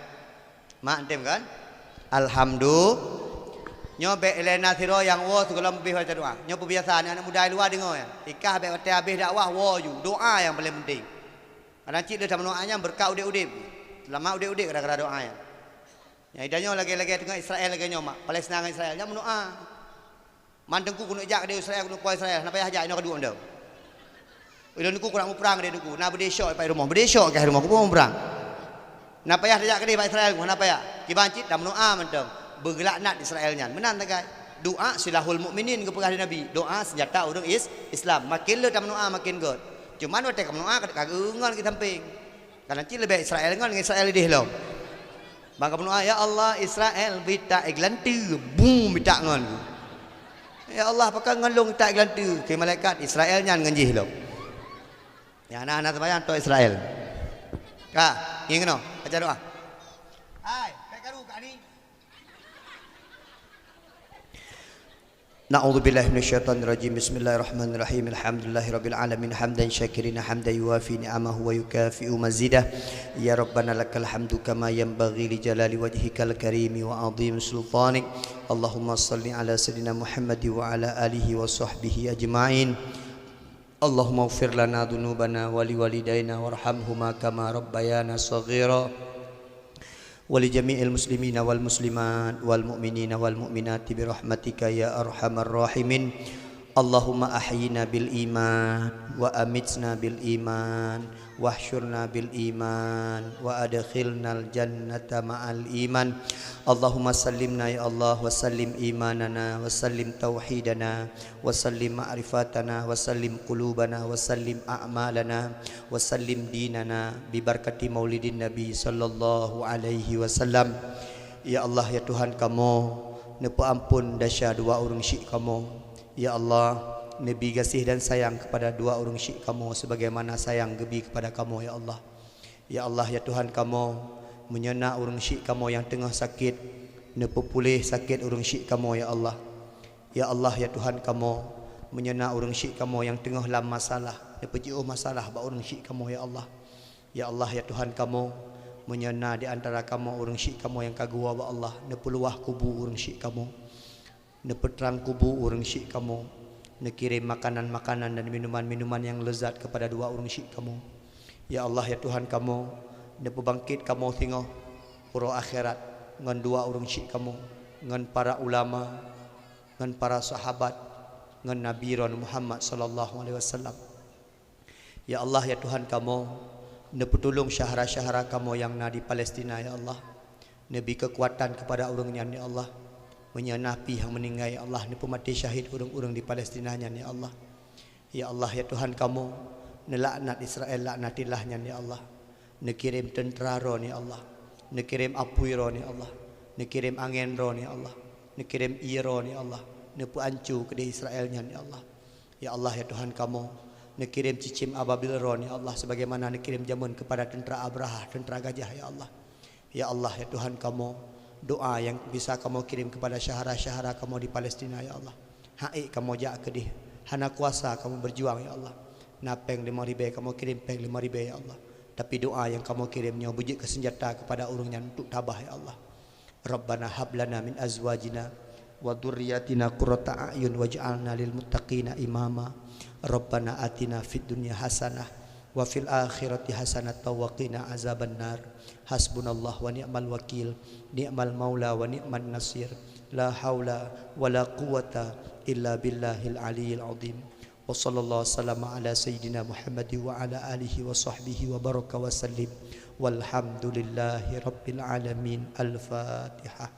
Mak tem kan? Alhamdu-, nyoe bèk ilèe na sidroe nyang woe sigohlom leubeh baca doa. Nyoe peubiasa aneuk-aneuk muda di luwa deungoe nyan. Ikah bèk watèe habéh dakwah woe ju. Doa nyang paleng penting. Kadang cit lheueh tameudoa nyan beureukat udép-udép. Seulamat udép-udép gara-gara doa nyan. Nyang ida nyoe lagèe-lagèe teungoh Israel lagèe nyoe mak. Palestina ngon Israel nyan meudoa. Man teungku keuneuk jak keudéh Israel, keuneuk po Israel, hana payah jak inoe ka duek meudoe. Ilôn teungku keuneuk muprang keudéh teungku, na beudé syok pat rumoh, beudé syok kah rumoh, keupeue muprang. Na payah tajak keudéh bak Israel, hana payah. Kiban cit tameudoa mantong, beugeulaknat Israel nyan. Meunan sagai. Doa silahul mukminin geupeugah lé Nabi, doa seunjata ureueng is-, Islam. Makin le tameudoa makin göt. Cuman watèe ka meudoa ka, ka geungon di sampéng. Kadang cit leubeh Israel ngon Israel idéh lom. Ban ka meudoa, "Ya Allah, Israel beuitak iglanteu." Bum, beuitak ngon. "Ya Allah, pakon ngon lôn itak iglanteu?" Keu malaikat Israel nyan ngon jih lom. Nyang hana, hana seumayang tô Israel. Ka, ngieng keunoe, baca doa. Hai, kai karu ka ni. أعوذ بالله من الشيطان الرجيم. بسم الله الرحمن الرحيم. الحمد لله رب العالمين، حمدا شاكرين، حمدا يوافي نعمه ويكافئ مزيده. يا ربنا لك الحمد كما ينبغي لجلال وجهك الكريم وعظيم سلطانك. اللهم صل على سيدنا محمد وعلى آله وصحبه أجمعين. اللهم اغفر لنا ذنوبنا ولوالدينا وارحمهما كما ربيانا صغيرا. ولجميع المسلمين والمسلمات والمؤمنين والمؤمنات برحمتك يا أرحم الراحمين. اللهم أحينا بالإيمان وأمتنا بالإيمان واحشرنا بالإيمان وأدخلنا الجنة مع الإيمان. اللهم سلمنا يا الله وسلم إيماننا وسلم توحيدنا وسلم معرفتنا وسلم قلوبنا وسلم أعمالنا وسلم ديننا ببركة مولد النبي صلى الله عليه وسلم. Ya Allah, ya Tuhan kamoe, neupeuamphon desya dua ureueng syik kamoe. Ya Allah, neubi gaséh dan sayang keupada dua ureueng syik kamoe sebagaimana sayang geubi keupada kamoe, ya Allah. Ya Allah, ya Tuhan kamoe, meunyoe na ureueng syik kamoe nyang teungoh sakét, neupeupuléh sakét ureueng syik kamoe, ya Allah. Ya Allah, ya Tuhan kamoe, meunyoe na ureueng syik kamoe nyang teungoh lam masalah, neupeujiôh masalah bak ureueng syik kamoe, ya Allah. Ya Allah, ya Tuhan kamoe, meunyoe na di antara kamoe ureuëng syik kamoe nyang ka geuwoe bak Allah, neupeuluwah kubu ureuëng syik kamoe, neupeutrang kubu ureuëng syik kamoe, neukirém makanan-makanan dan minuman-minuman nyang leuzat keupada dua ureuëng syik kamoe. Ya Allah, ya Tuhan kamoe, neupeubangkét kamoe singoh uroe akhirat ngon dua ureuëng syik kamoe, ngon para ulama, ngon para sahabat, ngon Nabi Droen Muhammad sallallahu alaihi wasallam. Ya Allah, ya Tuhan kamoe, neupeutulông syedara-syedara kamoe nyang na di Palestina, ya Allah. Neubi keukuatan keupada ureuëng nyan, ya Allah. Meunyoe na pih nyang meuninggai, ya Allah, neupeumaté syahid ureuëng-ureuëng di Palestina nyan, ya Allah. Ya Allah, ya Tuhan kamoe, neulaknat Israel laknatillah nyan, ya Allah. Neukirém teuntra Droen, ya Allah. Neukirém apui Droen, ya Allah. Neukirém angén Droen, ya Allah. Neukirém ié Droen, ya Allah. Neupeuancu keudeh Israel nyan, ya Allah. Ya Allah, ya Tuhan kamoe, neukirém cicém ababil Droen, ya Allah, sebagaimana neukirém jameun keupada teuntra Abrahah, teuntra gajah, ya Allah. Ya Allah, ya Tuhan kamoe, doa nyang bisa kamoe kirém keupada syedara-syedara kamoe di Palestina, ya Allah. Han ék kamoe jak keudeh, hana kuasa kamoe beujuang, ya Allah. Na péng limong ribée, kamoe kirém péng limong ribée, ya Allah. Tapi doa nyang kamoe kirém nyoe beujeuet keu seunjata keupada ureuëng nyan untuk tabah, ya Allah. Rabbana hab lana min azwajina wa dzurriyyatina qurrata a'yun waj'alna lil muttaqina imama. Rabbana atina fid dunya hasanah wa fil akhirati hasanatan wa qina azabannar. Hasbunallah wa ni'mal wakil, ni'mal maula wa ni'man nasir. La haula wa la quwwata illa billahil aliyyil azim. Wa sallallahu wasallam ala sayyidina Muhammad wa ala alihi wa sahbihi wa baraka wa sallim. Walhamdulillahi rabbil alamin. Al-Fatihah.